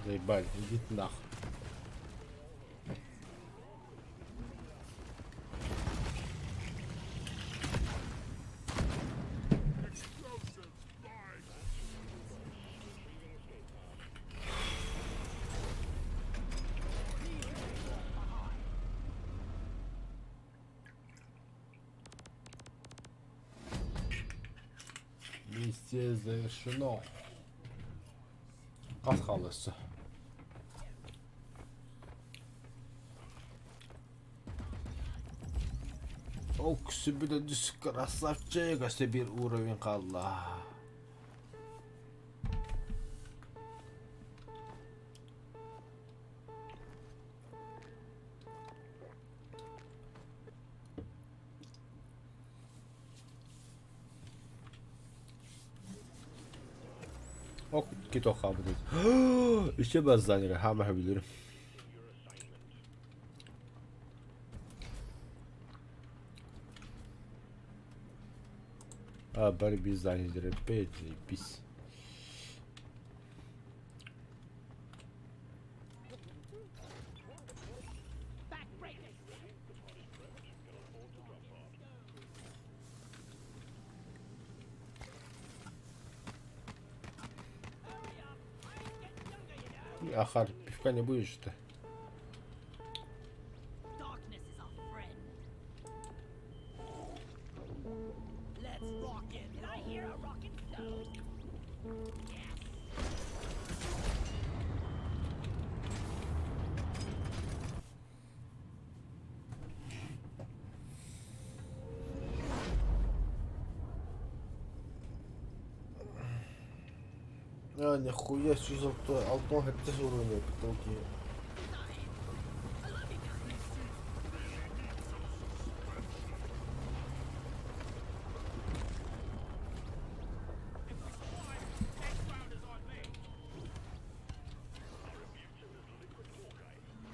Заебали, идите нахуй. Миссия завершена. Хас хаалысы. Ок, сүбүлө красавчик, өссө bir уровень хаалла. Ок, кито хабыт. Еще базданер, хама билирим. А, бары bir zannederim. Biz. Хуй, Ахар, пивка не будешь-то? А, нихуя, что за то? Алтон хаттас уровня потолки.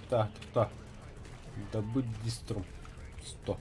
Так, так. Добыть диструм. 100.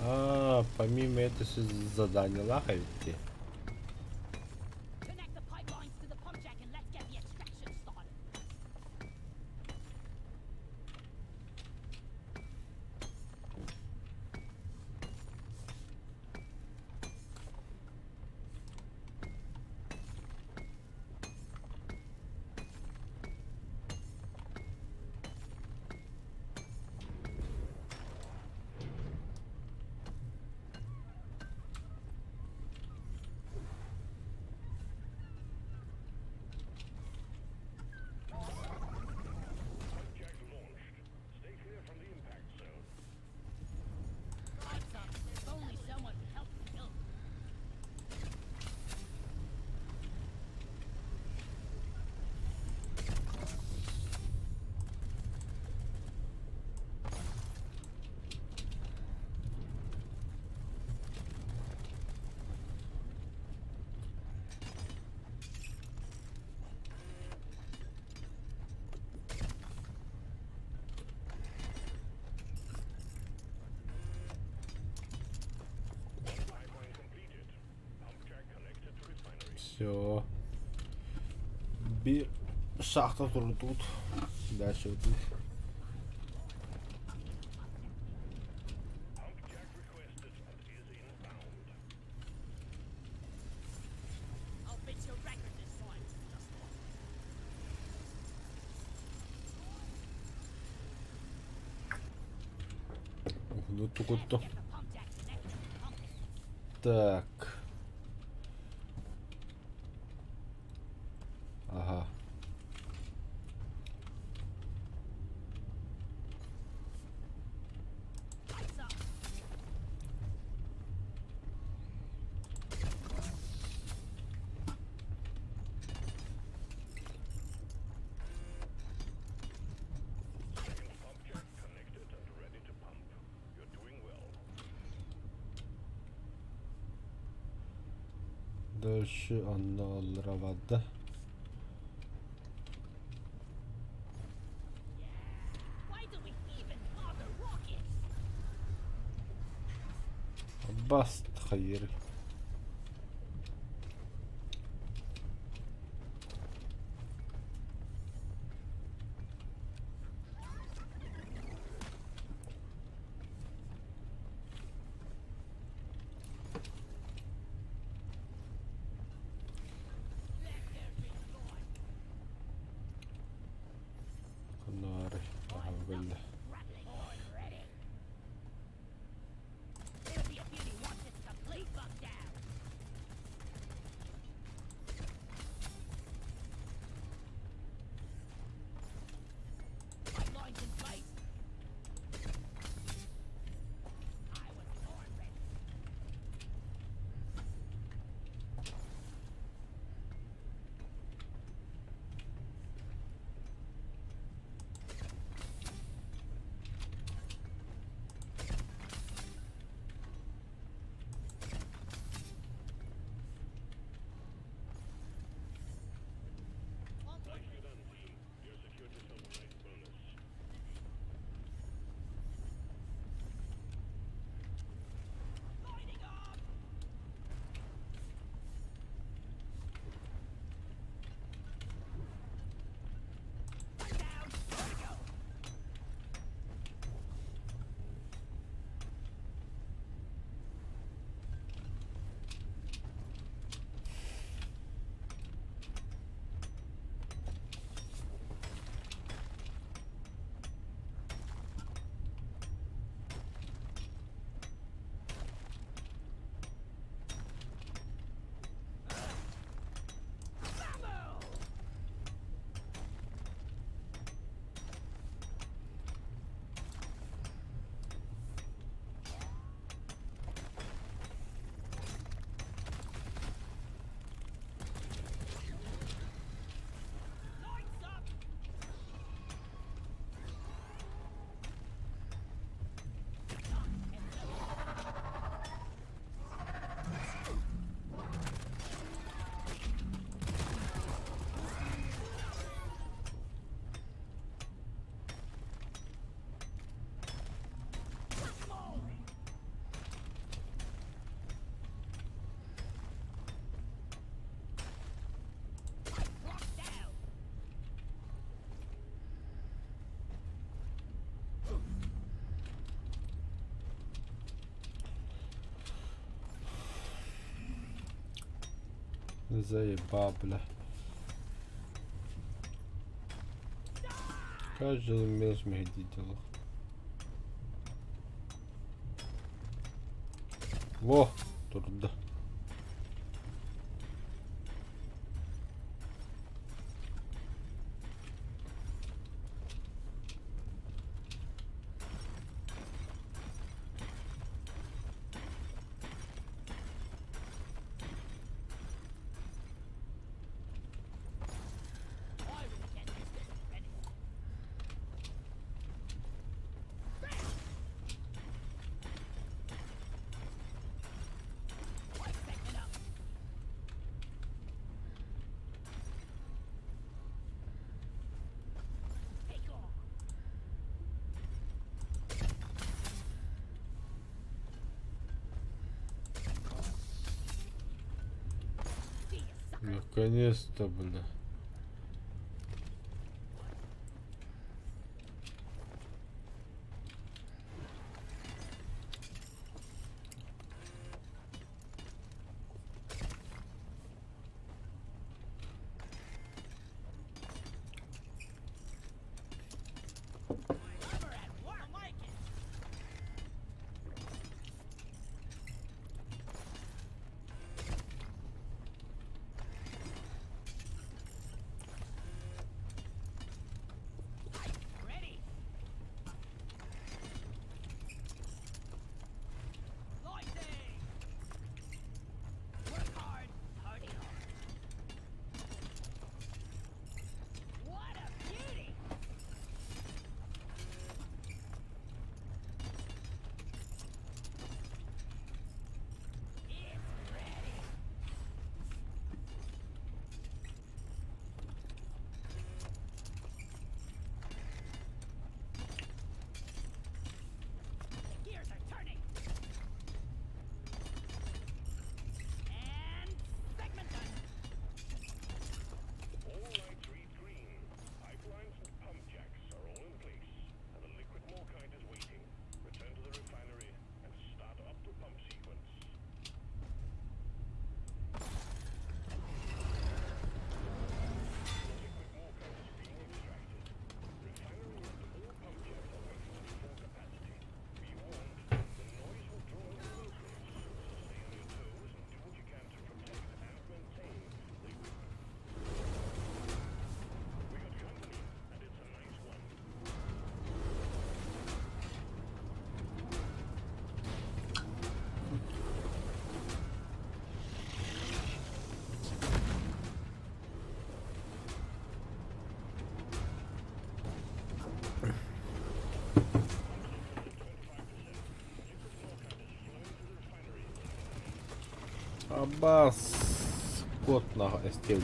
А, помимо этого задание лахаете. Все. Би шахта тоже тут. Дальше вот тут. Ну тут. Так. Ага. Дальше она лравада. Баст хайыр. Канары. Ага, белли. Заебал, бля. Каждый минус дело. Во, турда. Наконец-то, бля. Абас кот на стиль.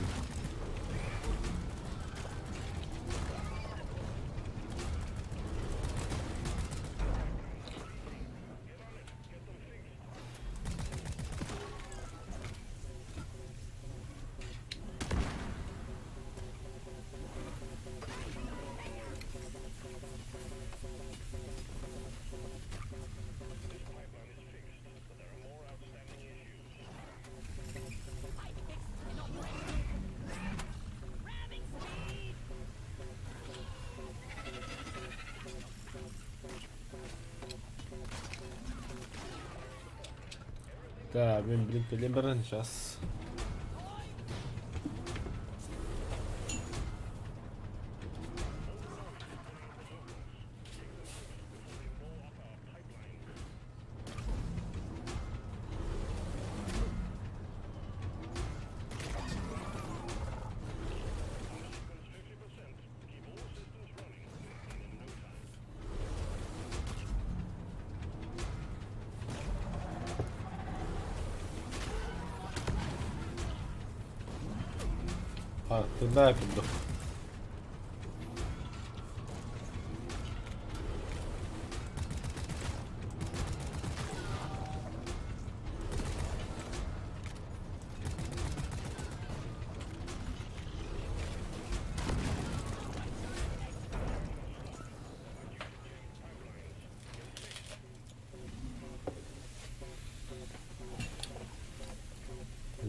Да, блин, блин, блин, сейчас. А, туда я пойду.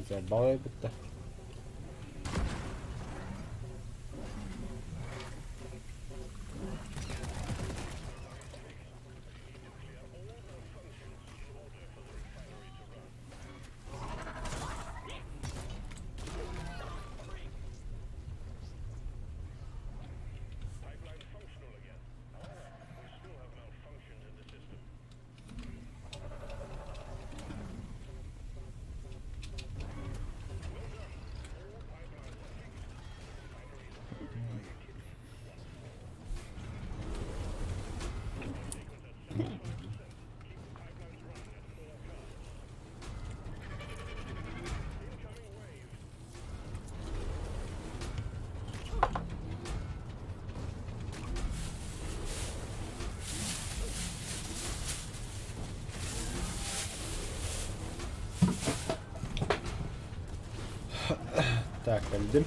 Забавай бітті. Так, кэллим.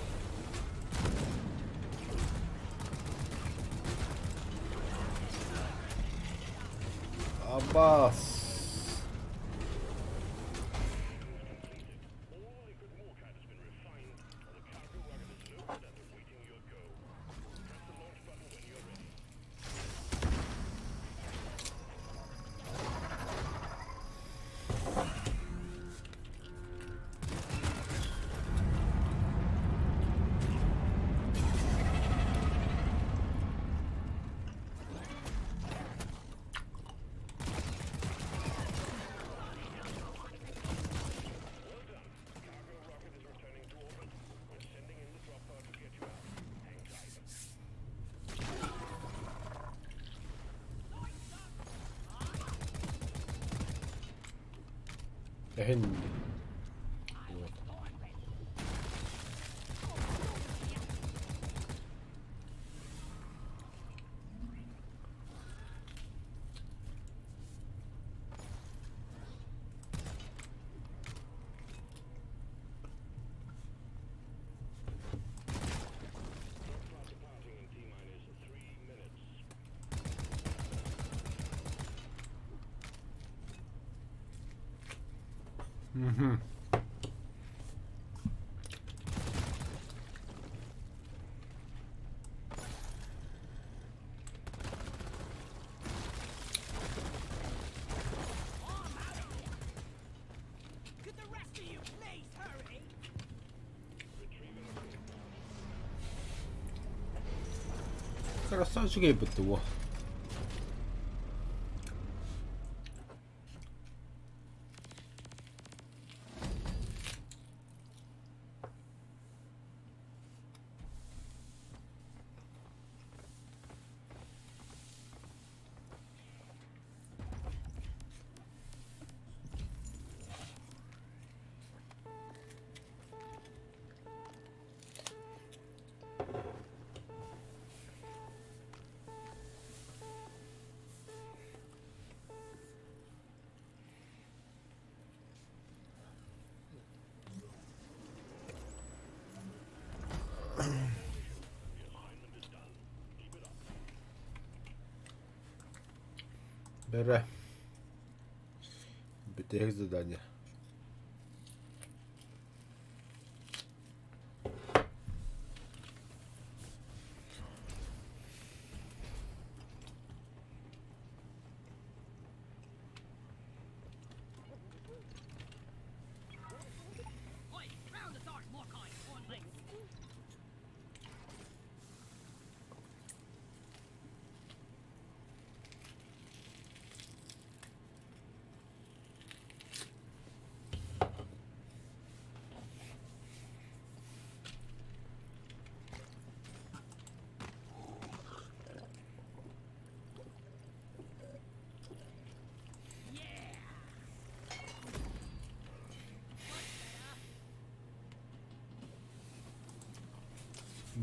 Аббас. Эһин. Вот. Угу. Красавчик ебать. Бәрі. Бүтэһик задание.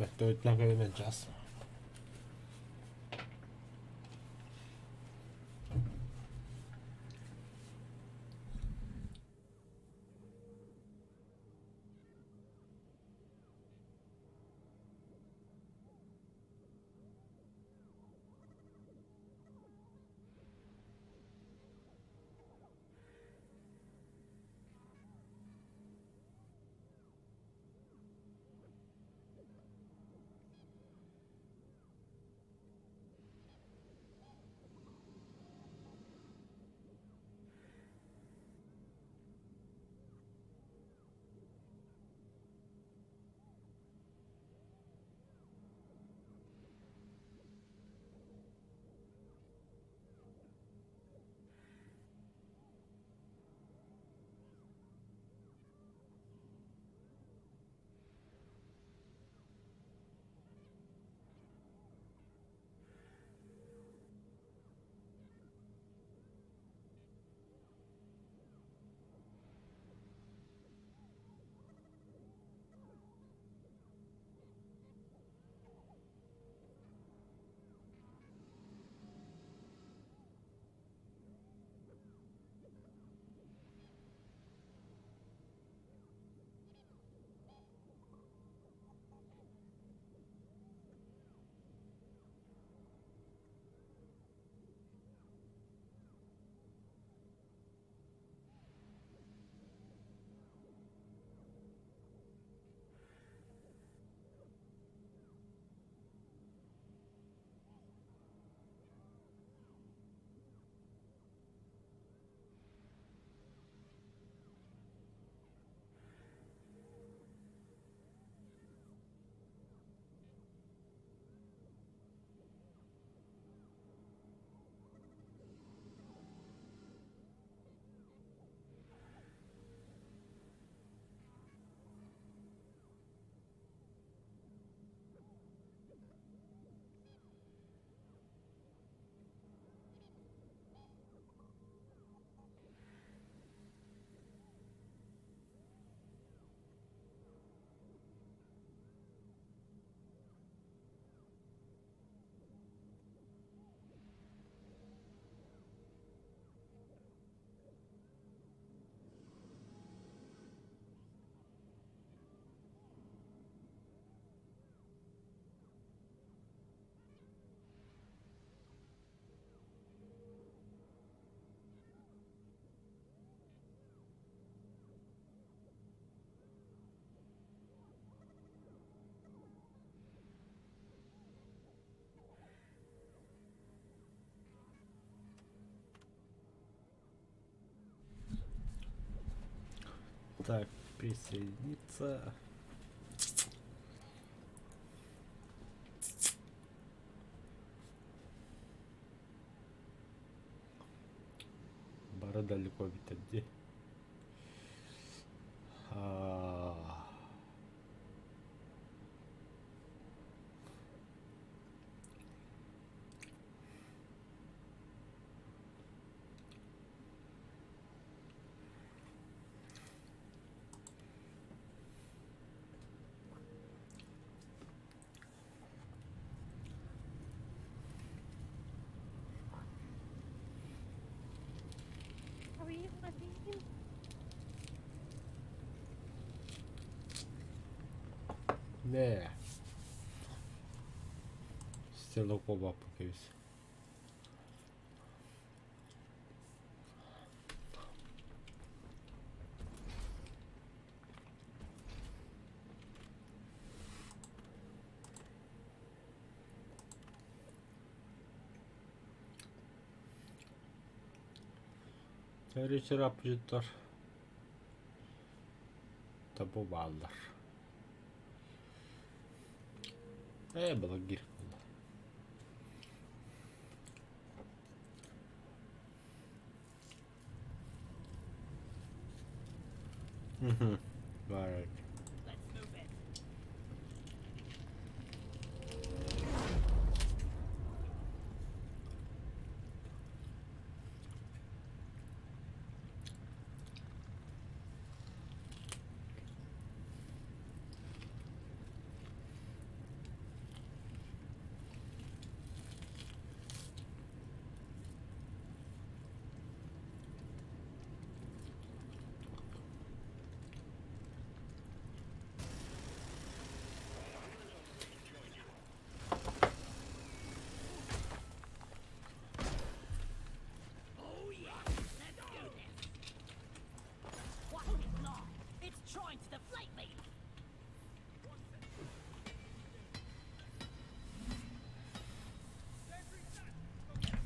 Вертолетна көрүнэн час. Так, присоединиться. Бары далеко эбиттэр дии. Не. Стрелок буолбаппын кэбис. Речерапчыттар табу бааллар. Ээ, балагир. Мгм. Баар.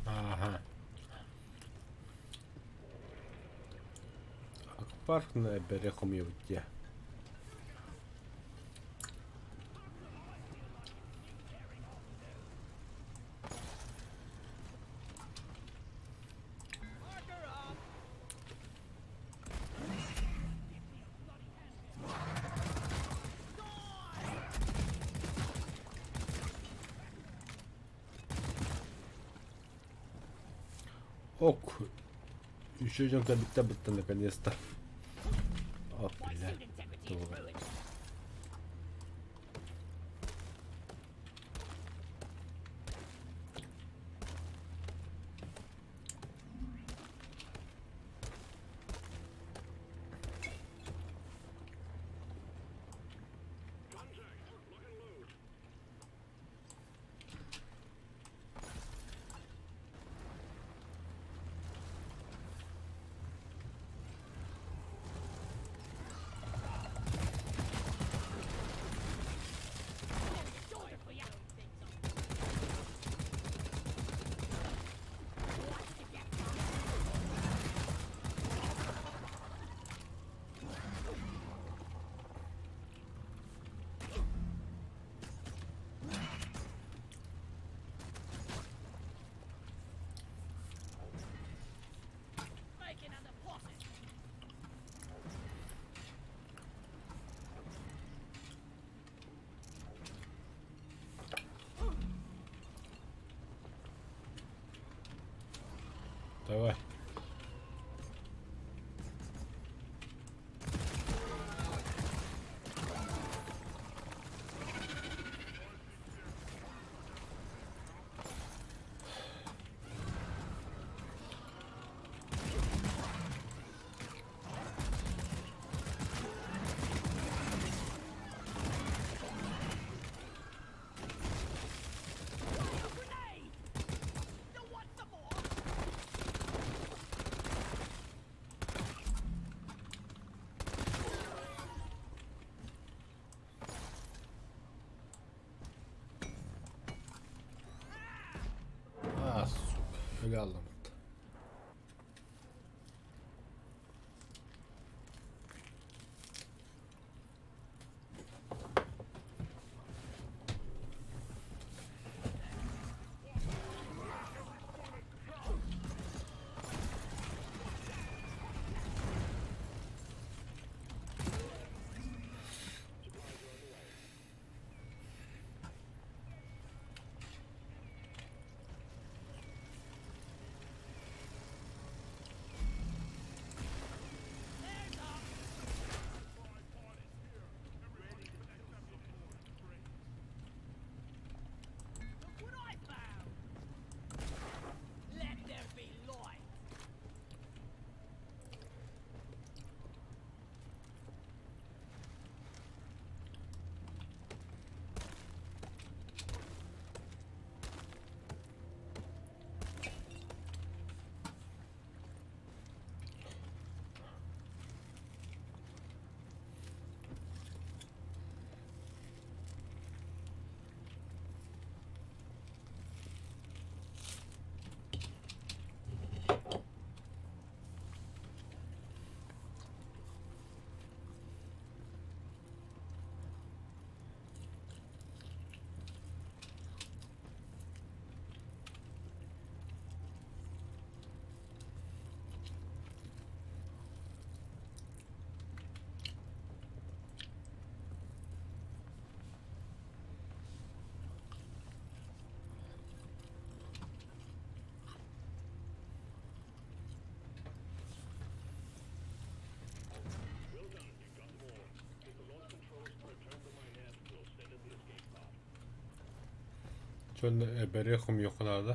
Ага. Акпарк бэрэ хомуйабыт дии. Ок. Еще один кабита наконец-то. О, блядь. Давай. А, сука, өлө алдым. Сонно эбэри хомуйуохха наада.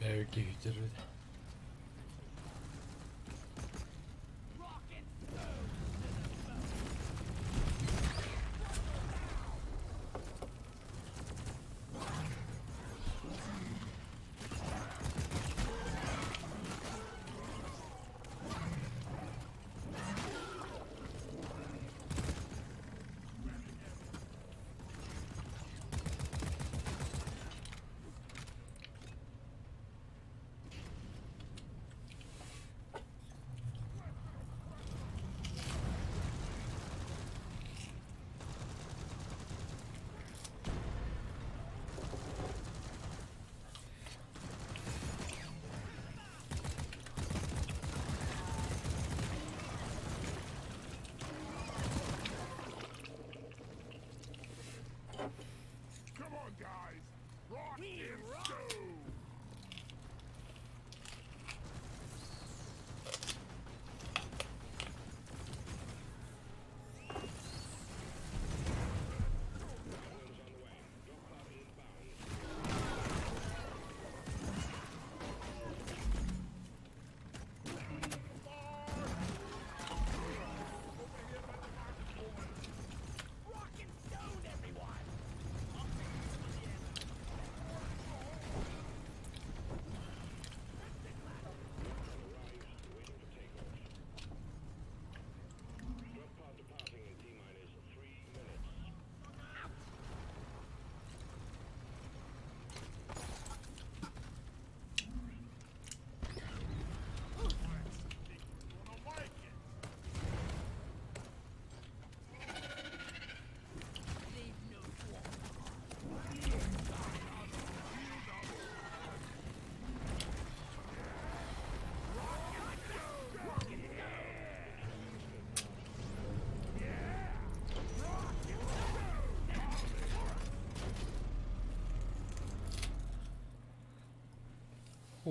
Бэйэ киһитэр.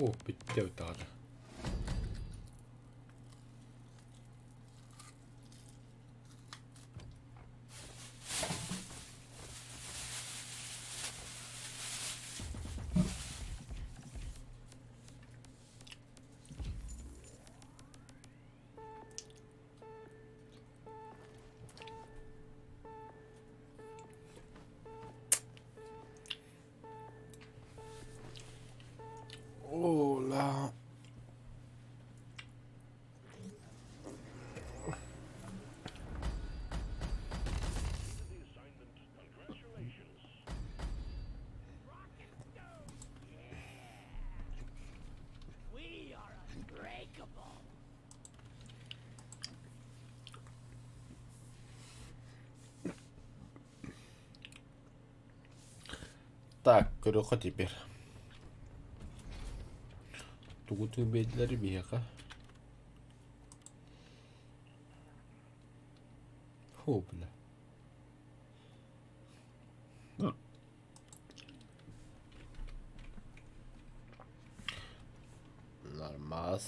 О, бүттэ даҕаны. Ола. Так, көрүөххэ теперь. Тугу биэрдилэр биһиэхэ? Фу, бля. Нормас.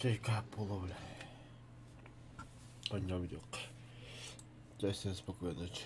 Чайка буола бля. Онньоом диэххэ. Дьэ, всем спокойной ночи.